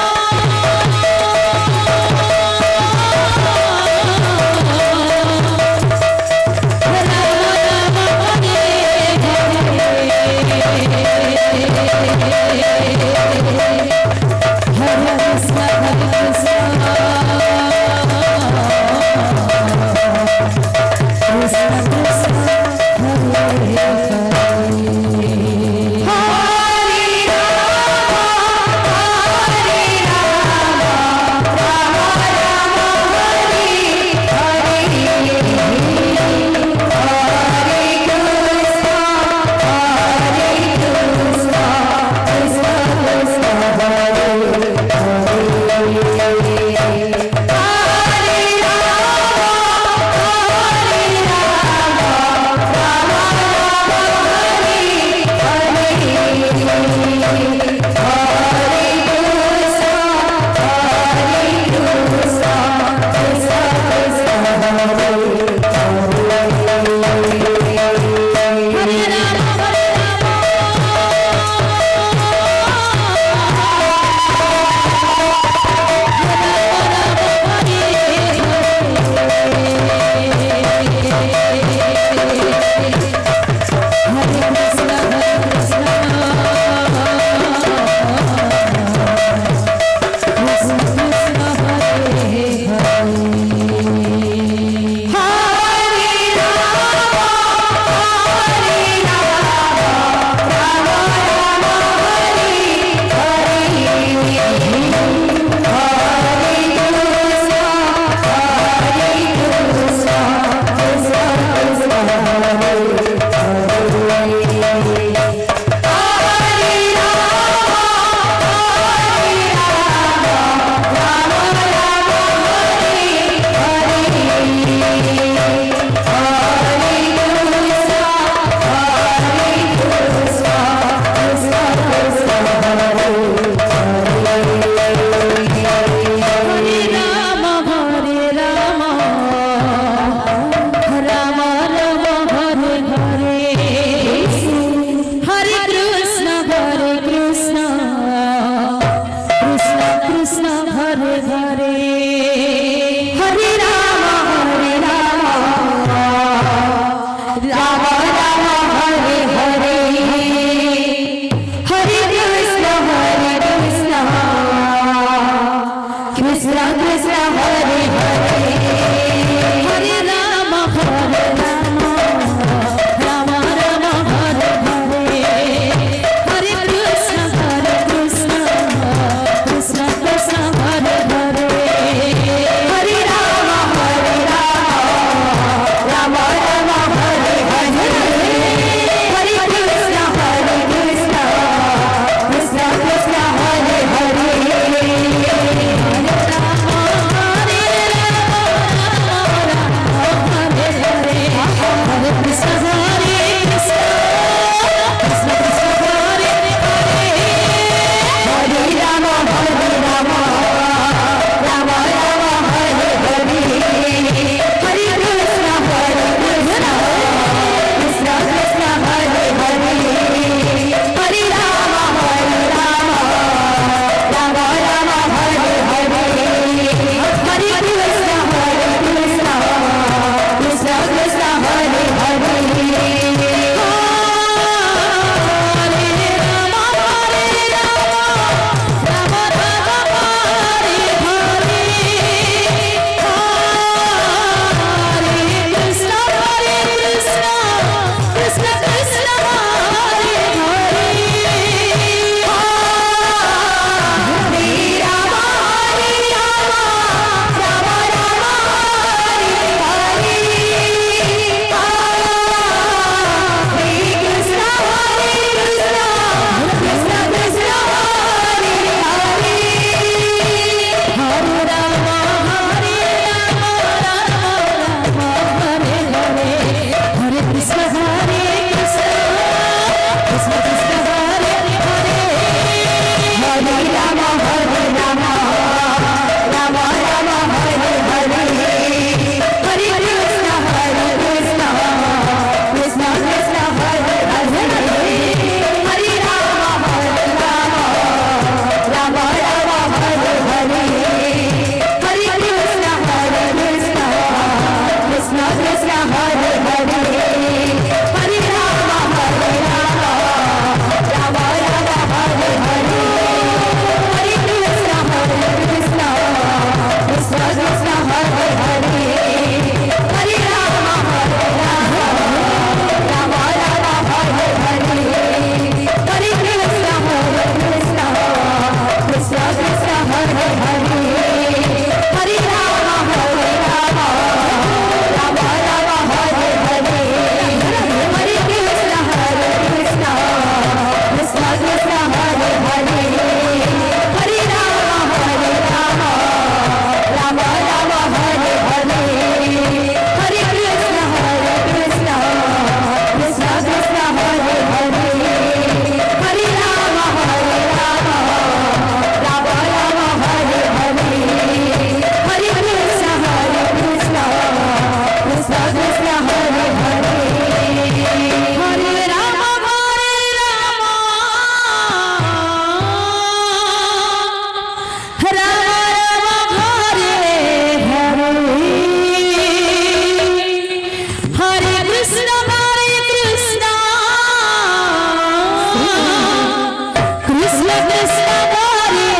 कृष्ण कृष्ण हरे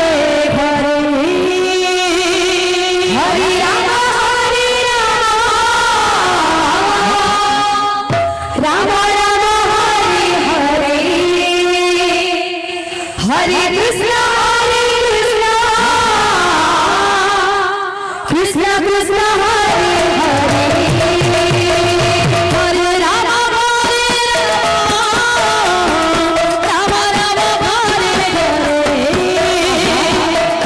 हरे, हरे राम हरे राम, राम राम हरे हरे, हरे कृष्ण हरे कृष्ण, कृष्ण कृष्ण हरे हरे, हरे राम हरे राम, राम राम हरे हरे,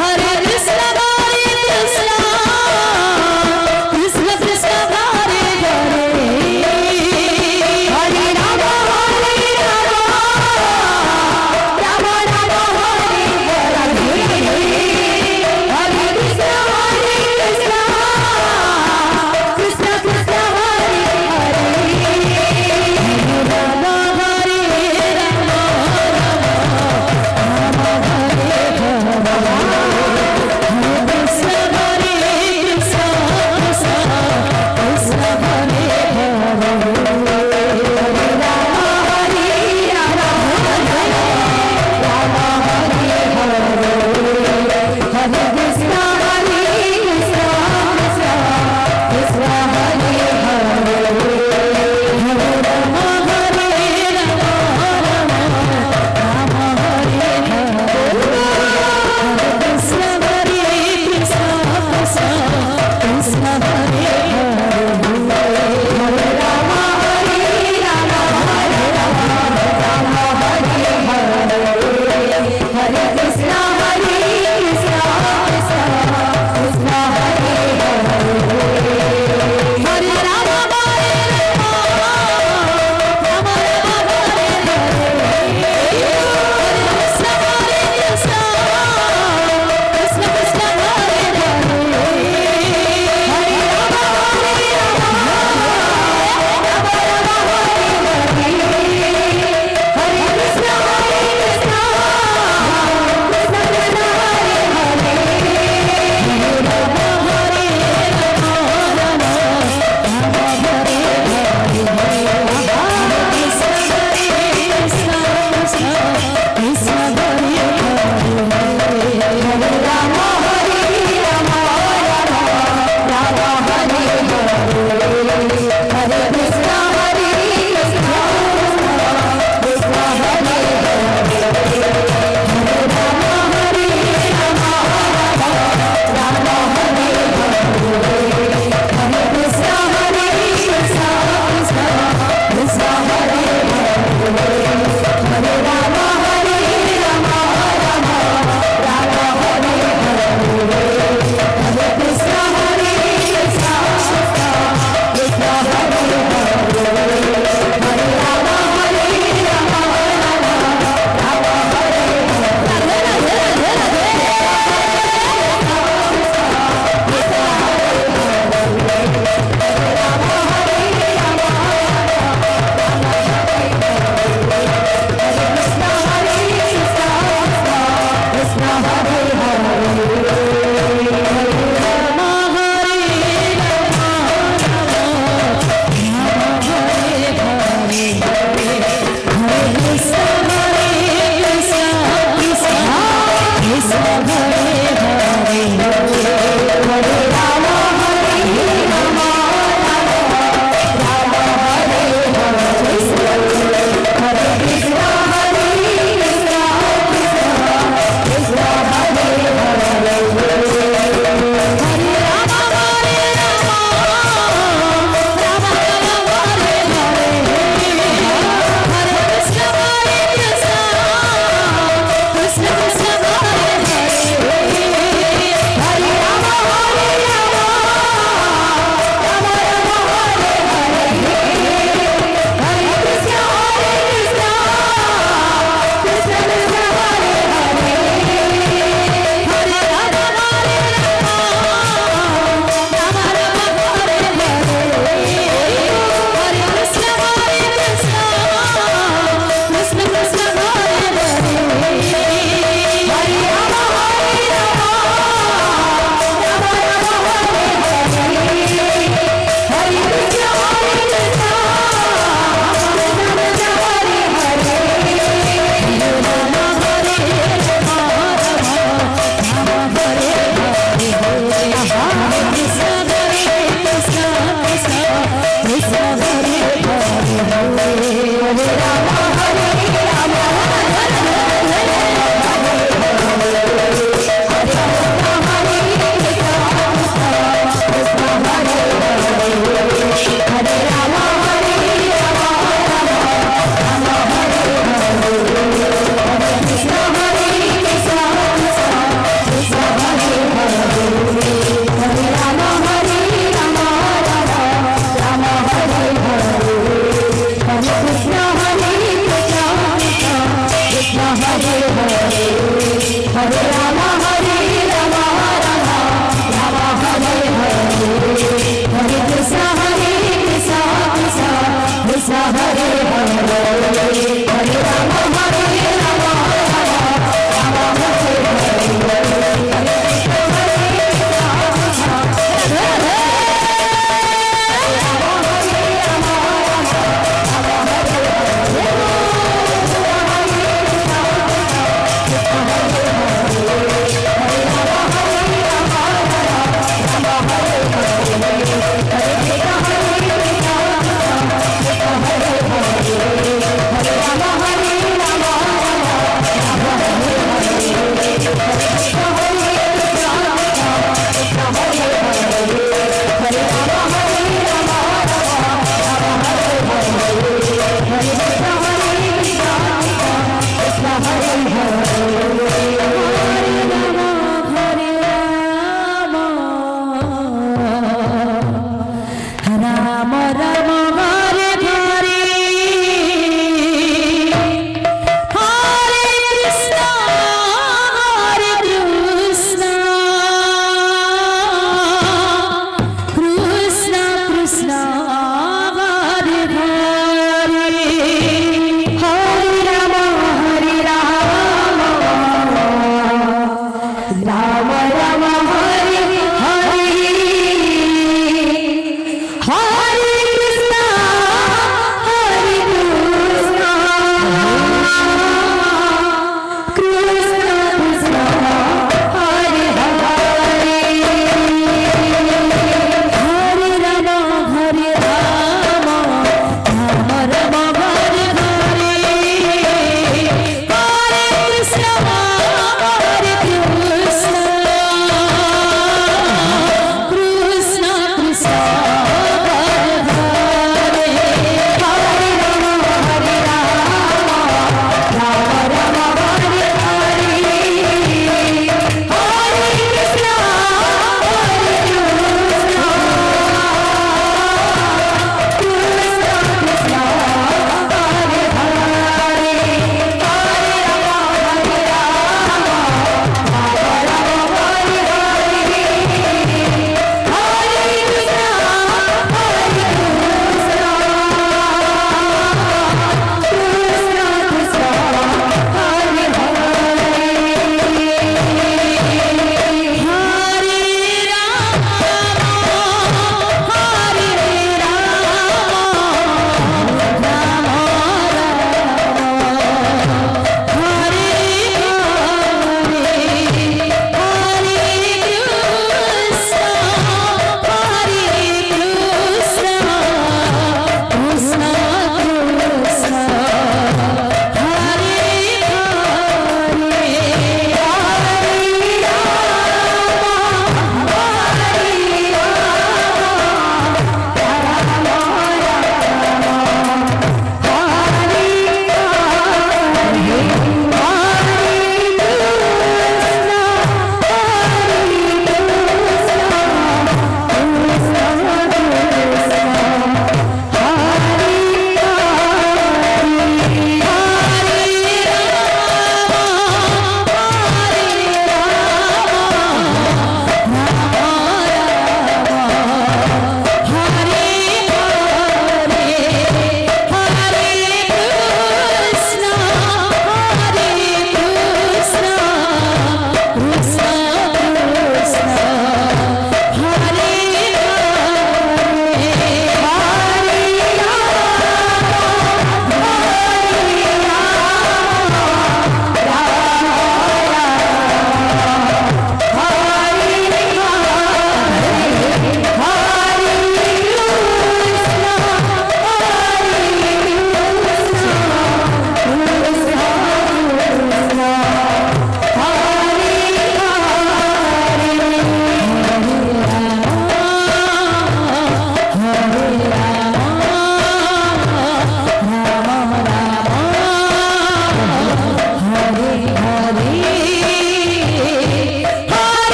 हरे कृष्ण हरे कृष्ण, कृष्ण कृष्ण हरे हरे, हरे राम हरे राम, राम राम हरे हरे।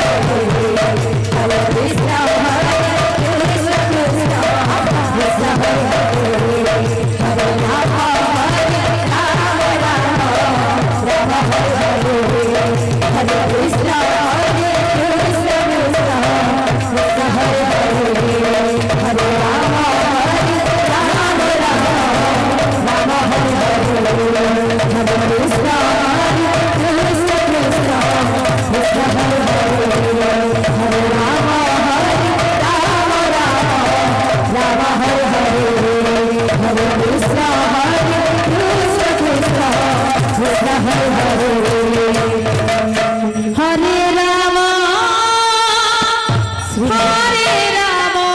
हरे राम, हरे राम, राम राम, हरे हरे। हरे कृष्ण, हरे कृष्ण, कृष्ण कृष्ण हरे हरे। हरे राम, हरे राम, राम राम, राम हरे हरे। हरे कृष्ण, हरे कृष्ण, कृष्ण कृष्ण हरे हरे। हरे राम, हरे राम, राम राम, हरे हरे। हरे कृष्ण, हरे कृष्ण, कृष्ण कृष्ण हरे हरे। हरे राम, हरे राम, राम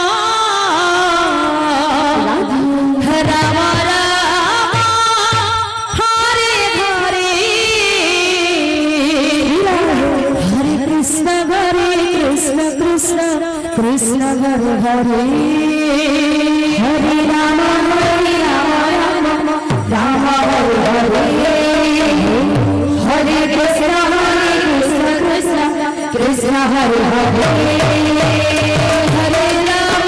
राम, हरे हरे। हरे कृष्ण, हरे कृष्ण, कृष्ण कृष्ण हरे हरे। हरे राम,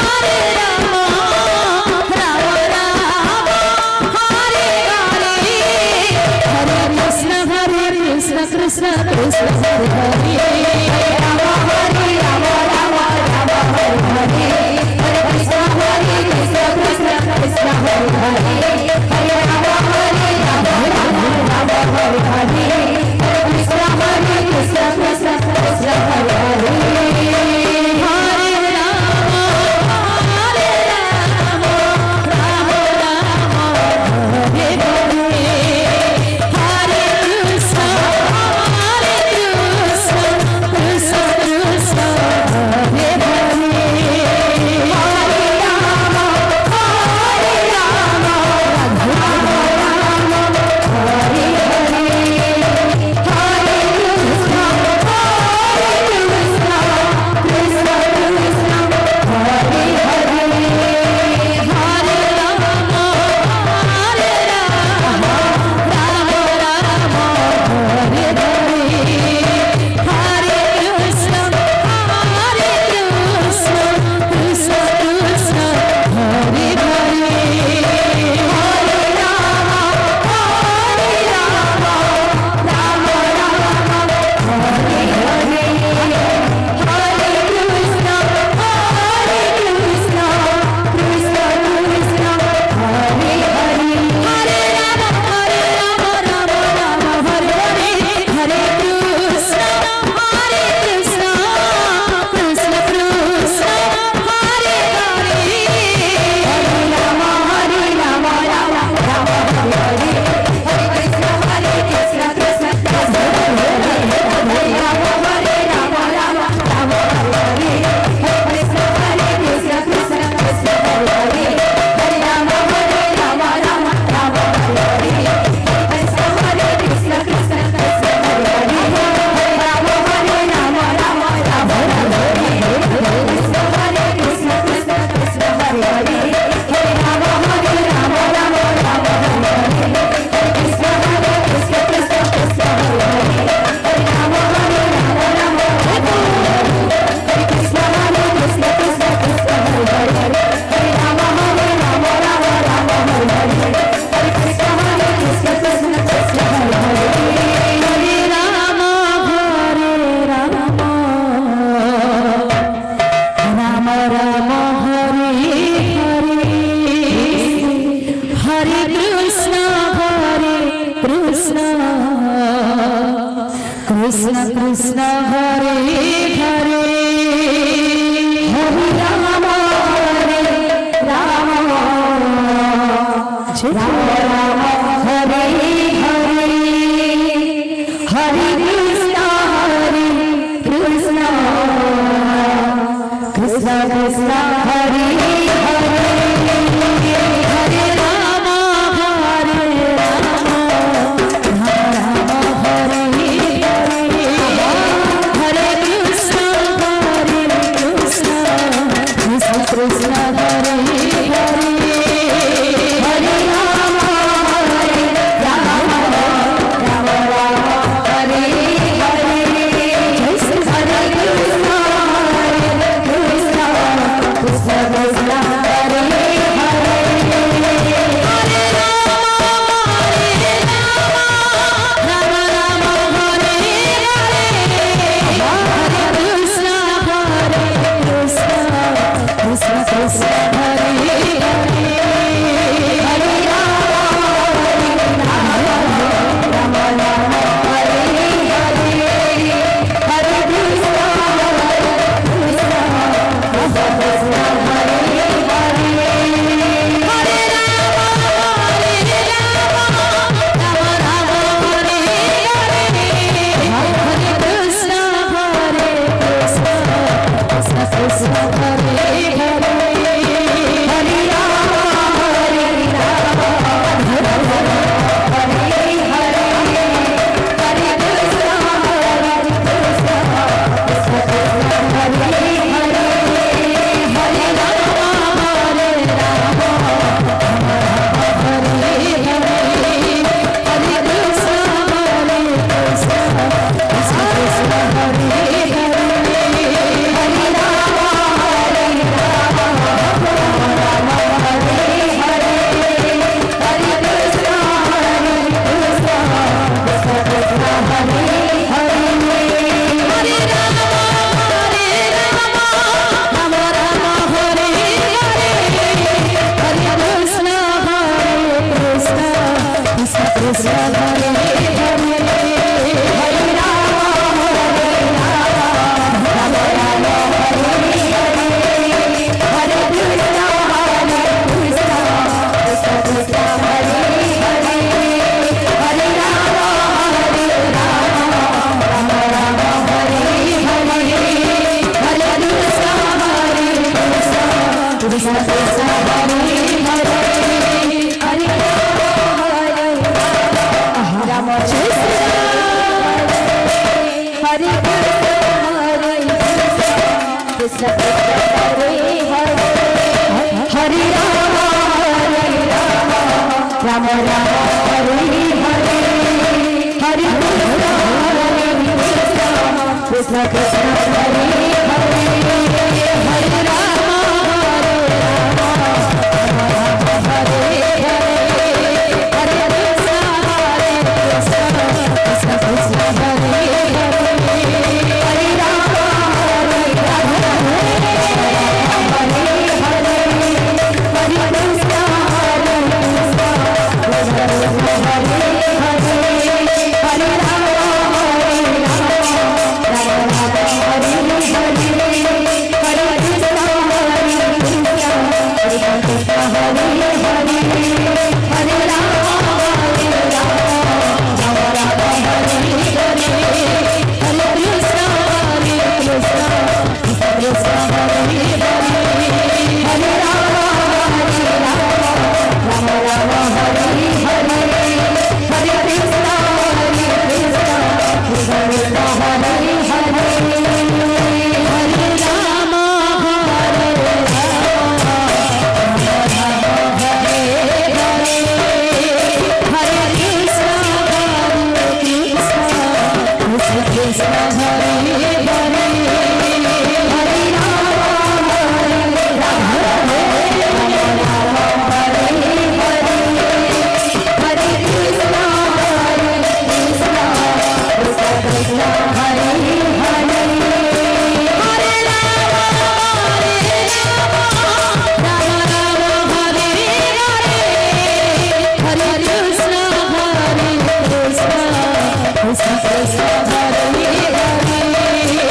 हरे राम, राम राम, हरे हरे। हरे कृष्ण, हरे कृष्ण, कृष्ण कृष्ण हरे हरे। हरे राम, हरे राम, राम राम, हरे हरे। हरे कृष्ण, हरे कृष्ण, कृष्ण कृष्ण, हरे हरे। हरे राम, हरे राम, राम राम, हरे हरे। हरे कृष्ण, हरे कृष्ण, कृष्ण कृष्ण, हरे हरे। हरे राम, हरे राम, राम राम, हरे हरे। हरे कृष्ण, हरे कृष्ण, कृष्ण कृष्ण, हरे हरे। हरे राम, हरे राम, राम राम, हरे हरे। हरे कृष्ण, हरे कृष्ण, कृष्ण कृष्ण, हरे हरे। हरे राम, हरे राम, राम राम, हरे हरे। हरे कृष्ण, हरे कृष्ण, कृष्ण कृष्ण, हरे हरे। हरे राम, हरे राम, राम राम, हरे हरे। हरे कृष्ण, हरे कृष्ण, कृष्ण कृष्ण, हरे हरे। हरे राम, हरे राम, राम राम, हरे हरे। हरे कृष्ण, हरे कृष्ण, कृष्ण कृष्ण, हरे हरे। हरे राम, हरे राम, राम राम, हरे हरे। हरे कृष्ण, हरे कृष्ण, कृष्ण कृष्ण, हरे हरे। हरे राम, हरे राम, राम राम, हरे हरे। हरे कृष्ण, हरे कृष्ण, कृष्ण कृष्ण, हरे हरे। हरे राम, हरे राम, राम राम, हरे हरे। हरे कृष्ण, हरे कृष्ण, कृष्ण कृष्ण, हरे हरे। हरे राम, हरे राम, राम राम, हरे हरे। हरे कृष्ण, हरे कृष्ण, कृष्ण कृष्ण, हरे हरे। हरे राम, हरे राम, राम राम, हरे हरे। हरे कृष्ण, हरे कृष्ण, कृष्ण कृष्ण, हरे हरे। हरे राम, हरे राम, राम राम, हरे हरे। हरे कृष्ण, हरे कृष्ण, कृष्ण कृष्ण, हरे हरे। हरे राम, हरे राम, राम राम, हरे हरे। हरे कृष्ण, हरे कृष्ण, कृष्ण कृष्ण, हरे हरे। हरे राम, हरे राम, राम राम, हरे हरे। हरे कृष्ण, कृष्ण हरे हरे, हरे राम हरे राम, राम राम हरे हरे, हरे कृष्ण हरे कृष्ण, कृष्ण कृष्ण हरे हरे, हरे राम हरे राम, राम राम हरे हरे, हरे कृष्ण हरे कृष्ण, कृष्ण कृष्ण हरे हरे, हरे राम हरे राम, राम राम हरे हरे, हरे कृष्ण हरे कृष्ण, कृष्ण कृष्ण हरे हरे, हरे राम हरे राम, हरे हरे, हरे कृष्ण हरे कृष्ण, कृष्ण कृष्ण हरे हरे, हरे राम हरे राम, राम राम हरे हरे, हरे कृष्ण हरे कृष्ण, कृष्ण कृष्ण हरे हरे, हरे राम हरे राम, राम राम हरे हरे, हरे कृष्ण हरे कृष्ण, कृष्ण कृष्ण हरे हरे, हरे राम हरे राम, राम राम हरे हरे, हरे कृष्ण हरे कृष्ण, कृष्ण कृष्ण हरे हरे, हरे राम हरे राम, राम राम हरे हरे, हरे कृष्ण हरे कृष्ण, कृष्ण कृष्ण हरे हरे, हरे राम हरे राम, राम राम हरे हरे, हरे कृष्ण हरे कृष्ण, कृष्ण कृष्ण हरे हरे, हरे राम हरे राम, राम राम हरे हरे, हरे कृष्ण हरे कृष्ण, कृष्ण कृष्ण हरे हरे, हरे राम हरे राम,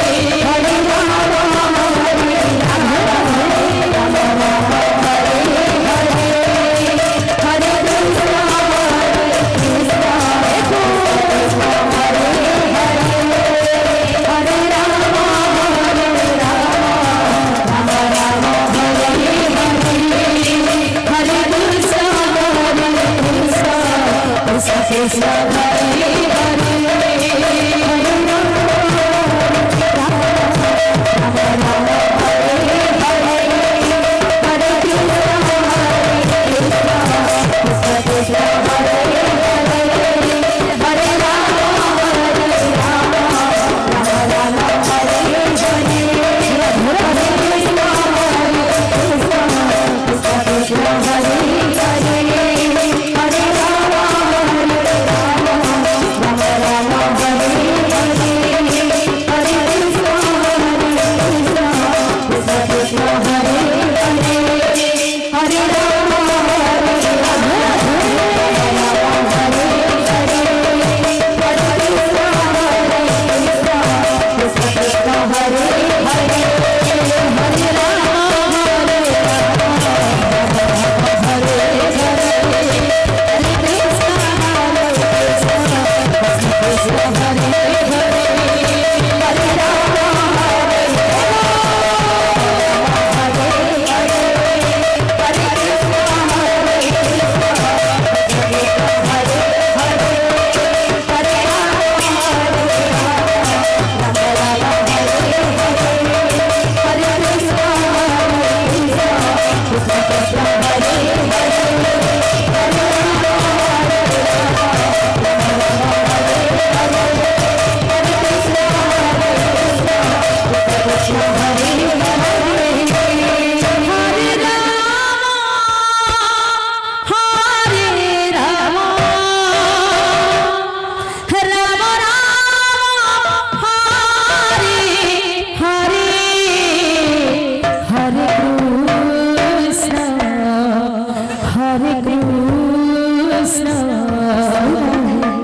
राम राम हरे हरे, हरे कृष्ण हरे कृष्ण, कृष्ण कृष्ण हरे हरे, हरे राम हरे राम, राम राम हरे हरे, हरे कृष्ण हरे कृष्ण, कृष्ण कृष्ण हरे हरे, हरे राम हरे राम, राम राम हरे हरे, हरे कृष्ण हरे कृष्ण, कृष्ण कृष्ण हरे हरे, हरे राम हरे राम, राम राम हरे हरे, हरे कृष्ण हरे कृष्ण, कृष्ण कृष्ण हरे हरे, हरे राम हरे राम, राम राम हरे हरे, हरे कृष्ण हरे कृष्ण, कृष्ण कृष्ण हरे हरे, हरे राम हरे राम, राम राम हरे हरे, हरे कृष्ण हरे कृष्ण, कृष्ण कृष्ण हरे हरे, हरे राम हरे राम, राम राम हरे हरे, हरे कृष्ण हरे कृष्ण, कृष्ण कृष्ण हरे हरे, हरे राम हरे राम, राम राम हरे हरे, हरे कृष्ण हरे कृष्ण, कृष्ण कृष्ण हरे हरे, हरे राम हरे राम, राम राम हरे हरे, हरे कृष्ण हरे कृष्ण, कृष्ण कृष्ण हरे हरे, हरे राम हरे राम, राम राम हरे हरे, हरे कृष्ण हरे कृष्ण, कृष्ण कृष्ण हरे हरे, हरे राम हरे राम, राम राम हरे हरे, हरे कृष्ण हरे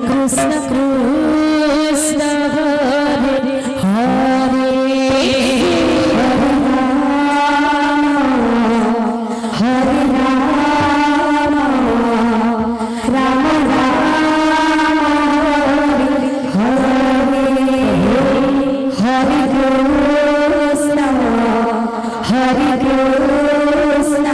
कृष्ण, कृष्ण कृष्ण हरे हरे, हरे राम हरे राम, राम राम हरे हरे, हरे कृष्ण हरे कृष्ण,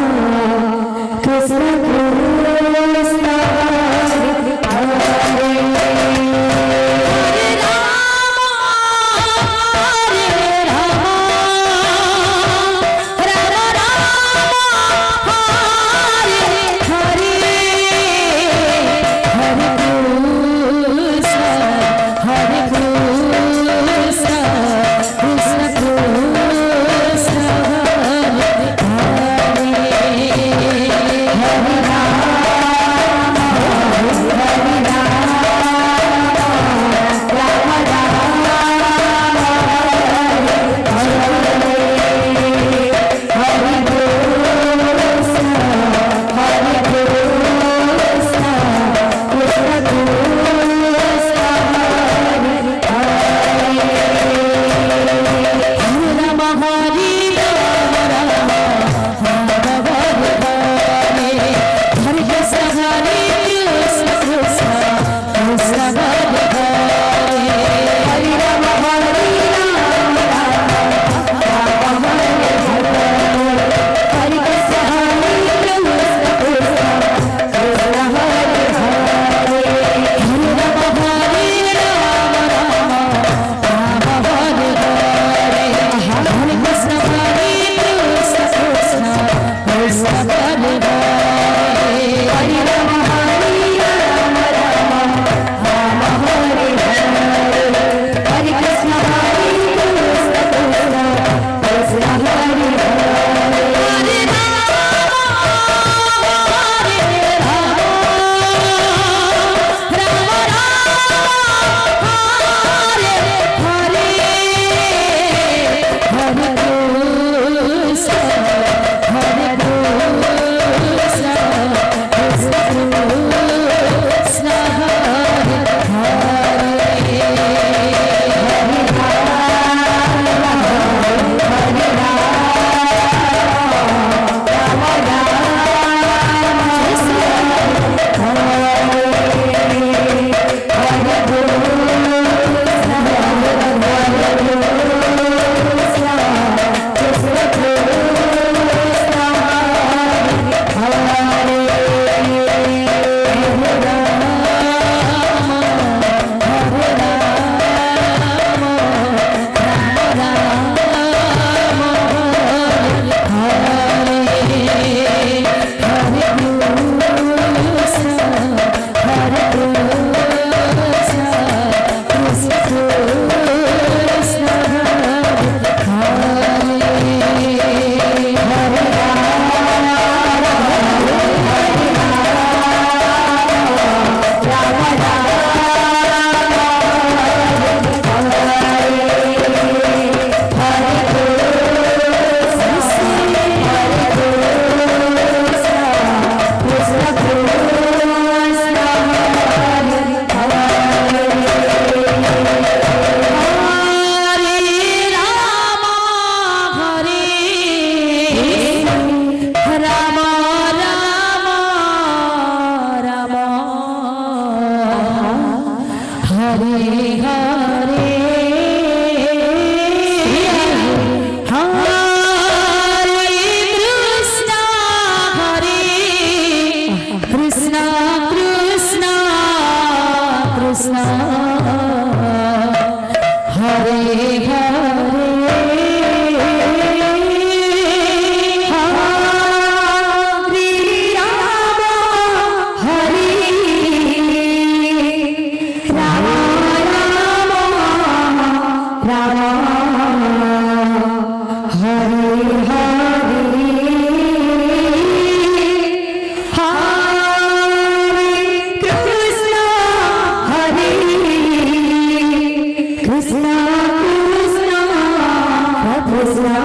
कृष्णा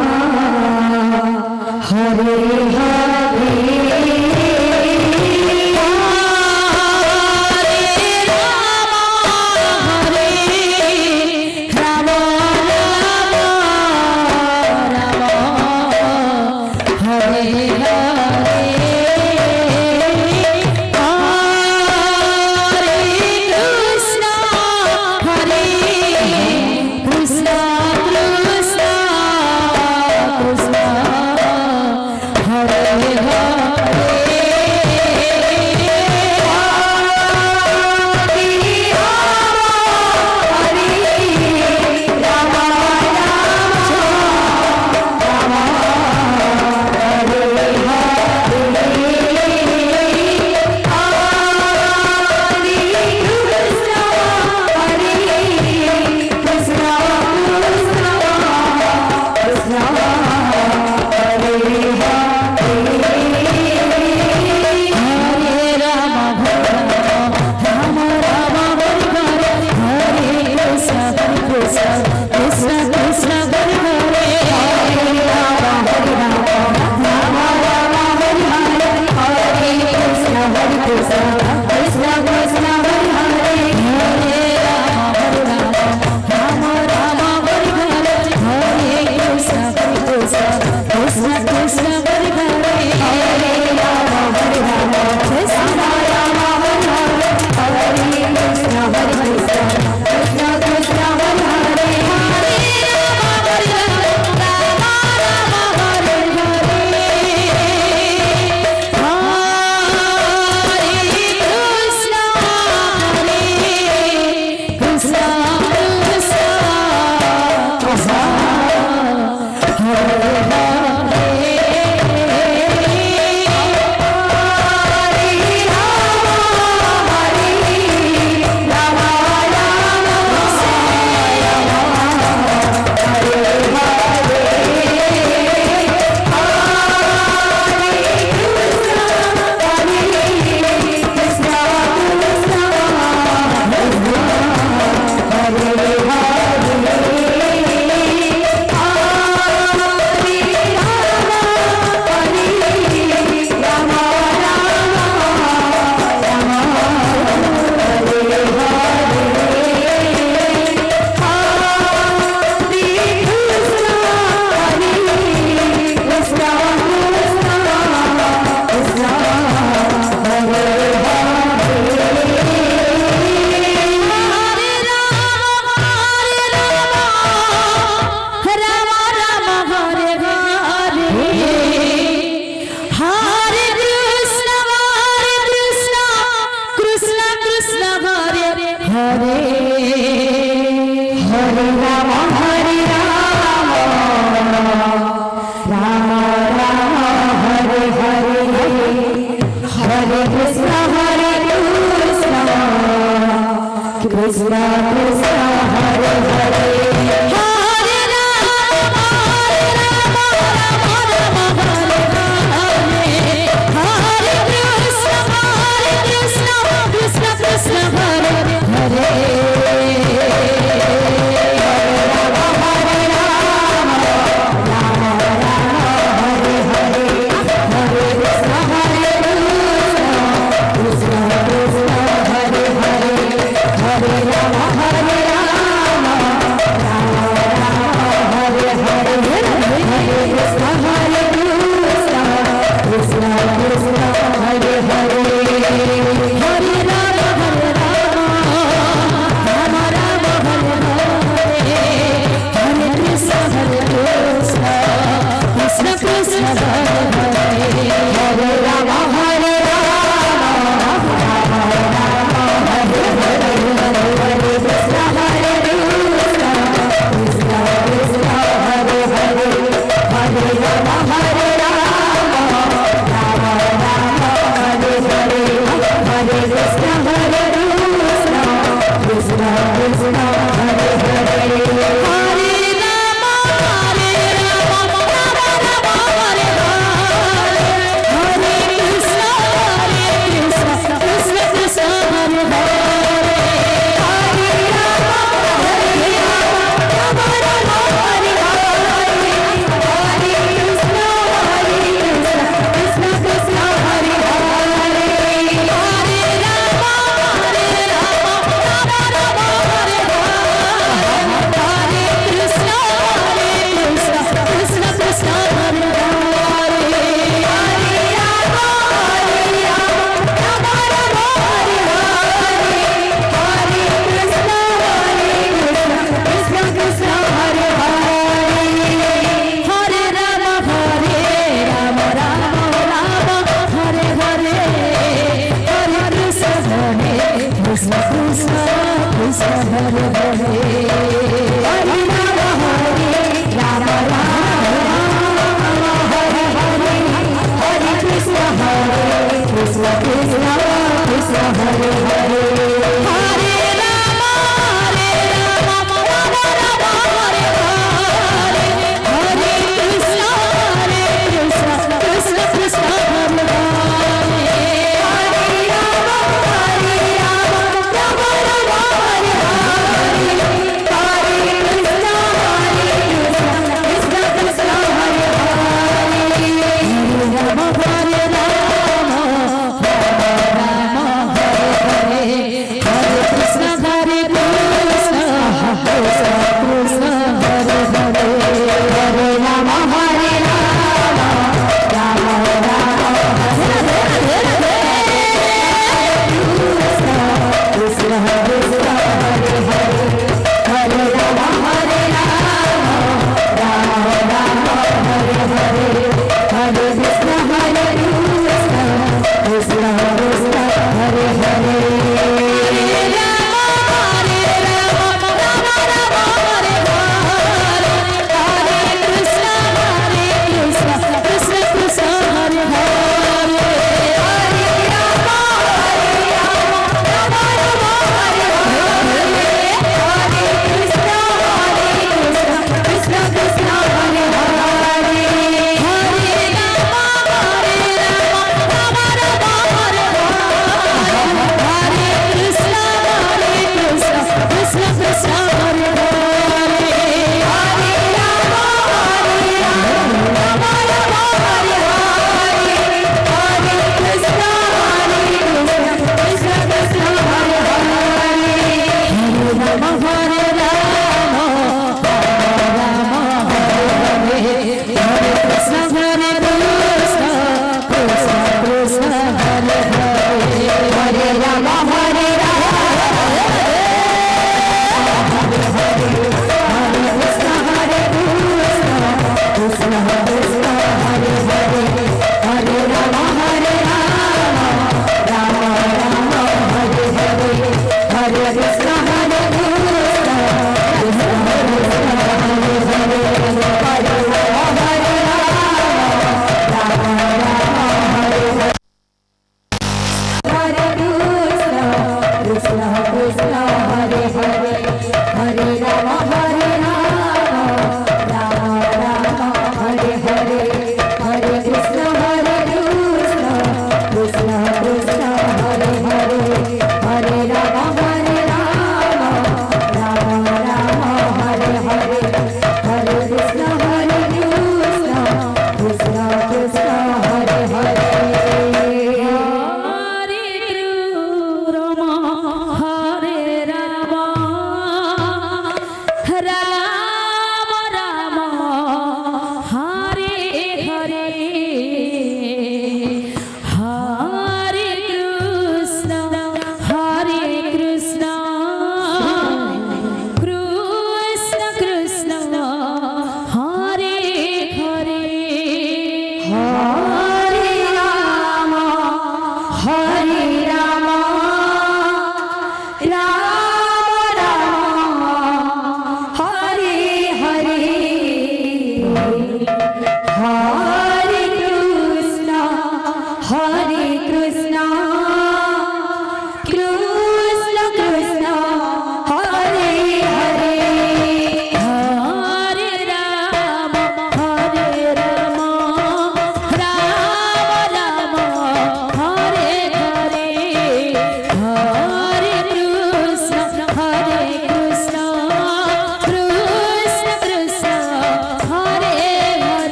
हरे हरे। हरे राम हरे राम राम राम हरे हरे। हरे कृष्णा हरे कृष्णा कृष्णा कृष्णा हरे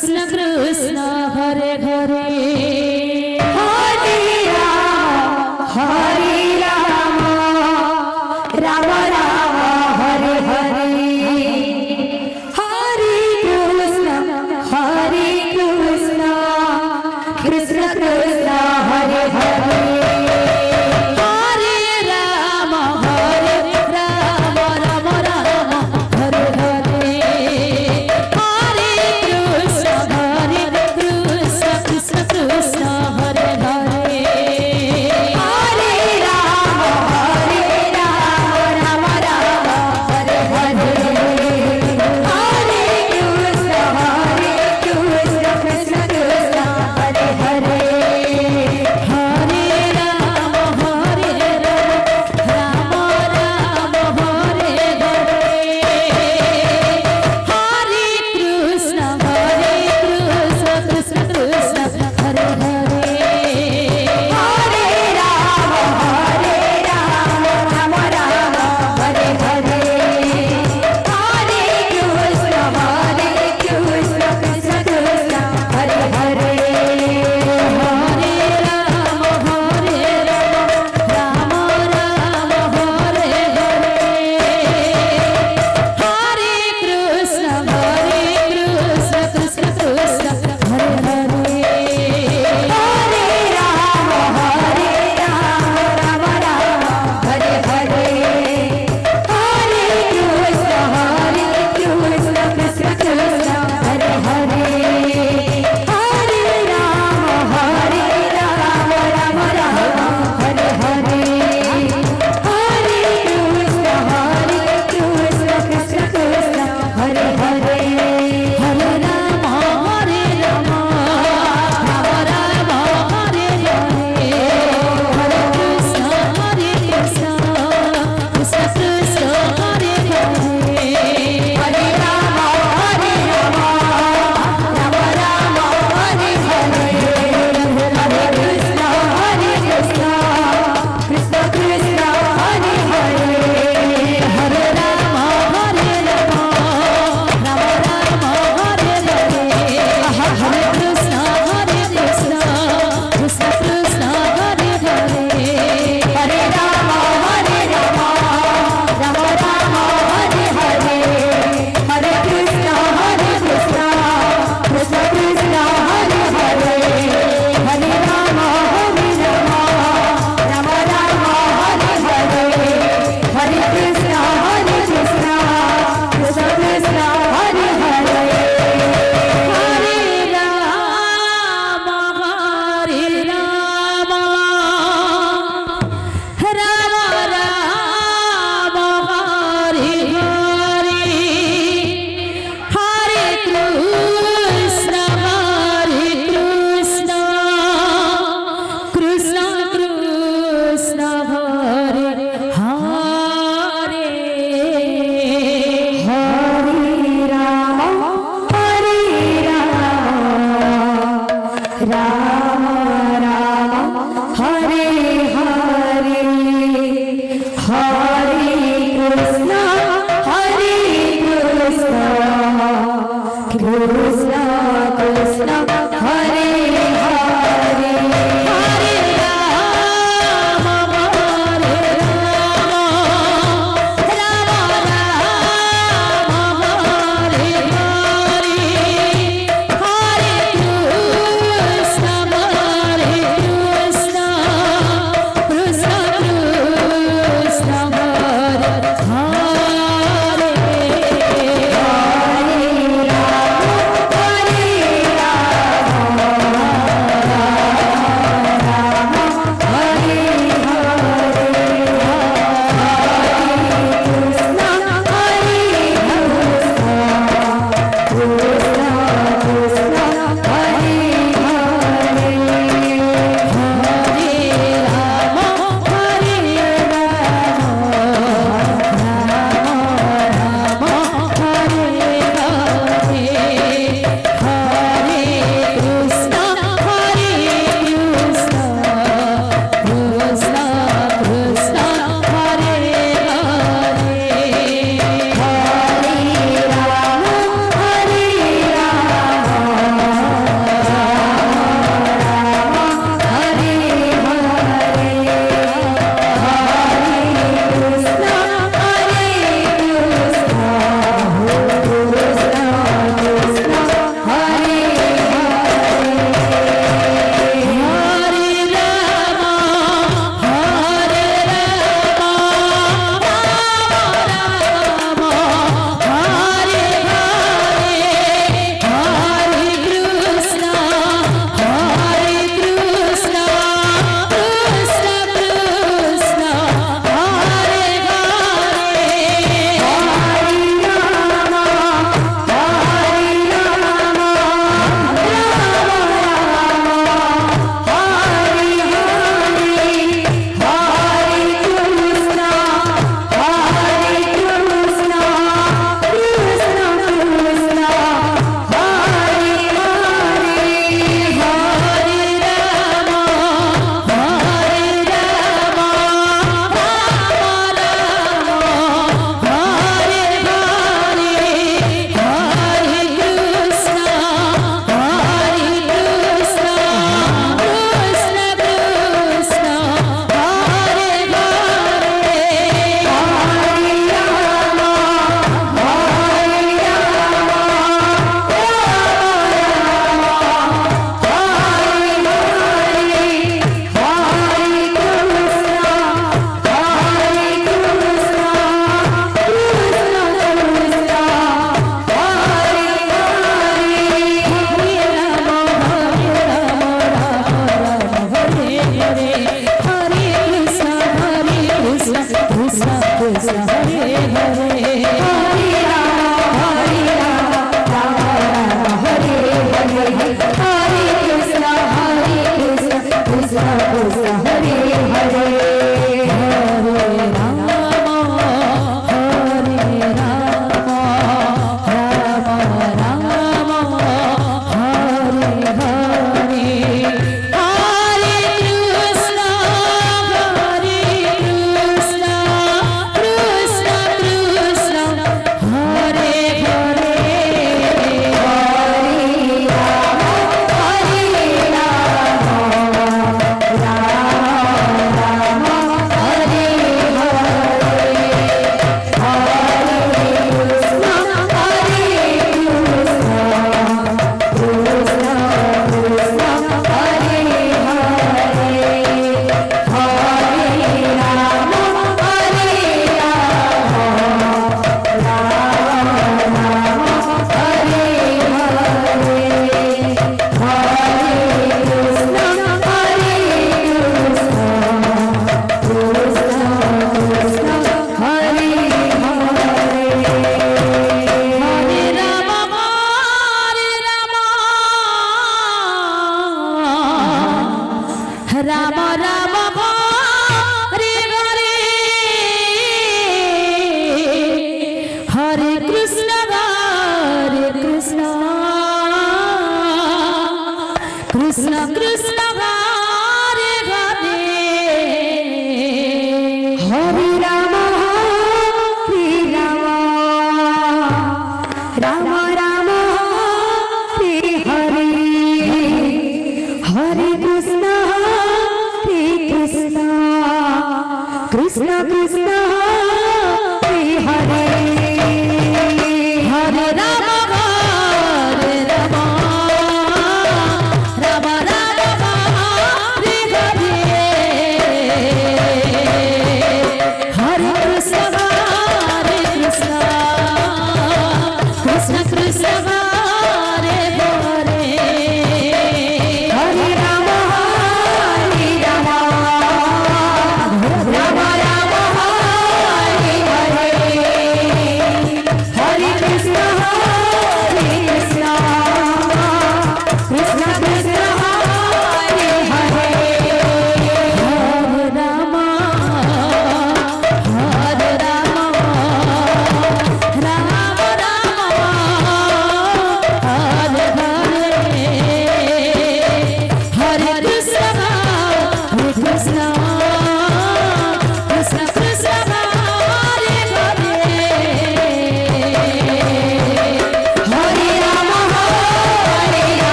कृष्ण कृष्ण हरे हरे। हरे राम हरे राम, राम राम हरे हरे। हरे कृष्ण हरे कृष्ण, कृष्ण कृष्ण हरे हरे। हरे राम हरे राम, राम राम हरे हरे। हरे कृष्ण हरे कृष्ण, कृष्ण कृष्ण हरे हरे। हरे राम हरे राम, राम राम हरे हरे। हरे कृष्ण हरे कृष्ण, कृष्ण कृष्ण हरे हरे। हरे राम हरे राम, राम राम हरे हरे। हरे कृष्ण हरे कृष्ण, कृष्ण कृष्ण हरे हरे। हरे राम हरे राम, राम राम हरे हरे। हरे कृष्ण हरे कृष्ण, कृष्ण कृष्ण हरे हरे। हरे राम हरे राम, राम राम हरे हरे। हरे कृष्ण हरे कृष्ण, कृष्ण कृष्ण हरे हरे। हरे राम हरे राम, राम राम हरे हरे। हरे कृष्ण हरे कृष्ण, कृष्ण कृष्ण हरे हरे। हरे राम हरे राम, राम राम हरे हरे। हरे कृष्ण हरे कृष्ण, कृष्ण कृष्ण हरे हरे। हरे राम हरे राम, राम राम हरे हरे। हरे कृष्ण हरे कृष्ण, कृष्ण कृष्ण हरे हरे। हरे राम हरे राम, राम राम हरे हरे। हरे कृष्ण हरे कृष्ण, कृष्ण कृष्ण हरे हरे। हरे राम हरे राम, राम राम हरे हरे। हरे कृष्ण हरे कृष्ण, कृष्ण कृष्ण हरे हरे। हरे राम हरे राम, राम राम हरे हरे। हरे कृष्ण हरे कृष्ण, कृष्ण कृष्ण हरे हरे। हरे राम हरे राम, राम राम हरे हरे। हरे कृष्ण हरे कृष्ण, कृष्ण कृष्ण हरे हरे। हरे राम हरे राम, राम राम हरे हरे। हरे कृष्ण हरे कृष्ण, कृष्ण कृष्ण हरे हरे। हरे राम हरे राम, राम राम हरे हरे। हरे कृष्ण हरे कृष्ण, कृष्ण कृष्ण हरे हरे। हरे राम हरे राम, राम राम हरे हरे। हरे कृष्ण हरे कृष्ण, कृष्ण कृष्ण हरे हरे। हरे राम हरे राम,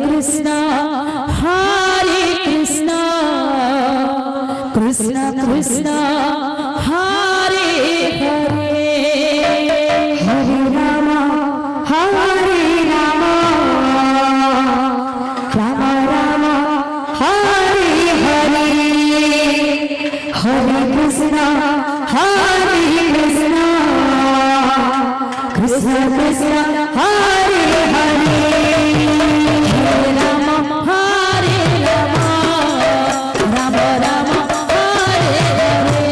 कृष्ण, हरे कृष्ण, कृष्ण कृष्ण, हरे हरे। हरे राम, हरे राम, राम राम, हरे हरे। हरे कृष्ण, हरे कृष्ण, कृष्ण कृष्ण, हरे हरे। हरे राम, हरे राम, राम राम, हरे हरे।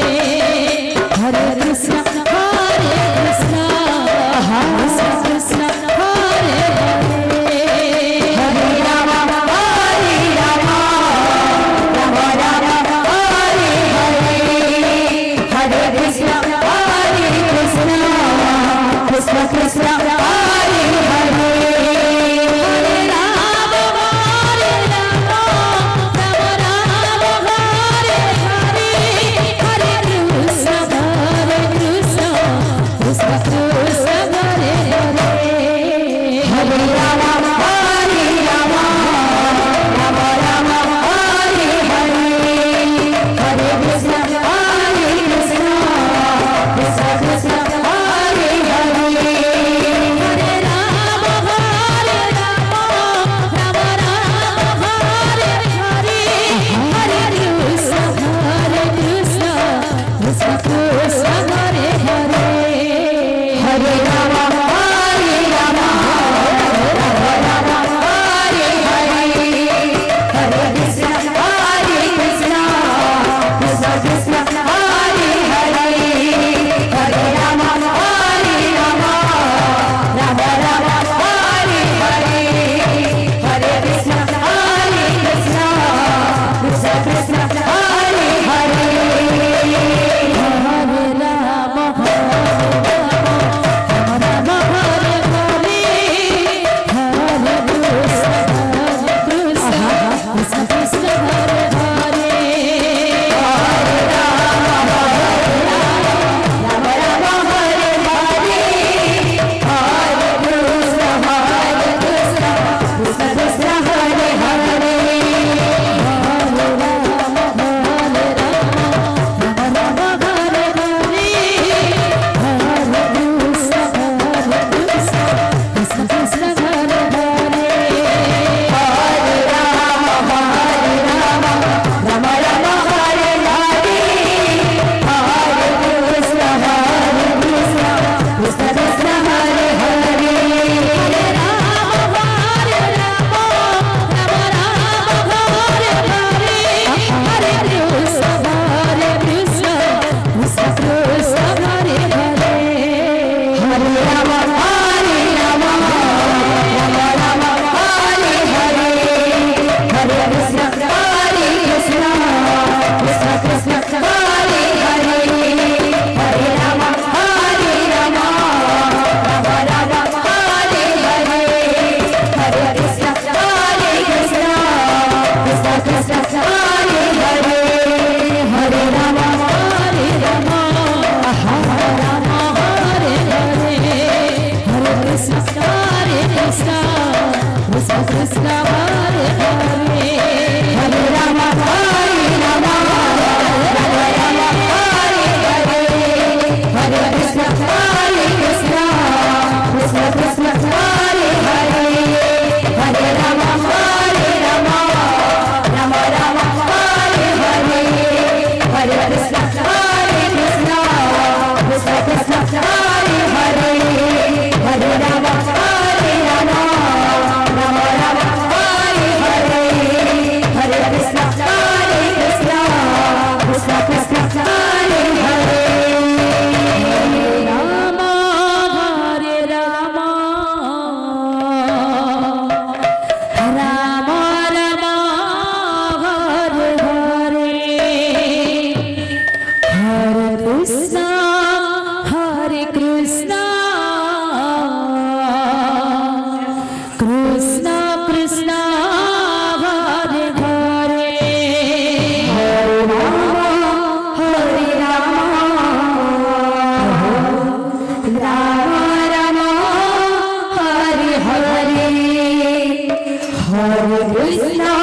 कृष्णा,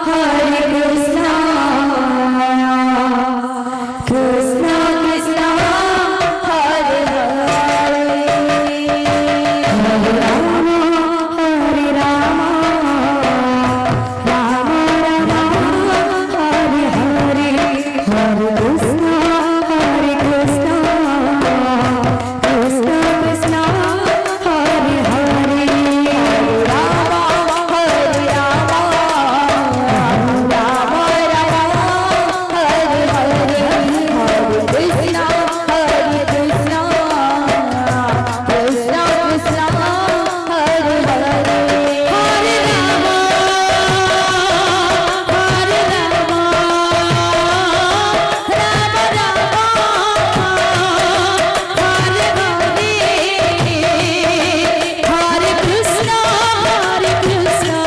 हरे कृष्णा, कृष्णा कृष्णा, हरे हरे, हरे राम, हरे राम, राम राम, हरे हरे, हरे कृष्णा, हरे कृष्णा, कृष्णा कृष्णा, हरे हरे, हरे राम, हरे राम, राम राम, हरे हरे, हरे कृष्णा, हरे कृष्णा, कृष्णा कृष्णा, हरे हरे, हरे राम, हरे राम, राम राम, हरे हरे, हरे कृष्णा, हरे कृष्णा,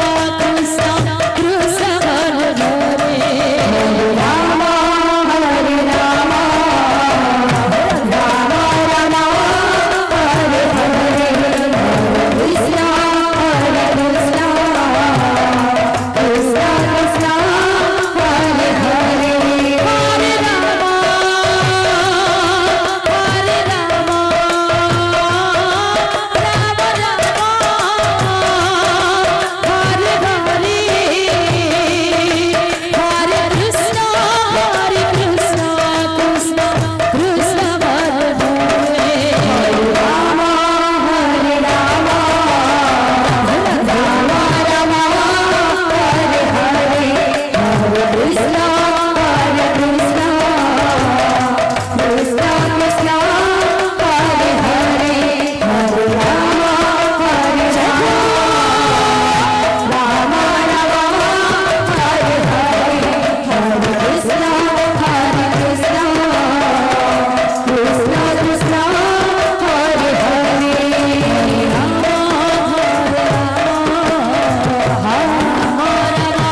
कृष्णा कृष्णा, हरे हरे, हरे राम, हरे राम, राम राम, हरे हरे, हरे कृष्णा, हरे कृष्णा, कृष्णा कृष्णा, हरे हरे, हरे राम, हरे राम, राम राम, हरे हरे, हरे कृष्णा, हरे कृष्णा, कृष्णा कृष्णा, हरे हरे, हरे राम, हरे राम, राम राम, हरे हरे, हरे कृष्णा, हरे कृष्णा, कृष्णा कृष्णा, हरे हरे, हरे राम, हरे राम, राम राम,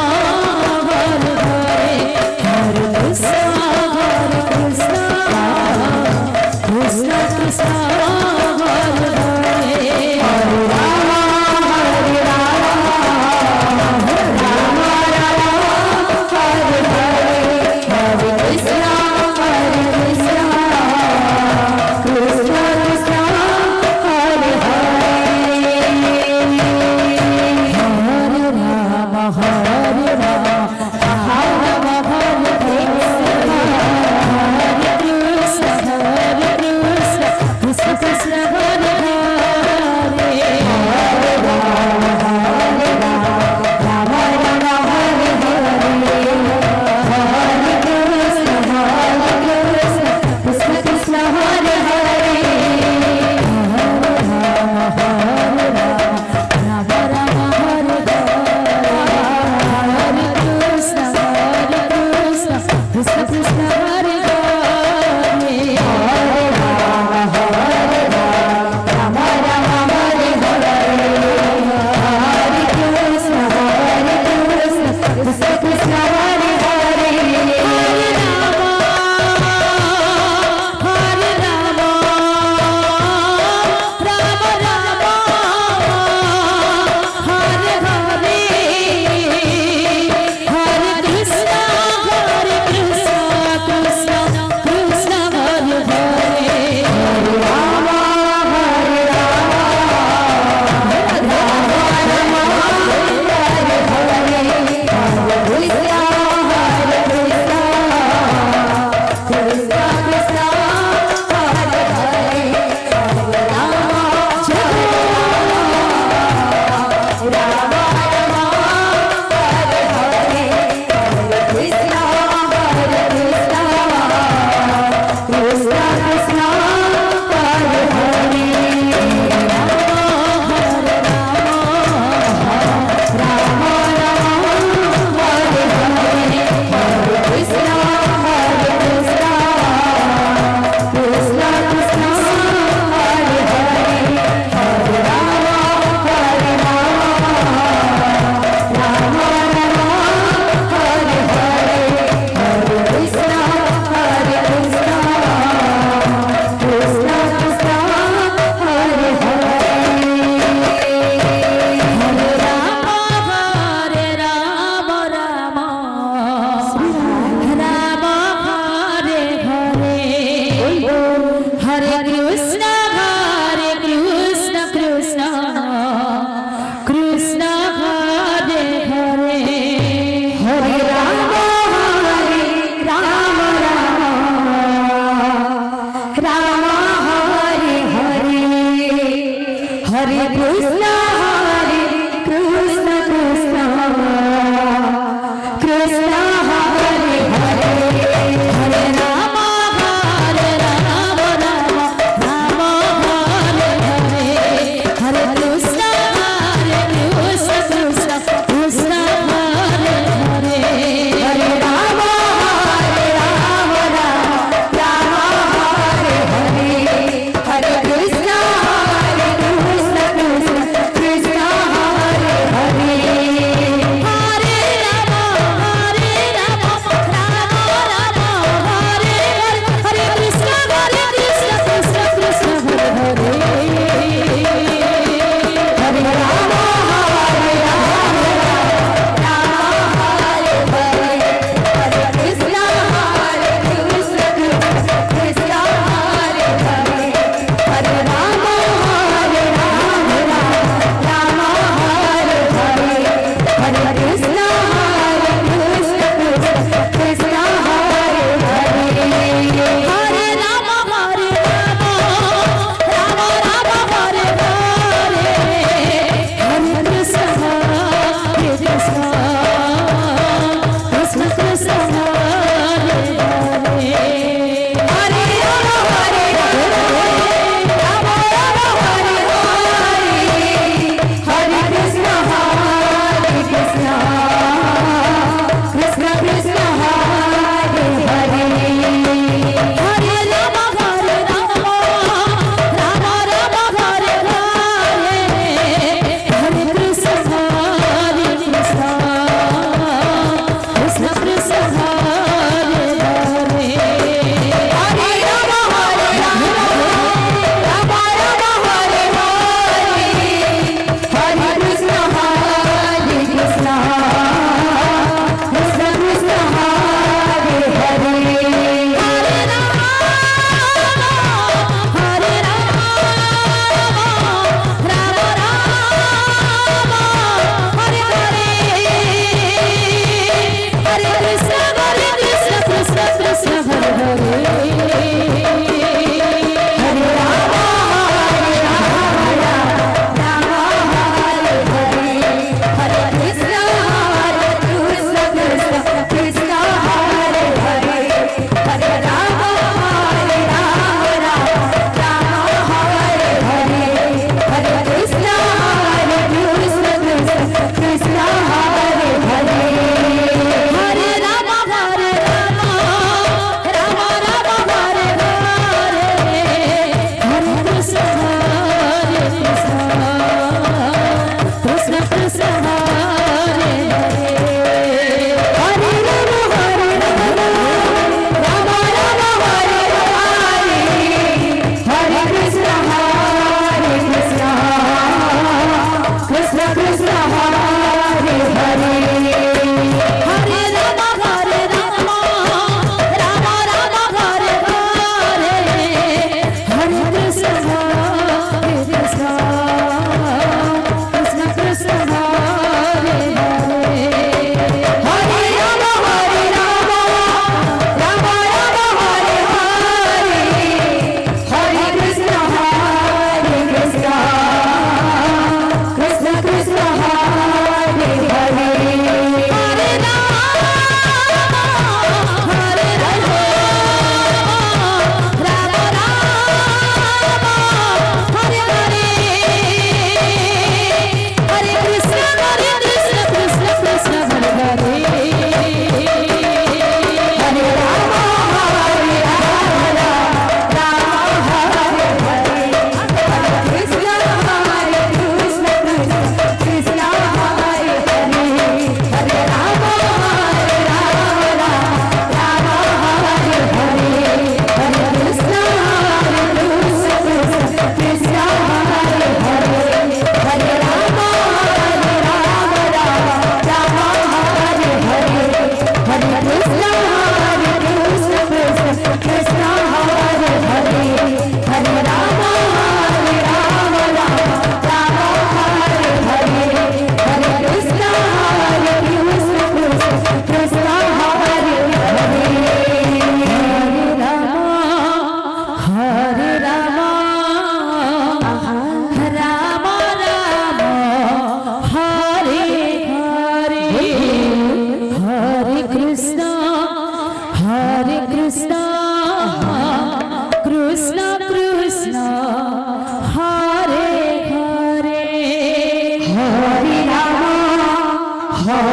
हरे हरे, हरे कृष्णा, हरे कृष्णा, कृष्णा कृष्णा, हरे हरे, हरे राम, हरे राम, राम राम, हरे हरे, हरे कृष्णा, हरे कृष्णा, कृष्णा कृष्णा, हरे हरे, हरे राम, हरे राम, राम राम, हरे हरे, हरे कृष्णा, हरे कृष्णा, कृष्णा कृष्णा, हरे हरे, हरे राम, हरे राम,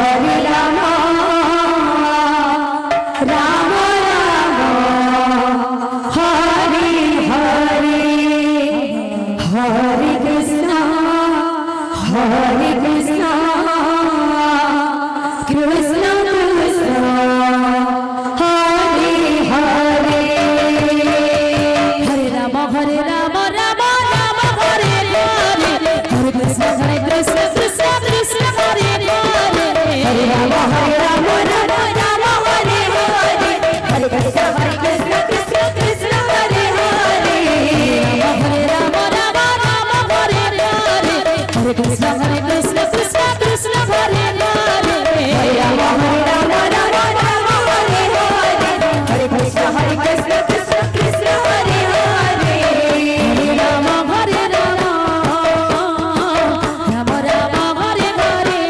हरे राम, राम राम, हरे हरे, हरे कृष्णा, हरे कृष्णा, कृष्णा कृष्णा, हरे हरे। हरे राम, हरे राम, राम राम, हरे हरे। हरे कृष्ण, हरे कृष्ण, कृष्ण कृष्ण, हरे हरे। हरे राम, हरे राम, राम राम, हरे हरे। हरे कृष्ण, हरे कृष्ण, कृष्ण कृष्ण, हरे हरे। हरे राम, हरे राम, राम राम, हरे हरे। हरे कृष्ण, हरे कृष्ण, कृष्ण कृष्ण, हरे हरे। हरे राम, हरे राम, राम राम, हरे हरे। हरे कृष्ण, हरे कृष्ण, कृष्ण कृष्ण, हरे हरे। हरे राम, हरे राम, राम राम, हरे हरे।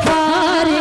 हरे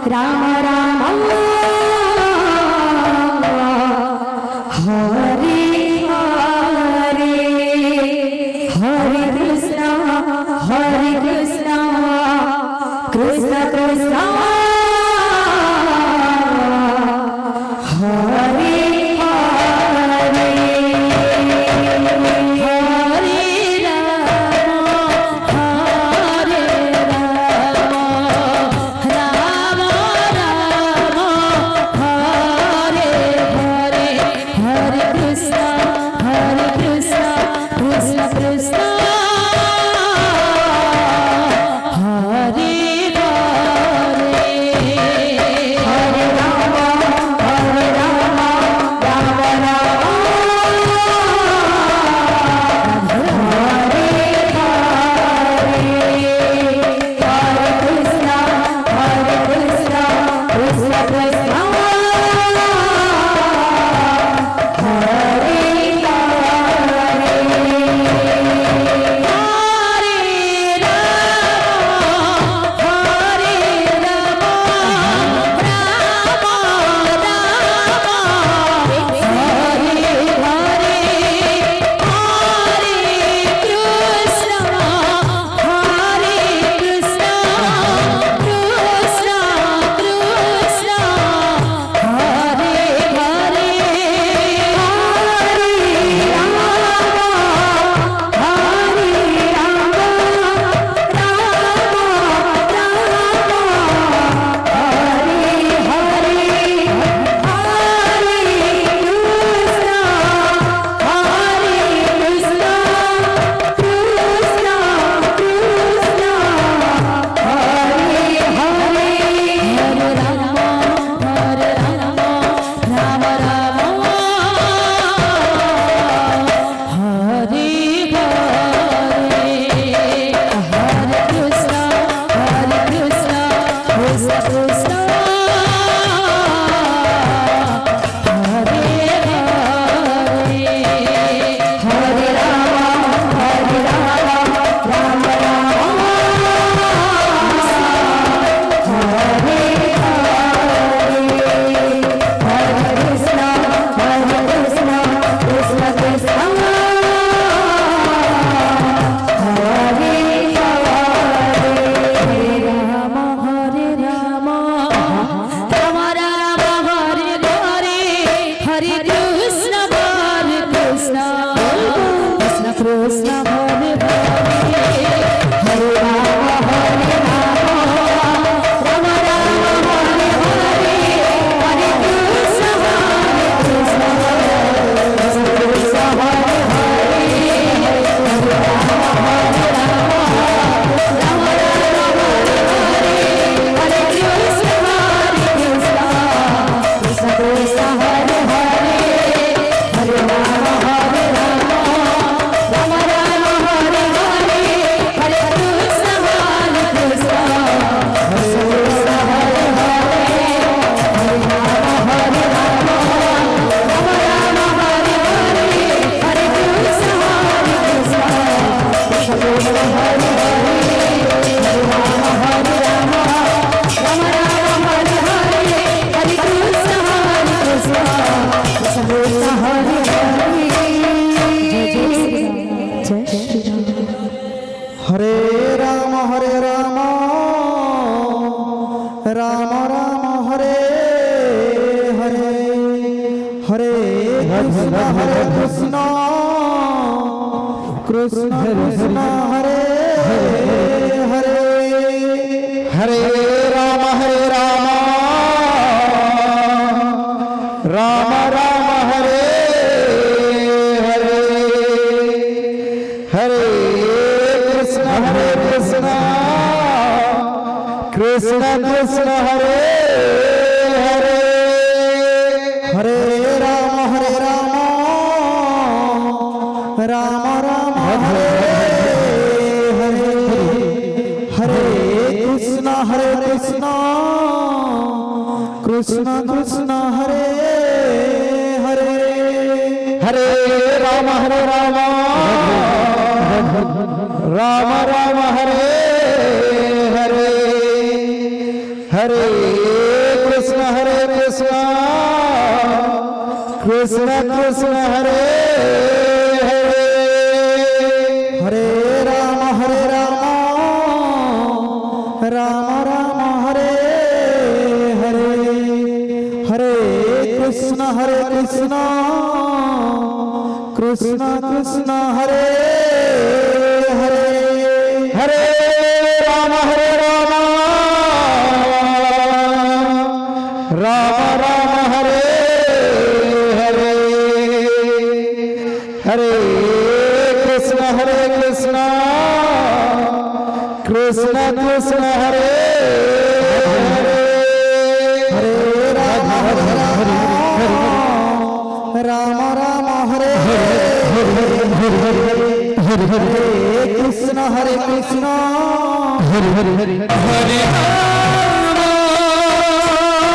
राम राम हरे हरे, हरे कृष्णा हरे कृष्णा, कृष्णा कृष्णा हरे हरे। हरे राम हरे राम, राम राम हरे हरे, हरे कृष्णा हरे कृष्णा, कृष्णा कृष्णा हरे हरे। हरे राम हरे राम, राम राम हरे हरे। हरे कृष्णा हरे कृष्णा, कृष्णा कृष्णा हरे हरे। हरे राम हरे राम, राम राम हरे हरे। हरे कृष्णा हरे कृष्णा, कृष्णा कृष्णा हरे हरे। हरे राम हरे राम, राम राम हरे हरे। हरे कृष्णा हरे कृष्णा, कृष्णा कृष्णा हरे हरे। हरे राम हरे राम, राम राम हरे हरे। हरे कृष्णा हरे कृष्णा, कृष्णा कृष्णा हरे हरे। हरे राम हरे राम, राम राम हरे हरे। हरे कृष्णा हरे कृष्णा, कृष्णा कृष्णा हरे हरे। हरे राम हरे राम, राम राम हरे हरे। हरे कृष्णा हरे कृष्णा, कृष्णा कृष्णा हरे हरे। हरे राम हरे राम, राम राम हरे हरे। हरे कृष्णा हरे कृष्णा, कृष्णा कृष्णा हरे हरे। हरे राम हरे राम, राम राम हरे हरे। हरे कृष्णा हरे कृष्णा, कृष्णा कृष्णा हरे हरे। हरे राम हरे राम, राम राम हरे हरे। हरे कृष्णा हरे कृष्णा, कृष्णा कृष्णा हरे हरे। हरे राम हरे राम, राम राम हरे हरे। हरे कृष्णा हरे कृष्णा, कृष्णा कृष्णा हरे हरे। हरे राम हरे राम, राम राम हरे हरे। हरे कृष्णा हरे कृष्णा, कृष्णा कृष्णा हरे हरे। जय श्री राम। हरे राम हरे राम, राम राम हरे हरे। हरे कृष्णा हरे कृष्णा, कृष्णा कृष्णा हरे हरे। हरे राम हरे राम, राम राम हरे हरे। हरे कृष्णा हरे कृष्णा, कृष्णा कृष्णा हरे हरे। हरे राम हरे राम, राम राम हरे हरे। हरे कृष्णा हरे कृष्णा, कृष्णा कृष्णा हरे हरे। हरे राम हरे राम, राम राम हरे हरे। हरे कृष्ण हरे कृष्ण, कृष्ण कृष्ण हरे हरे। हरे राम हरे राम, राम राम हरे हरे। हरे कृष्ण हरे कृष्ण, कृष्ण कृष्ण हरे हरे। हरे राम हरे राम, राम राम हरे हरे। हरे कृष्ण हरे कृष्ण, कृष्ण कृष्ण हरे हरे। हरे राम हरे राम, राम राम हरे हरे। हरे कृष्ण हरे कृष्ण, हरे हरे हरे। हरे राम हरे राम, राम राम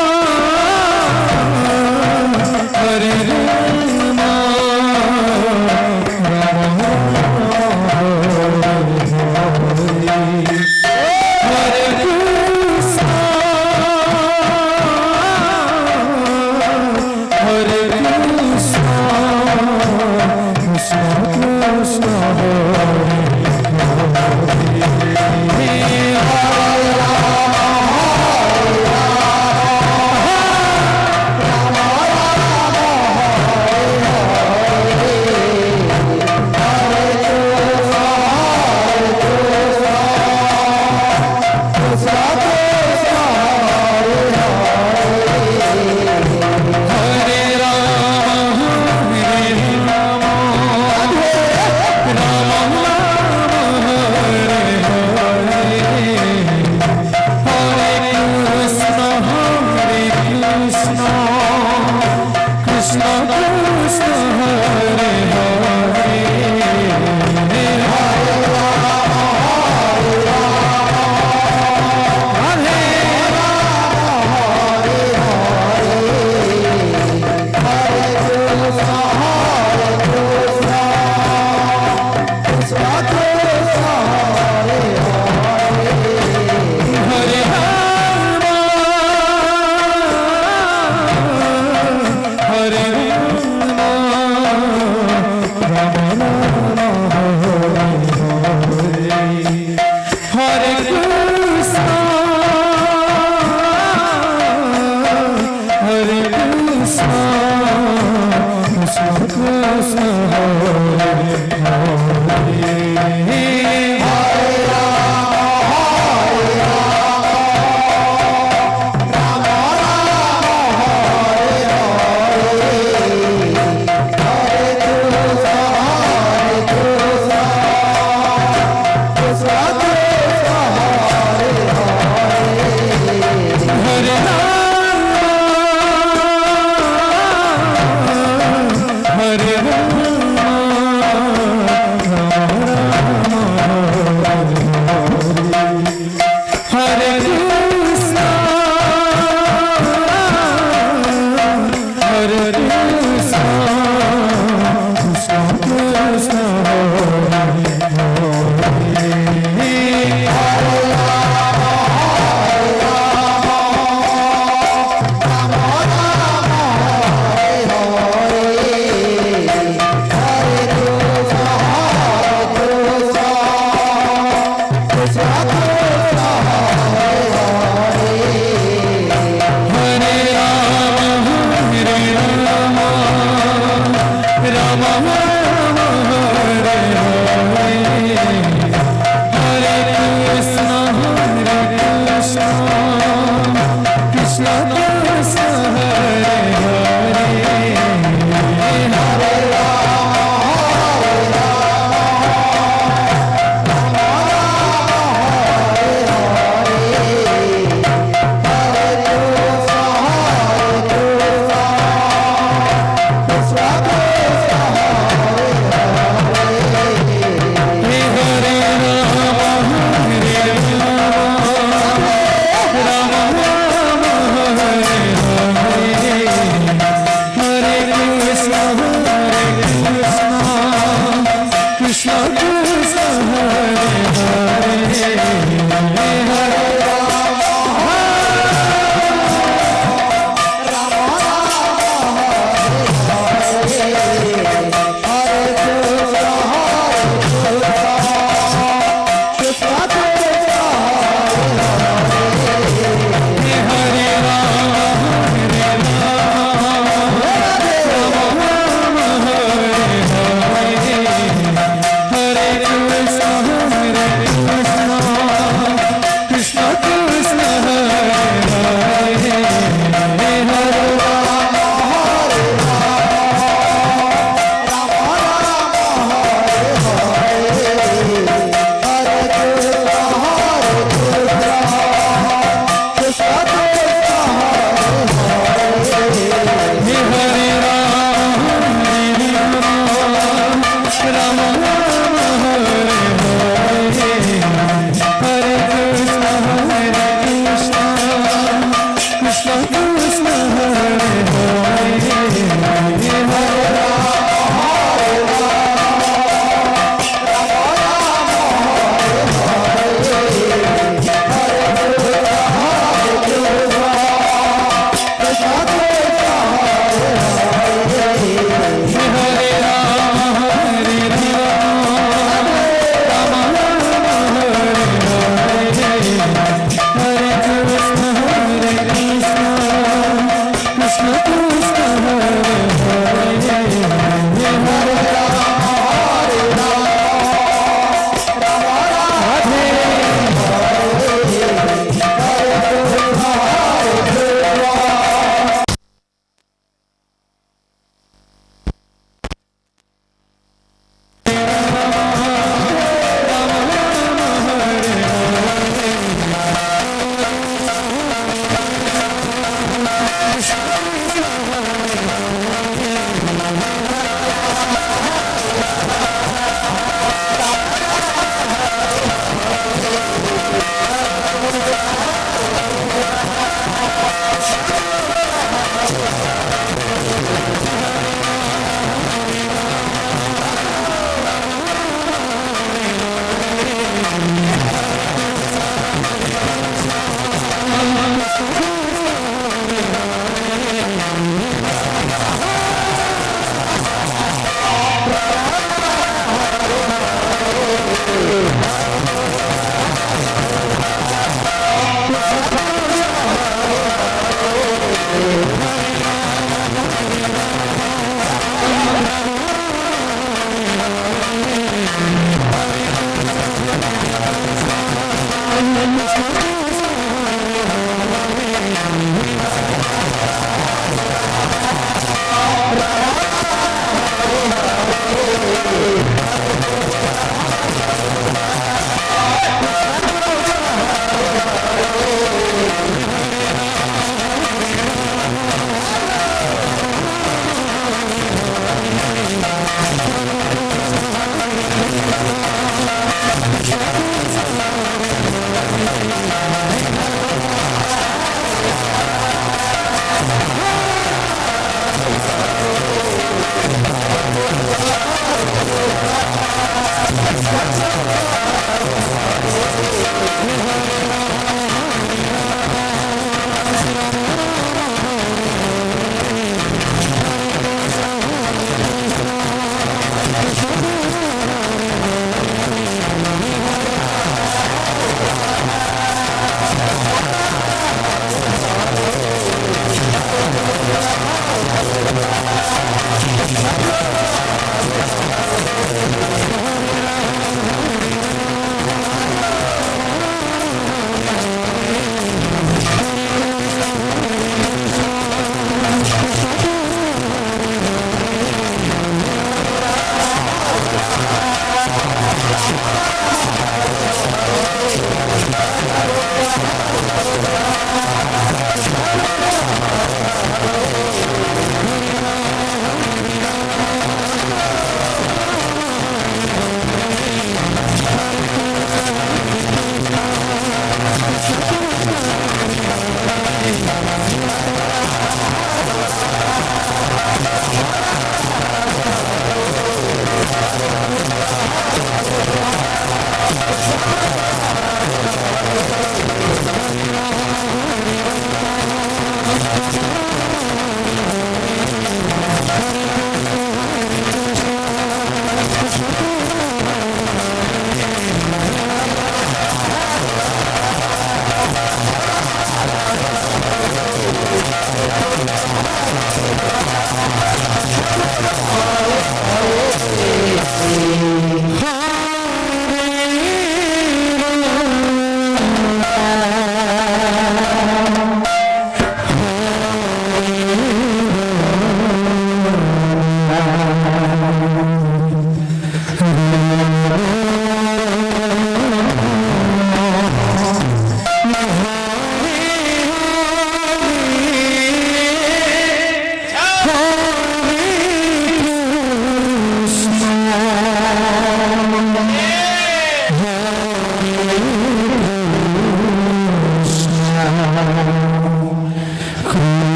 हरे हरे। हरे कृष्ण, हरे कृष्ण, कृष्ण कृष्ण हरे हरे।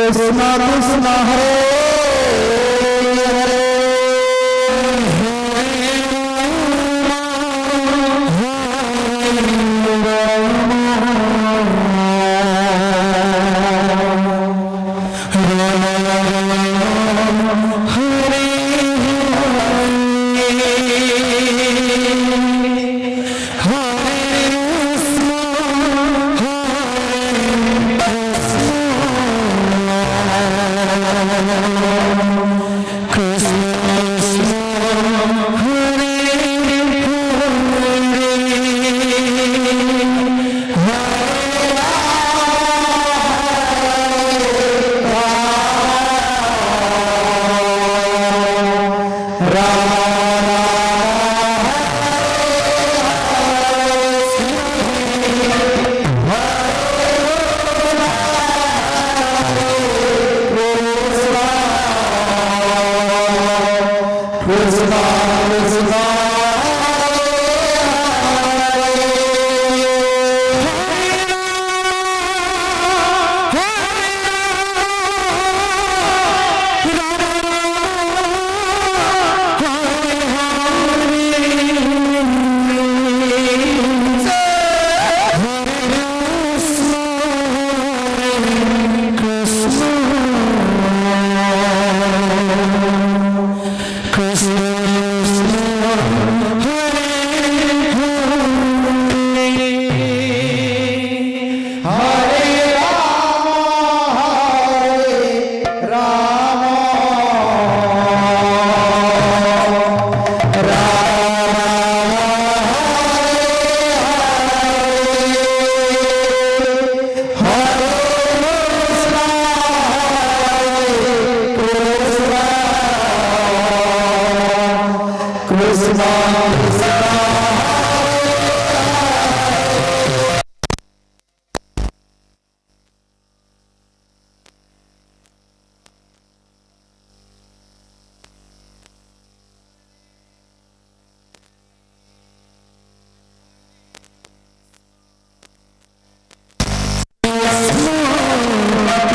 कृष्णा कृष्णा हरे हरे।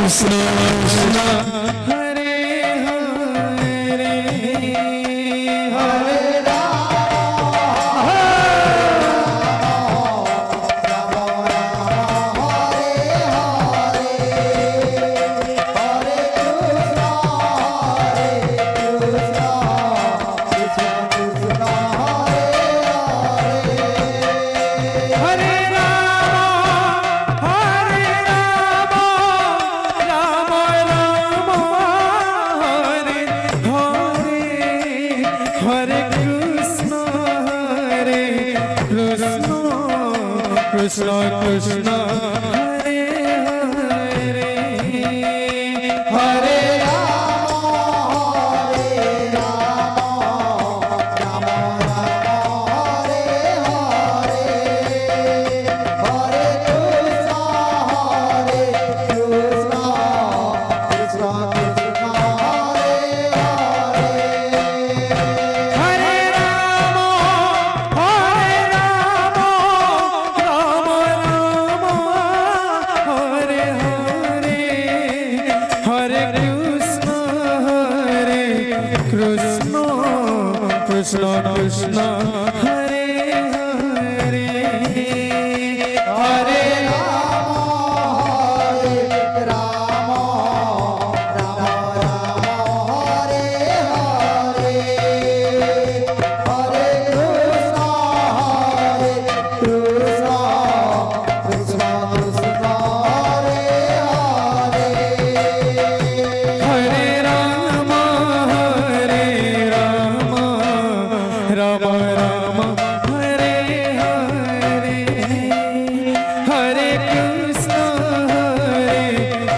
कृष्णा कृष्णा हरे हरे। हरे राम हरे राम राम राम हरे हरे। हरे कृष्णा हरे कृष्णा कृष्णा कृष्णा हरे हरे। हरे राम हरे राम राम राम हरे हरे। हरे कृष्णा हरे कृष्णा कृष्णा कृष्णा हरे हरे। हरे राम हरे राम राम राम हरे हरे। हरे कृष्णा हरे कृष्णा कृष्णा कृष्णा हरे हरे। हरे राम हरे राम राम राम हरे हरे। हरे कृष्णा हरे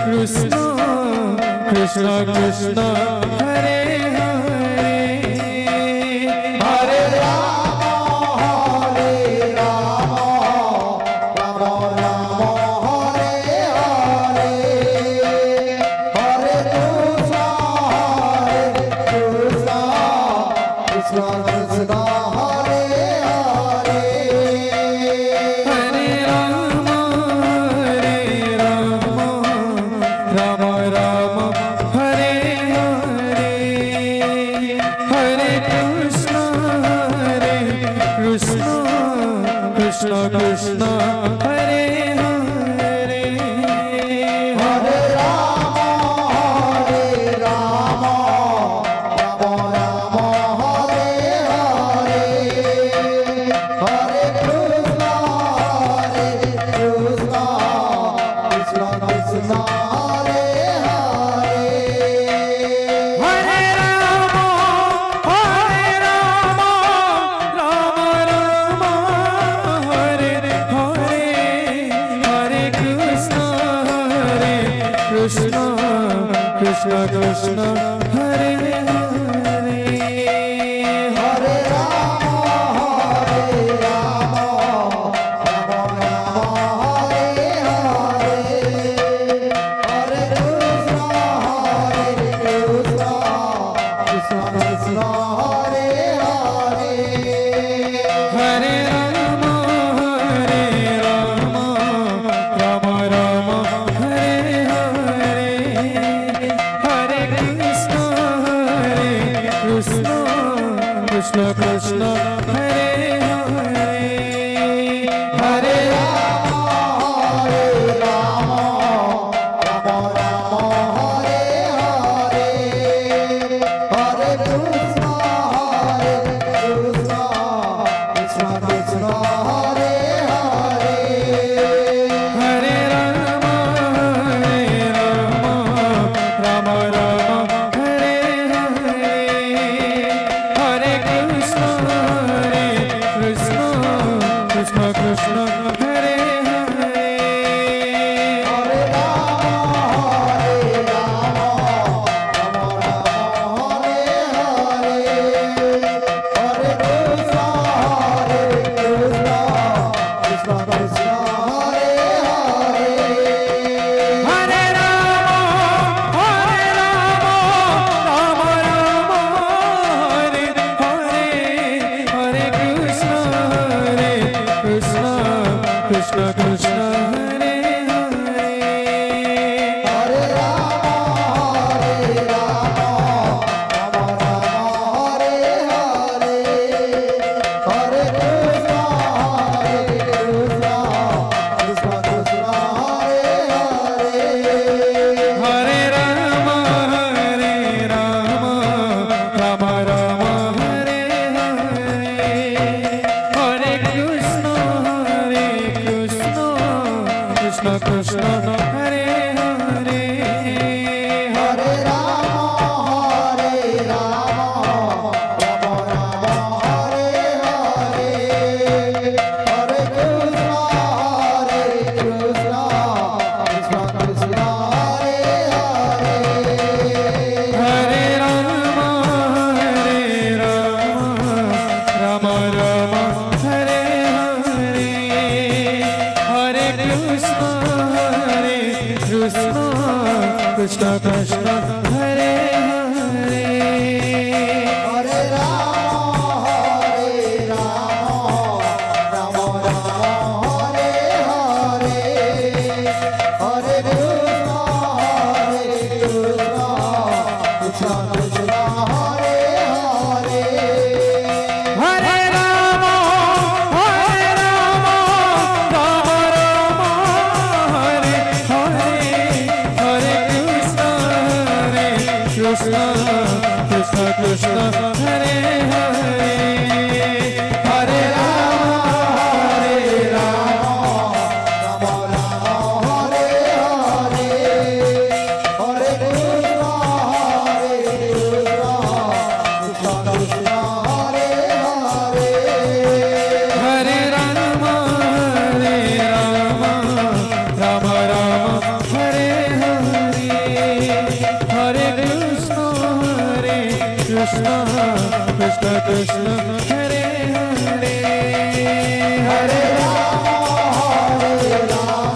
कृष्णा कृष्णा कृष्णा हरे हरे। हरे राम हरे राम राम राम हरे हरे। हरे कृष्णा हरे कृष्णा कृष्णा कृष्णा हरे हरे। हरे राम हरे राम राम राम कृष्ण कृष्ण कृष्ण हरे हरे। हरे राम हरे राम, राम राम हरे हरे। हरे कृष्ण हरे कृष्ण, कृष्ण कृष्ण हरे हरे। हरे राम हरे राम, राम राम हरे हरे। हरे कृष्ण हरे कृष्ण, कृष्ण कृष्ण हरे हरे। हरे राम हरे राम, राम राम हरे हरे। हरे कृष्ण हरे कृष्ण, कृष्ण कृष्ण हरे हरे। हरे राम हरे राम, राम राम हरे हरे। हरे कृष्ण हरे कृष्ण, कृष्ण कृष्ण हरे हरे। हरे राम हरे राम, राम राम हरे हरे। हरे कृष्ण हरे कृष्ण, कृष्ण कृष्ण हरे हरे। हरे राम हरे राम, राम राम हरे हरे। हरे कृष्ण हरे कृष्ण, कृष्ण कृष्ण हरे हरे। हरे राम हरे राम, राम राम हरे हरे। हरे कृष्ण हरे कृष्ण, कृष्ण कृष्ण हरे हरे। हरे राम हरे राम, राम राम हरे हरे। हरे कृष्ण हरे कृष्ण, कृष्ण कृष्ण हरे हरे। हरे राम हरे राम, राम राम हरे हरे। हरे कृष्ण हरे कृष्ण, कृष्ण कृष्ण हरे हरे। हरे राम हरे राम, राम राम हरे हरे। हरे कृष्ण हरे कृष्ण, कृष्ण कृष्ण हरे हरे। हरे राम हरे राम, राम राम हरे हरे। हरे कृष्ण हरे कृष्ण, कृष्ण कृष्ण हरे हरे। हरे राम हरे राम, राम राम हरे हरे। हरे कृष्ण हरे कृष्ण, कृष्ण कृष्ण हरे हरे। हरे राम हरे राम, राम राम हरे हरे। हरे कृष्ण हरे कृष्ण, कृष्ण कृष्ण हरे हरे। हरे राम हरे राम, राम राम हरे हरे। हरे कृष्ण हरे कृष्ण, कृष्ण कृष्ण हरे हरे। हरे राम हरे राम,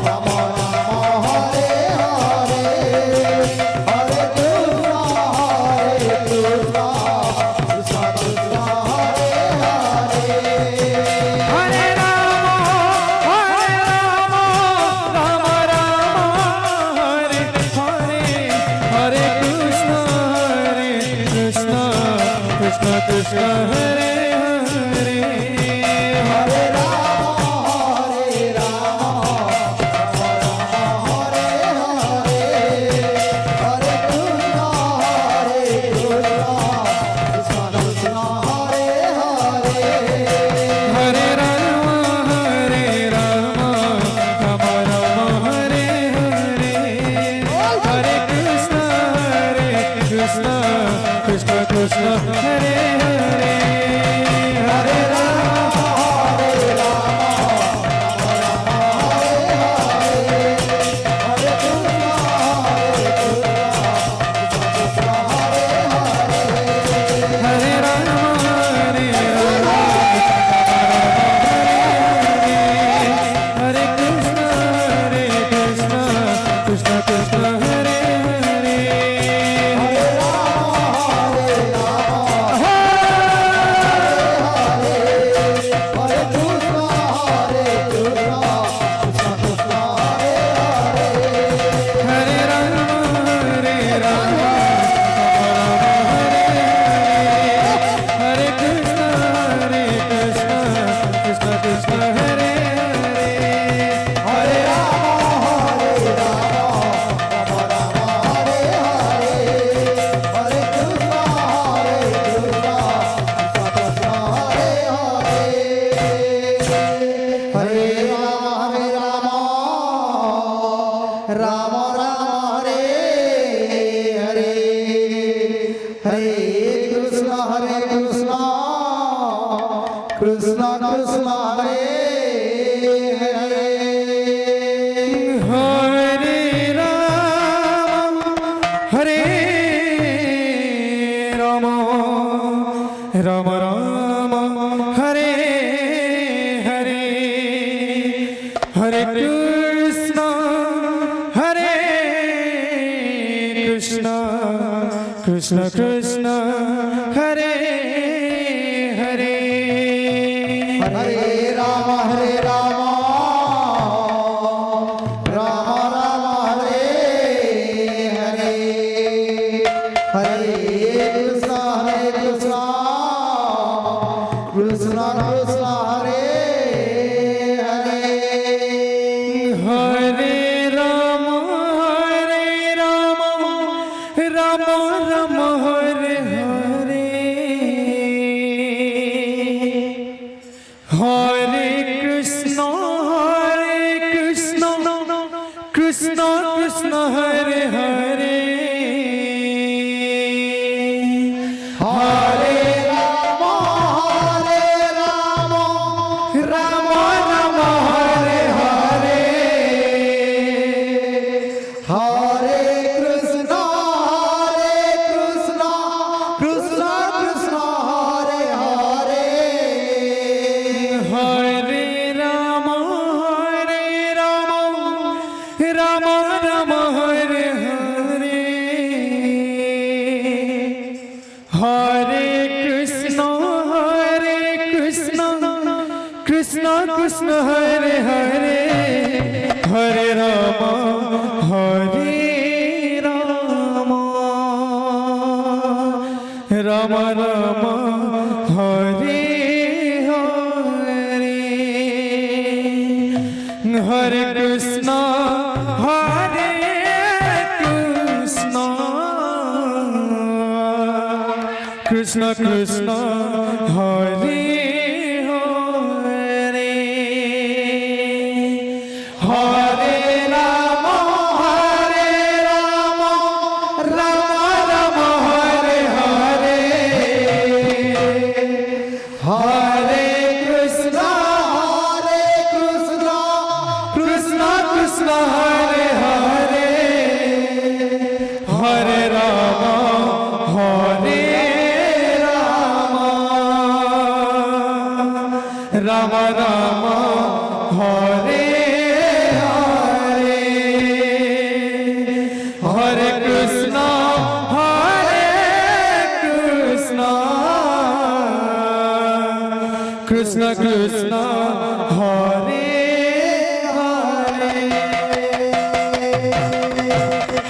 राम राम हरे हरे। हरे कृष्ण हरे कृष्ण, कृष्ण कृष्ण हरे हरे। हरे राम हरे राम, राम राम हरे हरे। हरे कृष्ण हरे कृष्ण, कृष्ण कृष्ण हरे हरे। हरे राम हरे राम, राम राम हरे हरे। हरे कृष्ण हरे कृष्ण, कृष्ण कृष्ण हरे हरे। हरे राम हरे राम, राम राम हरे हरे। हरे कृष्ण हरे कृष्ण, कृष्ण कृष्ण हरे हरे। हरे राम हरे राम, राम राम हरे हरे। हरे कृष्ण कृष्ण हरे हरे। हरे राम हरे राम, राम राम हरे हरे, हरे कृष्ण हरे कृष्ण, कृष्ण कृष्ण हरे हरे। हरे राम हरे राम, राम राम हरे हरे, हरे कृष्ण हरे कृष्ण, कृष्ण कृष्ण हरे हरे। हरे राम हरे राम, राम राम हरे हरे, हरे कृष्ण हरे कृष्ण, कृष्ण कृष्ण हरे हरे। हरे राम हरे राम, राम राम हरे हरे, हरे कृष्ण हरे कृष्ण, कृष्ण कृष्ण हरे हरे। हरे राम हरे राम, राम राम हरे हरे, हरे कृष्ण हरे कृष्ण, कृष्ण कृष्ण हरे हरे। हरे राम हरे राम, राम राम हरे हरे। हरे कृष्ण हरे कृष्ण, कृष्ण कृष्ण हरे हरे। हरे राम हरे राम, राम राम हरे हरे। हरे कृष्ण हरे कृष्ण, कृष्ण कृष्ण हरे हरे। हरे राम हरे राम, राम राम हरे हरे। हरे कृष्ण हरे कृष्ण, कृष्ण कृष्ण हरे हरे, हरे राम हरे राम, राम राम हरे हरे। हरे कृष्ण हरे कृष्ण, कृष्ण कृष्ण हरे हरे। हरे राम हरे राम, राम राम हरे हरे। हरे कृष्ण हरे कृष्ण, कृष्ण कृष्ण हरे हरे। हरे राम हरे राम, राम राम हरे हरे। हरे कृष्ण हरे कृष्ण, कृष्ण कृष्ण हरे हरे।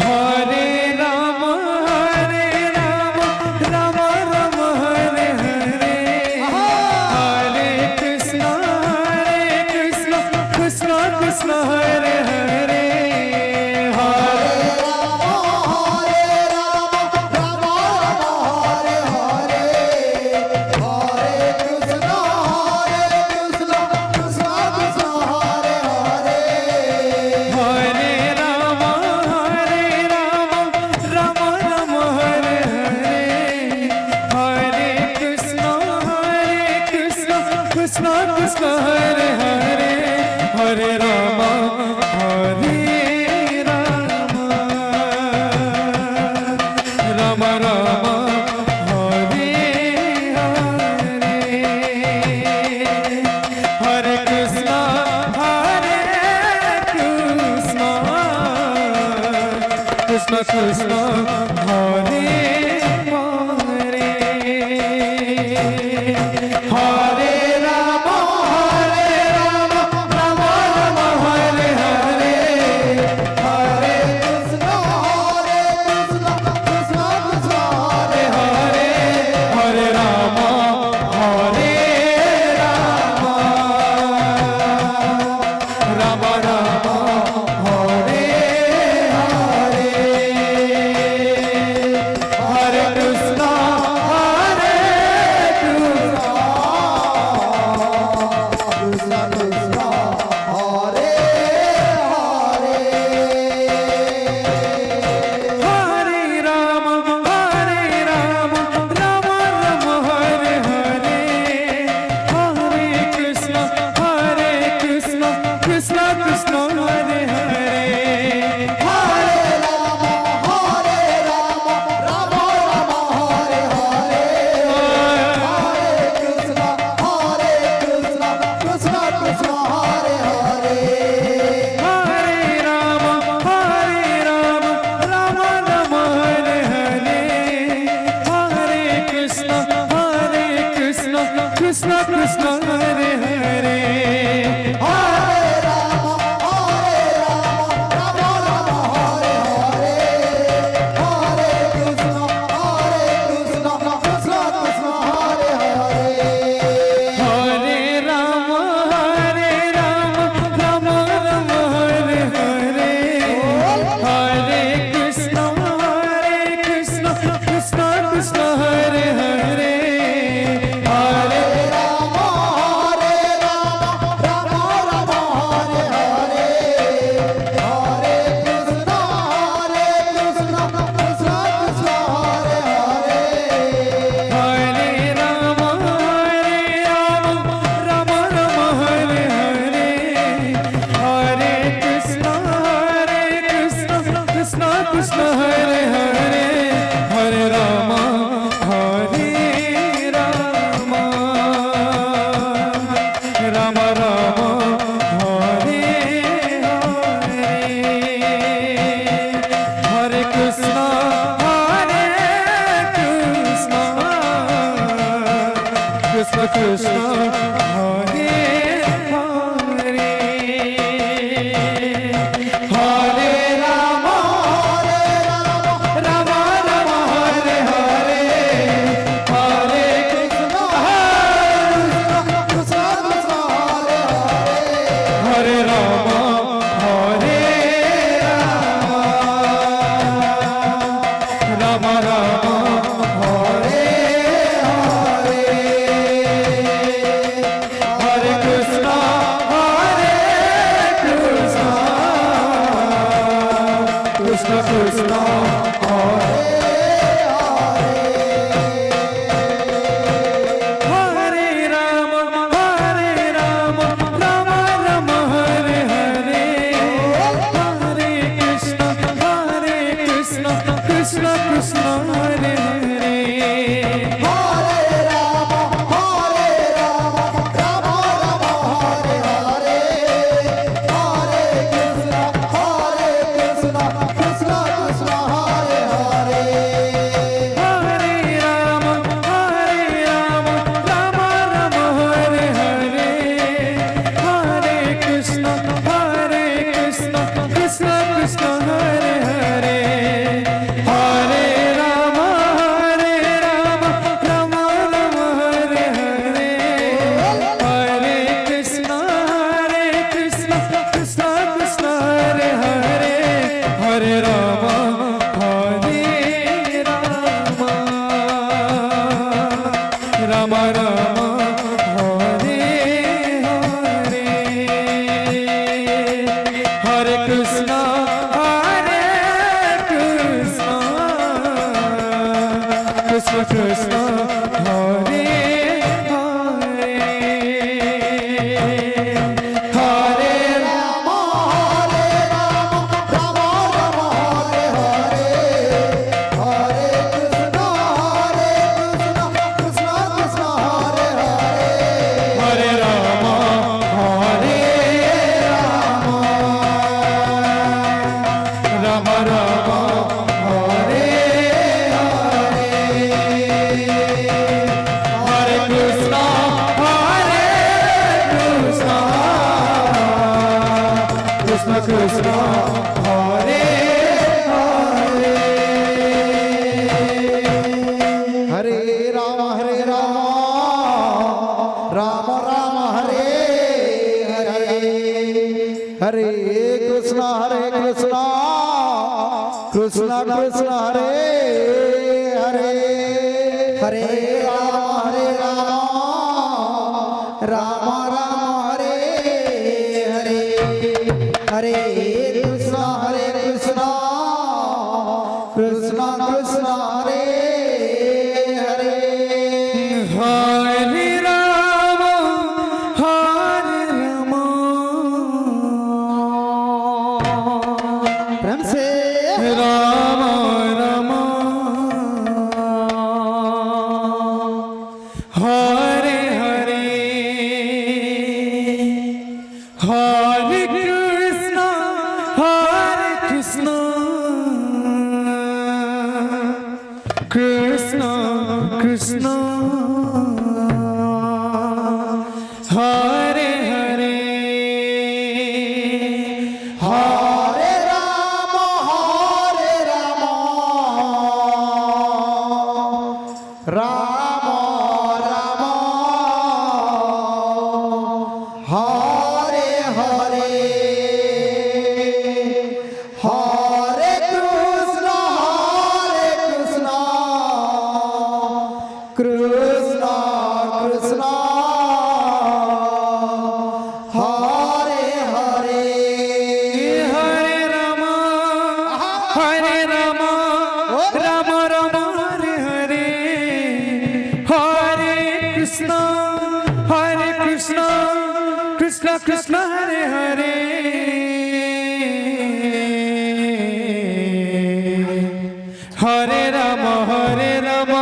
हरे राम हरे राम, राम राम हरे हरे। हरे कृष्ण हरे कृष्ण, कृष्ण कृष्ण हरे हरे। हरे राम हरे राम, राम राम हरे हरे। हरे कृष्ण हरे कृष्ण, कृष्ण कृष्ण हरे हरे। हरे राम हरे राम, कृष्ण कृष्ण हरे हरे, हरे राम हरे राम, राम राम हरे हरे, हरे कृष्ण हरे कृष्ण, कृष्ण कृष्ण हरे हरे, हरे राम हरे राम, राम राम हरे हरे, हरे कृष्ण हरे कृष्ण, कृष्ण कृष्ण हरे हरे। हरे राम हरे राम, राम राम हरे हरे, हरे कृष्ण हरे कृष्ण, कृष्ण कृष्ण हरे हरे। हरे राम हरे राम, राम राम हरे हरे, हरे कृष्ण हरे कृष्ण, कृष्ण कृष्ण हरे हरे। हरे राम हरे राम, राम राम हरे हरे, हरे कृष्ण हरे कृष्ण, कृष्ण कृष्ण हरे हरे। हरे राम हरे राम, राम राम हरे हरे, हरे कृष्ण हरे कृष्ण, कृष्ण कृष्ण हरे हरे। हरे राम हरे राम, राम राम हरे हरे, हरे कृष्ण हरे कृष्ण, कृष्ण कृष्ण हरे हरे। हरे राम हरे राम, राम राम हरे हरे, हरे कृष्ण हरे कृष्ण, कृष्ण कृष्ण हरे हरे। हरे राम हरे राम, राम राम हरे हरे, हरे कृष्ण हरे कृष्ण, कृष्ण कृष्ण हरे हरे, हरे राम हरे राम, राम राम हरे हरे, हरे कृष्ण हरे कृष्ण, कृष्ण कृष्ण हरे हरे। हरे राम हरे राम, राम राम हरे हरे, हरे कृष्ण हरे कृष्ण, कृष्ण कृष्ण हरे हरे। हरे राम हरे राम, राम राम हरे हरे, हरे कृष्ण हरे कृष्ण, कृष्ण कृष्ण हरे हरे। हरे राम हरे राम, राम राम हरे हरे, हरे कृष्ण हरे कृष्ण, कृष्ण कृष्ण हरे हरे। हरे राम हरे राम, राम राम हरे हरे, हरे कृष्ण हरे कृष्ण, कृष्ण कृष्ण हरे हरे। हरे राम हरे राम, राम राम हरे हरे, हरे कृष्ण हरे कृष्ण, कृष्ण कृष्ण हरे हरे। हरे राम हरे राम, राम राम हरे हरे, हरे कृष्ण हरे कृष्ण, कृष्ण कृष्ण हरे हरे, हरे राम हरे राम, राम राम हरे हरे। हरे कृष्ण हरे कृष्ण, कृष्ण कृष्ण हरे हरे। हरे राम हरे राम, राम राम हरे हरे, हरे कृष्ण हरे कृष्ण, कृष्ण कृष्ण हरे हरे। हरे राम हरे राम, राम राम कृष्णा कृष्णा हरे हरे, हरे राम हरे राम, राम राम हरे हरे, हरे कृष्णा हरे कृष्णा, कृष्णा कृष्णा हरे हरे। हरे राम हरे राम, प्रेम से। राम राम हरे हरे, हरे कृष्णा हरे कृष्णा, कृष्णा कृष्णा हरे हरे, हरे राम हरे राम, राम राम हरे हरे, हरे कृष्णा हरे कृष्णा, कृष्णा कृष्णा हरे हरे। हरे राम हरे राम, राम राम हरे हरे, हरे कृष्णा हरे कृष्णा, कृष्णा कृष्णा हरे हरे, हरे राम हरे राम,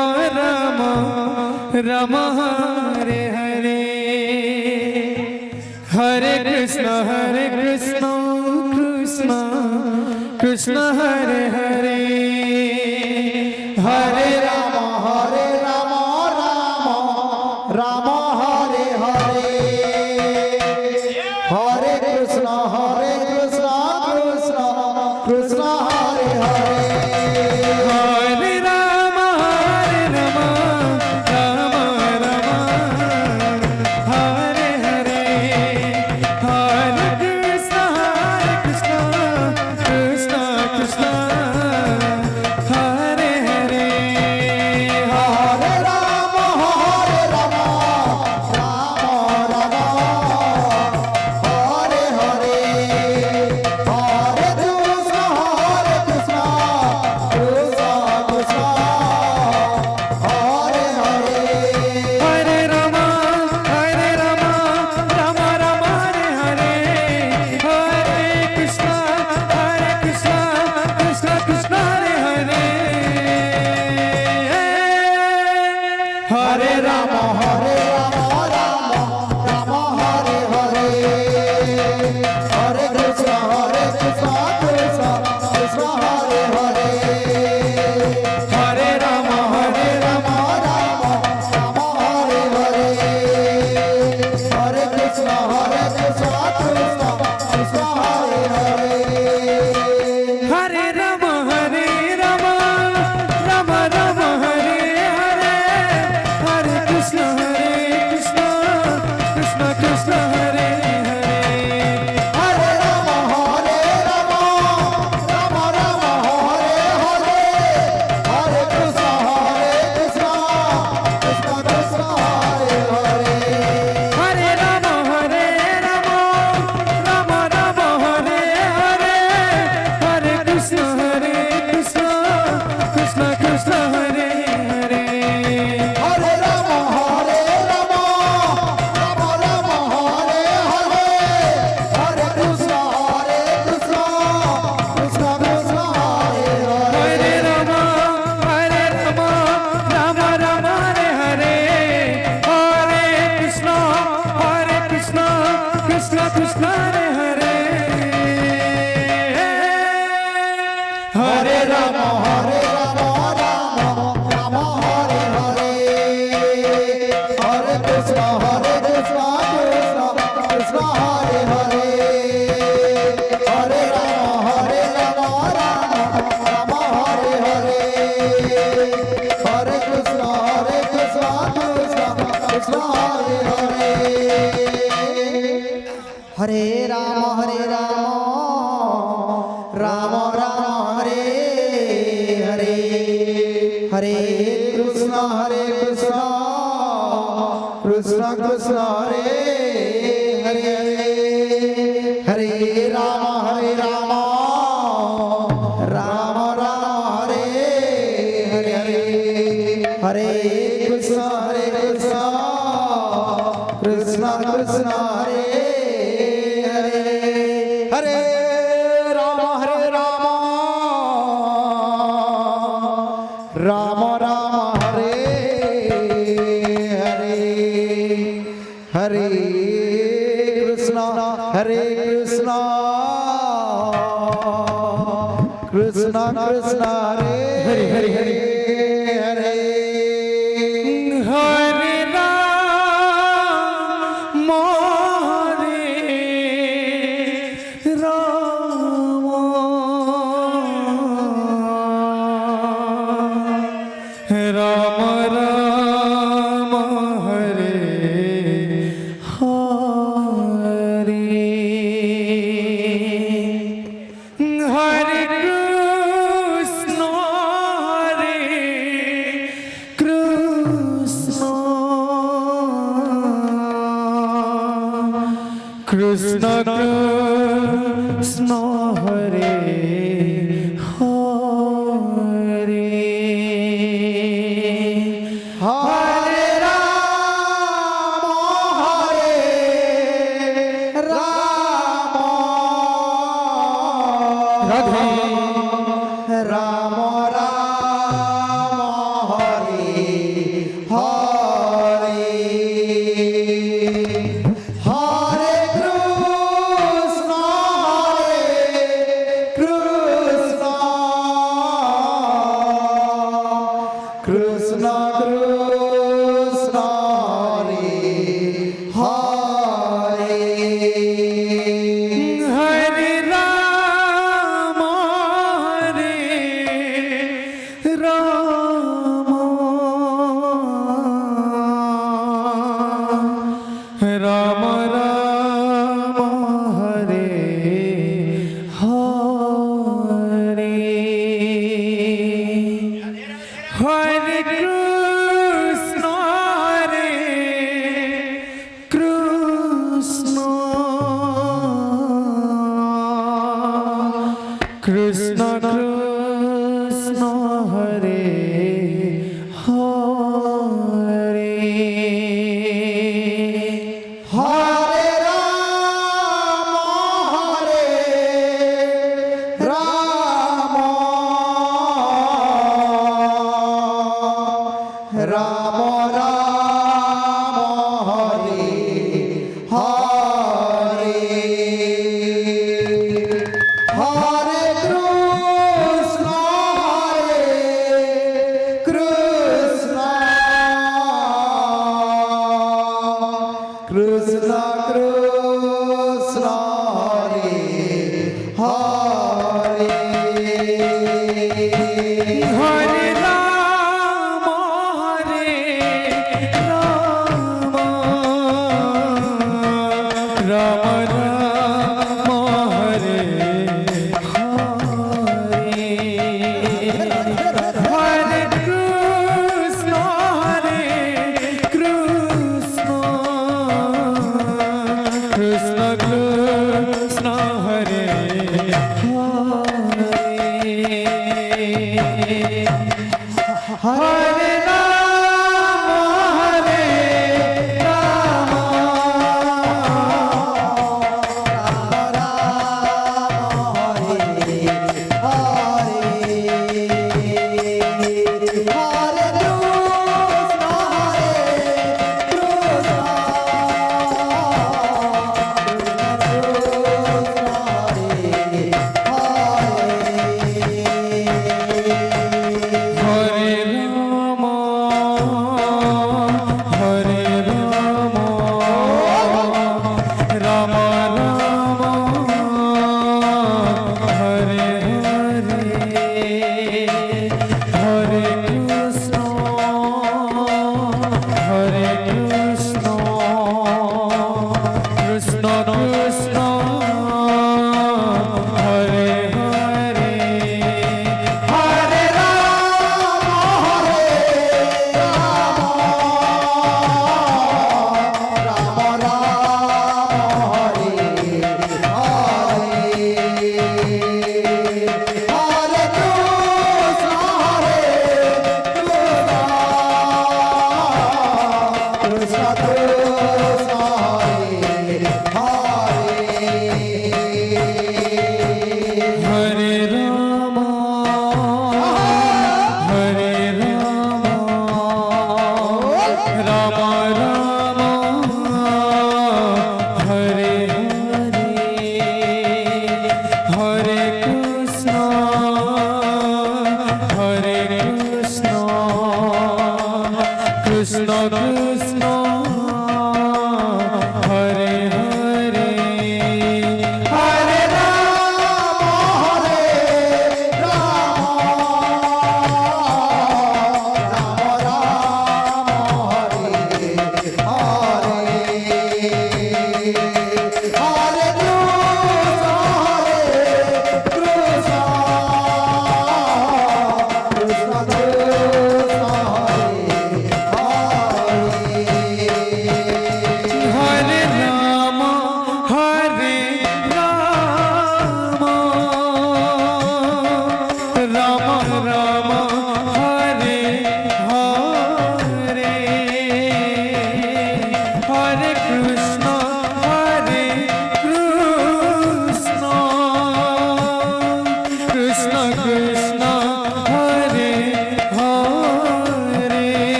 राम राम हरे हरे, हरे कृष्णा हरे कृष्णा, कृष्णा कृष्णा हरे हरे, हरे राम हरे राम, राम राम हरे हरे, हरे कृष्णा हरे कृष्णा, कृष्णा कृष्णा हरे हरे। हरे राम हरे राम, राम राम हरे हरे, हरे कृष्णा हरे कृष्णा, कृष्णा कृष्णा हरे हरे। हरे राम हरे राम, राम राम हरे हरे, हरे कृष्णा हरे कृष्णा, कृष्णा कृष्णा हरे हरे। हरे राम हरे राम, राम राम हरे हरे, हरे कृष्णा हरे कृष्णा, कृष्णा कृष्णा हरे हरे। हरे राम हरे राम, राम राम हरे हरे, हरे कृष्णा हरे कृष्णा, कृष्णा कृष्णा हरे हरे। हरे राम हरे राम, राम राम हरे हरे, हरे कृष्णा हरे कृष्णा, कृष्णा कृष्णा हरे हरे। हरे राम हरे राम, राम राम हरे हरे, हरे कृष्णा हरे कृष्णा, कृष्णा कृष्णा हरे हरे। हरे राम हरे राम, राम राम हरे हरे, हरे कृष्णा हरे कृष्णा, कृष्णा कृष्णा हरे हरे। हरे राम हरे राम, राम राम हरे हरे, हरे कृष्णा हरे कृष्णा, कृष्णा कृष्णा हरे हरे। हरे राम हरे राम, राम राम हरे हरे, हरे कृष्णा हरे कृष्णा, कृष्णा कृष्णा हरे हरे। हरे राम हरे राम, राम राम हरे हरे, हरे कृष्णा हरे कृष्णा, कृष्णा कृष्णा हरे हरे। हरे राम हरे राम, राम राम हरे हरे, हरे कृष्णा हरे कृष्णा, कृष्णा कृष्णा हरे हरे। हरे राम हरे राम, राम राम हरे हरे, हरे कृष्णा हरे कृष्णा, कृष्णा कृष्णा हरे हरे। हरे राम हरे राम, राम राम हरे हरे कृष्णा हरे कृष्णा कृष्णा कृष्णा हरे हरे, हरे राम हरे राम राम राम हरे हरे, हरे कृष्णा हरे कृष्णा कृष्णा कृष्णा हरे हरे, हरे राम हरे राम राम राम हरे हरे, हरे कृष्णा हरे कृष्णा कृष्णा कृष्णा हरे हरे हरे हरे, हरे राम हरे राम राम राम हरे हरे, हरे कृष्ण हरे कृष्ण कृष्ण कृष्ण हरे हरे, हरे राम हरे राम राम राम हरे हरे, हरे कृष्ण हरे कृष्ण कृष्ण कृष्ण हरे हरे, हरे राम हरे राम राम राम हरे हरे, हरे कृष्ण हरे कृष्ण कृष्ण कृष्ण हरे हरे, हरे राम हरे राम राम राम हरे हरे, हरे कृष्ण हरे कृष्ण कृष्ण कृष्ण हरे हरे, हरे राम हरे राम राम राम हरे हरे, हरे कृष्ण हरे कृष्ण कृष्ण कृष्ण हरे हरे, हरे राम हरे राम राम राम हरे हरे, हरे कृष्ण हरे कृष्ण कृष्ण कृष्ण हरे हरे, हरे राम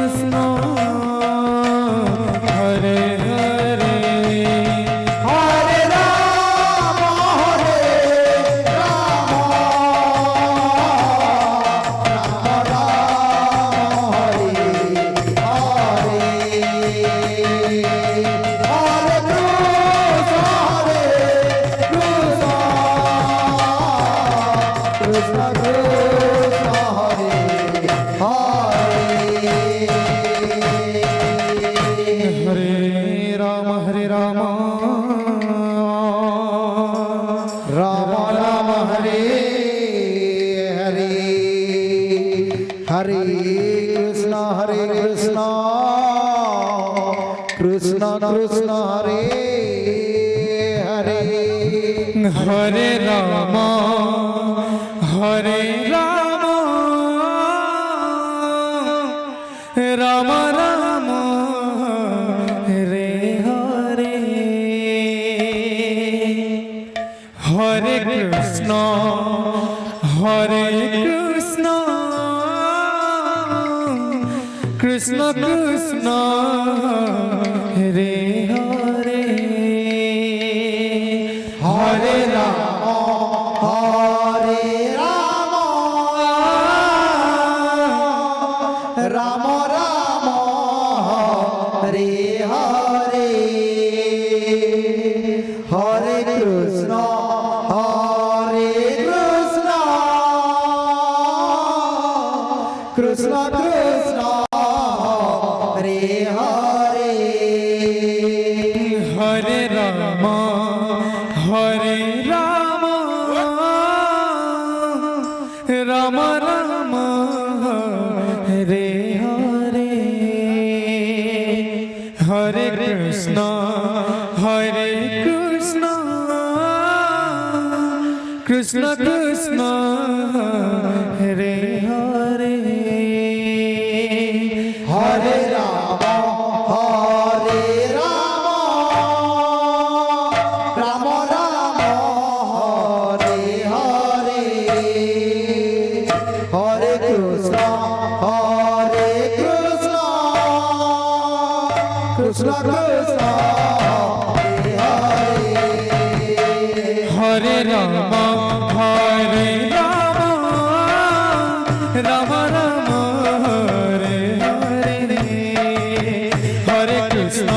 कृष्ण हरे हरे, हरे राम हरे राम, राम राम हरे हरे, हरे कृष्ण हरे कृष्ण, कृष्ण कृष्ण हरे हरे। हरे राम हरे राम, राम राम हरे हरे, हरे कृष्ण हरे कृष्ण, कृष्ण कृष्ण हरे हरे। हरे राम हरे राम, राम राम हरे हरे। हरे कृष्ण हरे कृष्ण, कृष्ण कृष्ण हरे हरे। हरे राम हरे राम, राम राम हरे हरे। हरे कृष्ण हरे कृष्ण, कृष्ण कृष्ण हरे हरे। हरे राम हरे राम, राम राम हरे हरे। हरे कृष्ण हरे कृष्ण, कृष्ण कृष्ण हरे हरे। हरे राम हरे राम, राम राम हरे हरे। हरे कृष्ण हरे कृष्ण, कृष्ण कृष्ण हरे हरे। हरे राम हरे राम, राम राम हरे हरे। हरे कृष्ण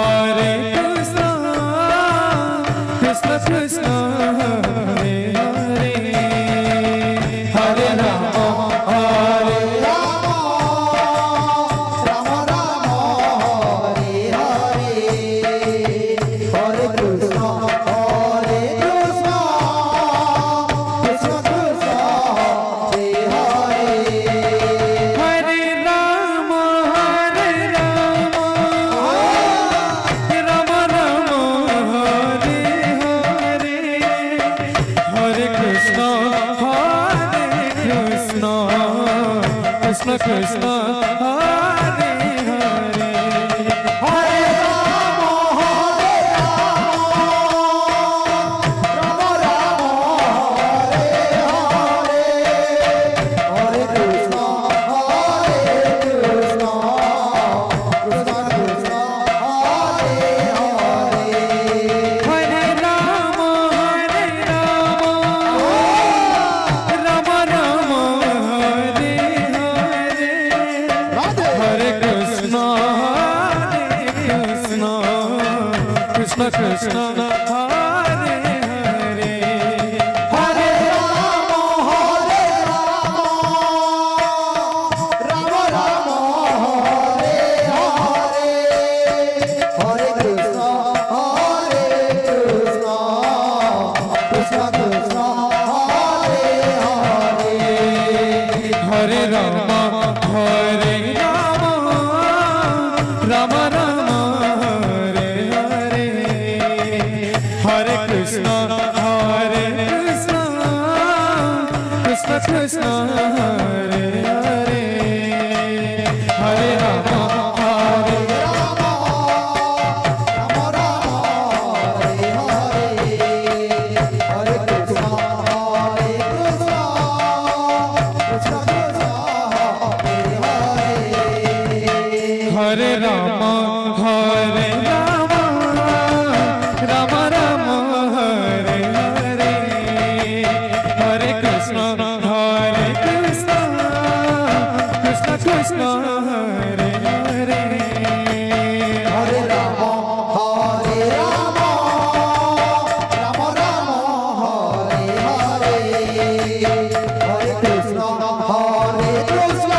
हरे कृष्ण, कृष्ण कृष्ण हरे हरे। हरे राम हरे राम, राम राम हरे हरे। हरे कृष्ण हरे कृष्ण, कृष्ण कृष्ण हरे हरे। हरे राम हरे राम, राम राम हरे हरे। हरे कृष्ण हरे कृष्ण, कृष्ण कृष्ण हरे हरे। हरे राम हरे राम, राम राम हरे हरे। हरे कृष्ण हरे कृष्ण, कृष्ण कृष्ण हरे हरे। हरे राम हरे राम, राम राम हरे हरे। राधे। हरे कृष्ण हरे कृष्ण, कृष्ण कृष्ण हरे हरे। हरे राम हरे राम, राम राम हरे हरे। हरे कृष्ण हरे कृष्ण, कृष्ण कृष्ण हरे हरे। हरे राम हरे राम, राम राम हरे हरे। हरे कृष्ण हरे कृष्ण, कृष्ण कृष्ण हरे हरे। हरे राम हरे राम, राम राम हरे हरे। हरे कृष्ण हरे कृष्ण, कृष्ण कृष्ण हरे हरे। हरे राम, हरे राम, राम राम, हरे हरे। हरे कृष्ण, हरे कृष्ण, कृष्ण कृष्ण, हरे हरे। हरे राम, हरे राम, राम राम, हरे हरे। हरे कृष्ण, हरे कृष्ण,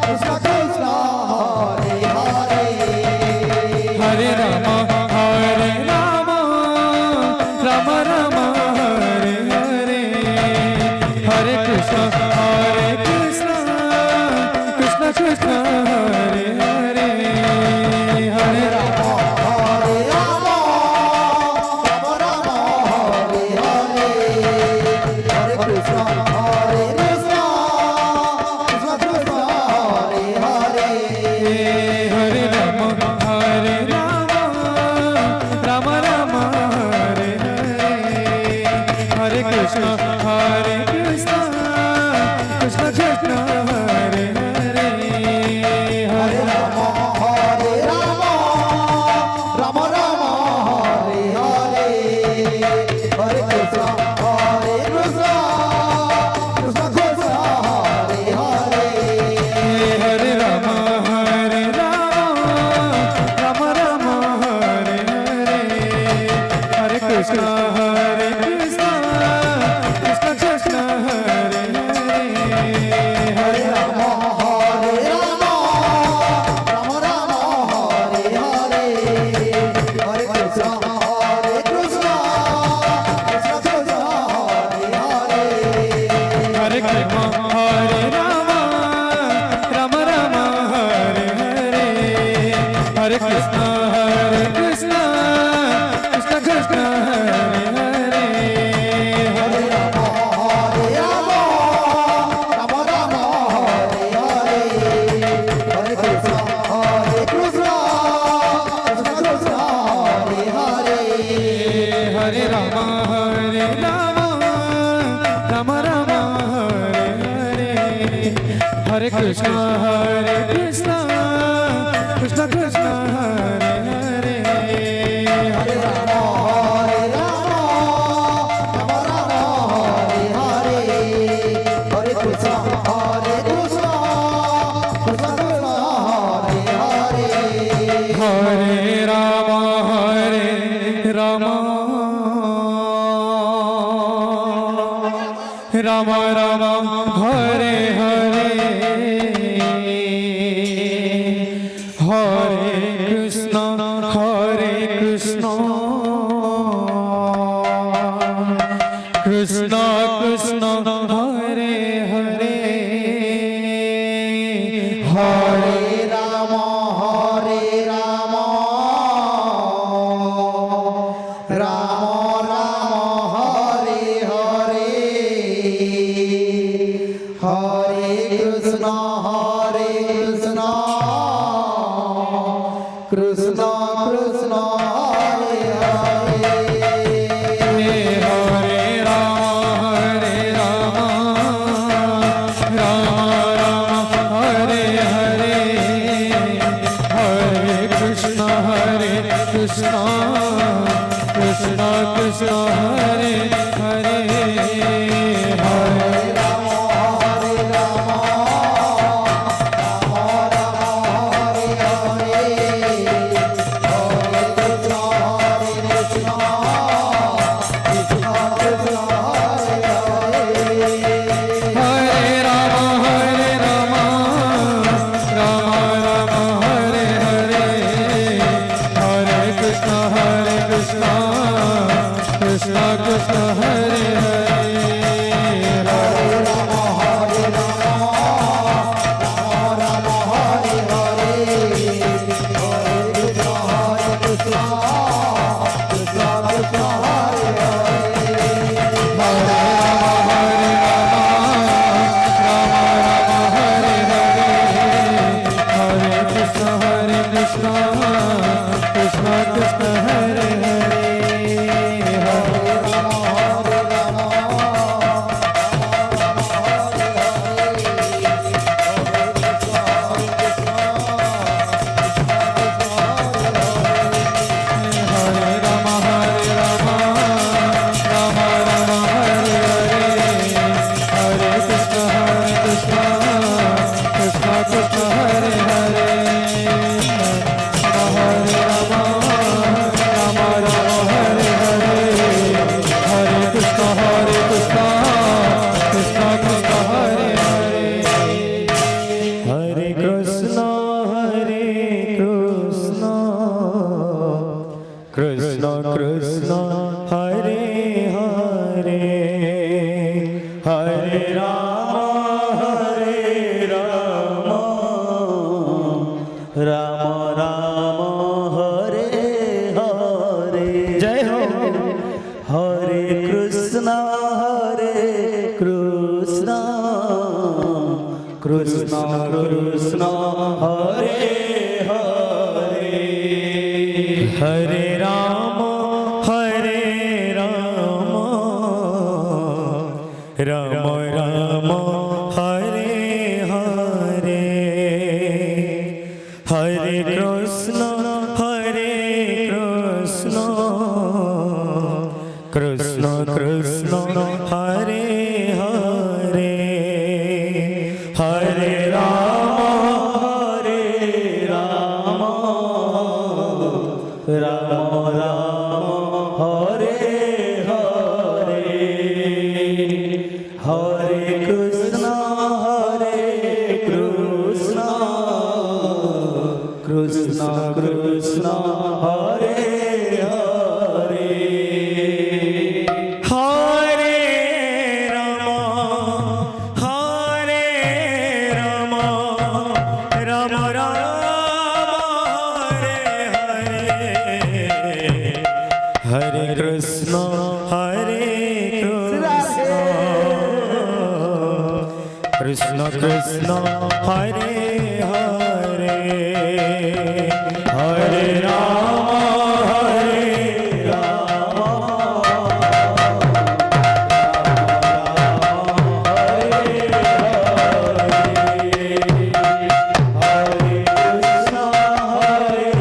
कृष्ण कृष्ण, हरे हरे। हरे राम, हरे राम, राम राम, हरे हरे। हरे कृष्ण, हरे कृष्ण, कृष्ण कृष्ण, हरे हरे। हरे राम, हरे राम, राम राम, हरे हरे। हरे कृष्ण, हरे कृष्ण, कृष्ण कृष्ण, हरे हरे। हरे राम, हरे राम, राम राम, हरे हरे। हरे कृष्ण, हरे कृष्ण, कृष्ण कृष्ण, हरे हरे। हरे राम, हरे राम, राम राम, हरे हरे। हरे कृष्ण, हरे कृष्ण, कृष्ण कृष्ण, हरे हरे। हरे राम, हरे राम, राम राम, हरे हरे। हरे कृष्ण, हरे कृष्ण, कृष्ण कृष्ण, हरे हरे। हरे राम, हरे राम, राम राम, हरे हरे। हरे कृष्ण, हरे कृष्ण, कृष्ण कृष्ण, हरे हरे। हरे कृष्ण, हरे राम, राम राम, हरे हरे। हरे कृष्ण, हरे कृष्ण, कृष्ण कृष्ण, हरे हरे। हरे राम, हरे राम, राम राम, हरे हरे। हरे कृष्ण, हरे कृष्ण, कृष्ण कृष्ण, हरे हरे। हरे राम, हरे राम, राम राम, हरे हरे। हरे कृष्ण, हरे कृष्ण, कृष्ण कृष्ण, हरे हरे। हरे राम, हरे राम, राम राम, हरे हरे। हरे कृष्ण, हरे कृष्ण, कृष्ण कृष्ण, हरे हरे। हरे राम, हरे राम, राम राम, हरे हरे। हरे कृष्ण, हरे कृष्ण, कृष्ण कृष्ण, हरे हरे। हरे राम, हरे राम, राम राम, हरे हरे। हरे कृष्ण, हरे कृष्ण, कृष्ण कृष्ण, हरे हरे। हरे राम, हरे राम, राम राम, हरे हरे। हरे कृष्ण, हरे कृष्ण, कृष्ण कृष्ण, हरे हरे। हरे राम, हरे राम, राम राम, हरे हरे। हरे कृष्ण, हरे कृष्ण, कृष्ण कृष्ण, हरे हरे। हरे राम, हरे राम, राम राम, हरे हरे। हरे कृष्ण, हरे कृष्ण, कृष्ण कृष्ण कृष्ण हरे हरे, हरे राम हरे राम, राम राम हरे हरे। जय हो। हरे कृष्ण हरे कृष्ण, कृष्ण कृष्ण हरे हरे, हरे राम हरे राम, राम राम हरे हरे। हरे कृष्ण हरे कृष्ण, कृष्ण कृष्ण हरे हरे, हरे राम हरे राम, राम राम हरे हरे। हरे कृष्ण हरे कृष्ण, कृष्ण कृष्ण हरे हरे। हरे राम हरे राम, राम राम हरे हरे। हरे कृष्ण हरे कृष्ण, कृष्ण कृष्ण हरे हरे, हरे राम हरे राम, हरे हरे। हरे कृष्ण हरे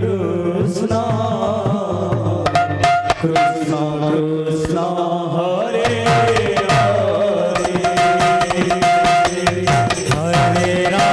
कृष्ण, कृष्ण कृष्ण हरे हरे, हरे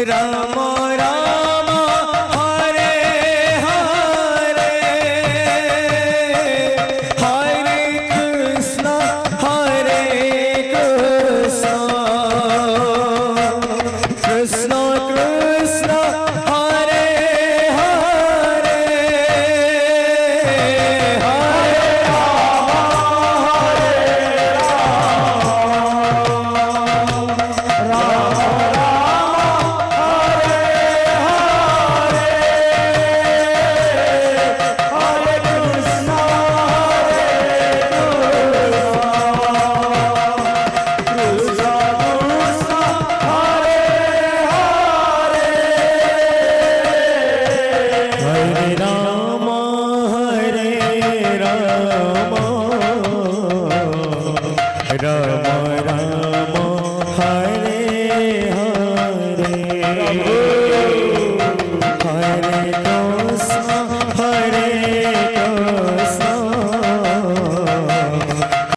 राम राम हरे हरे, हरे कृष्ण हरे कृष्ण, कृष्ण कृष्ण हरे हरे, हरे राम हरे राम, राम राम हरे हरे, हरे कृष्ण हरे कृष्ण, कृष्ण कृष्ण हरे हरे, हरे राम हरे राम, राम राम हरे हरे।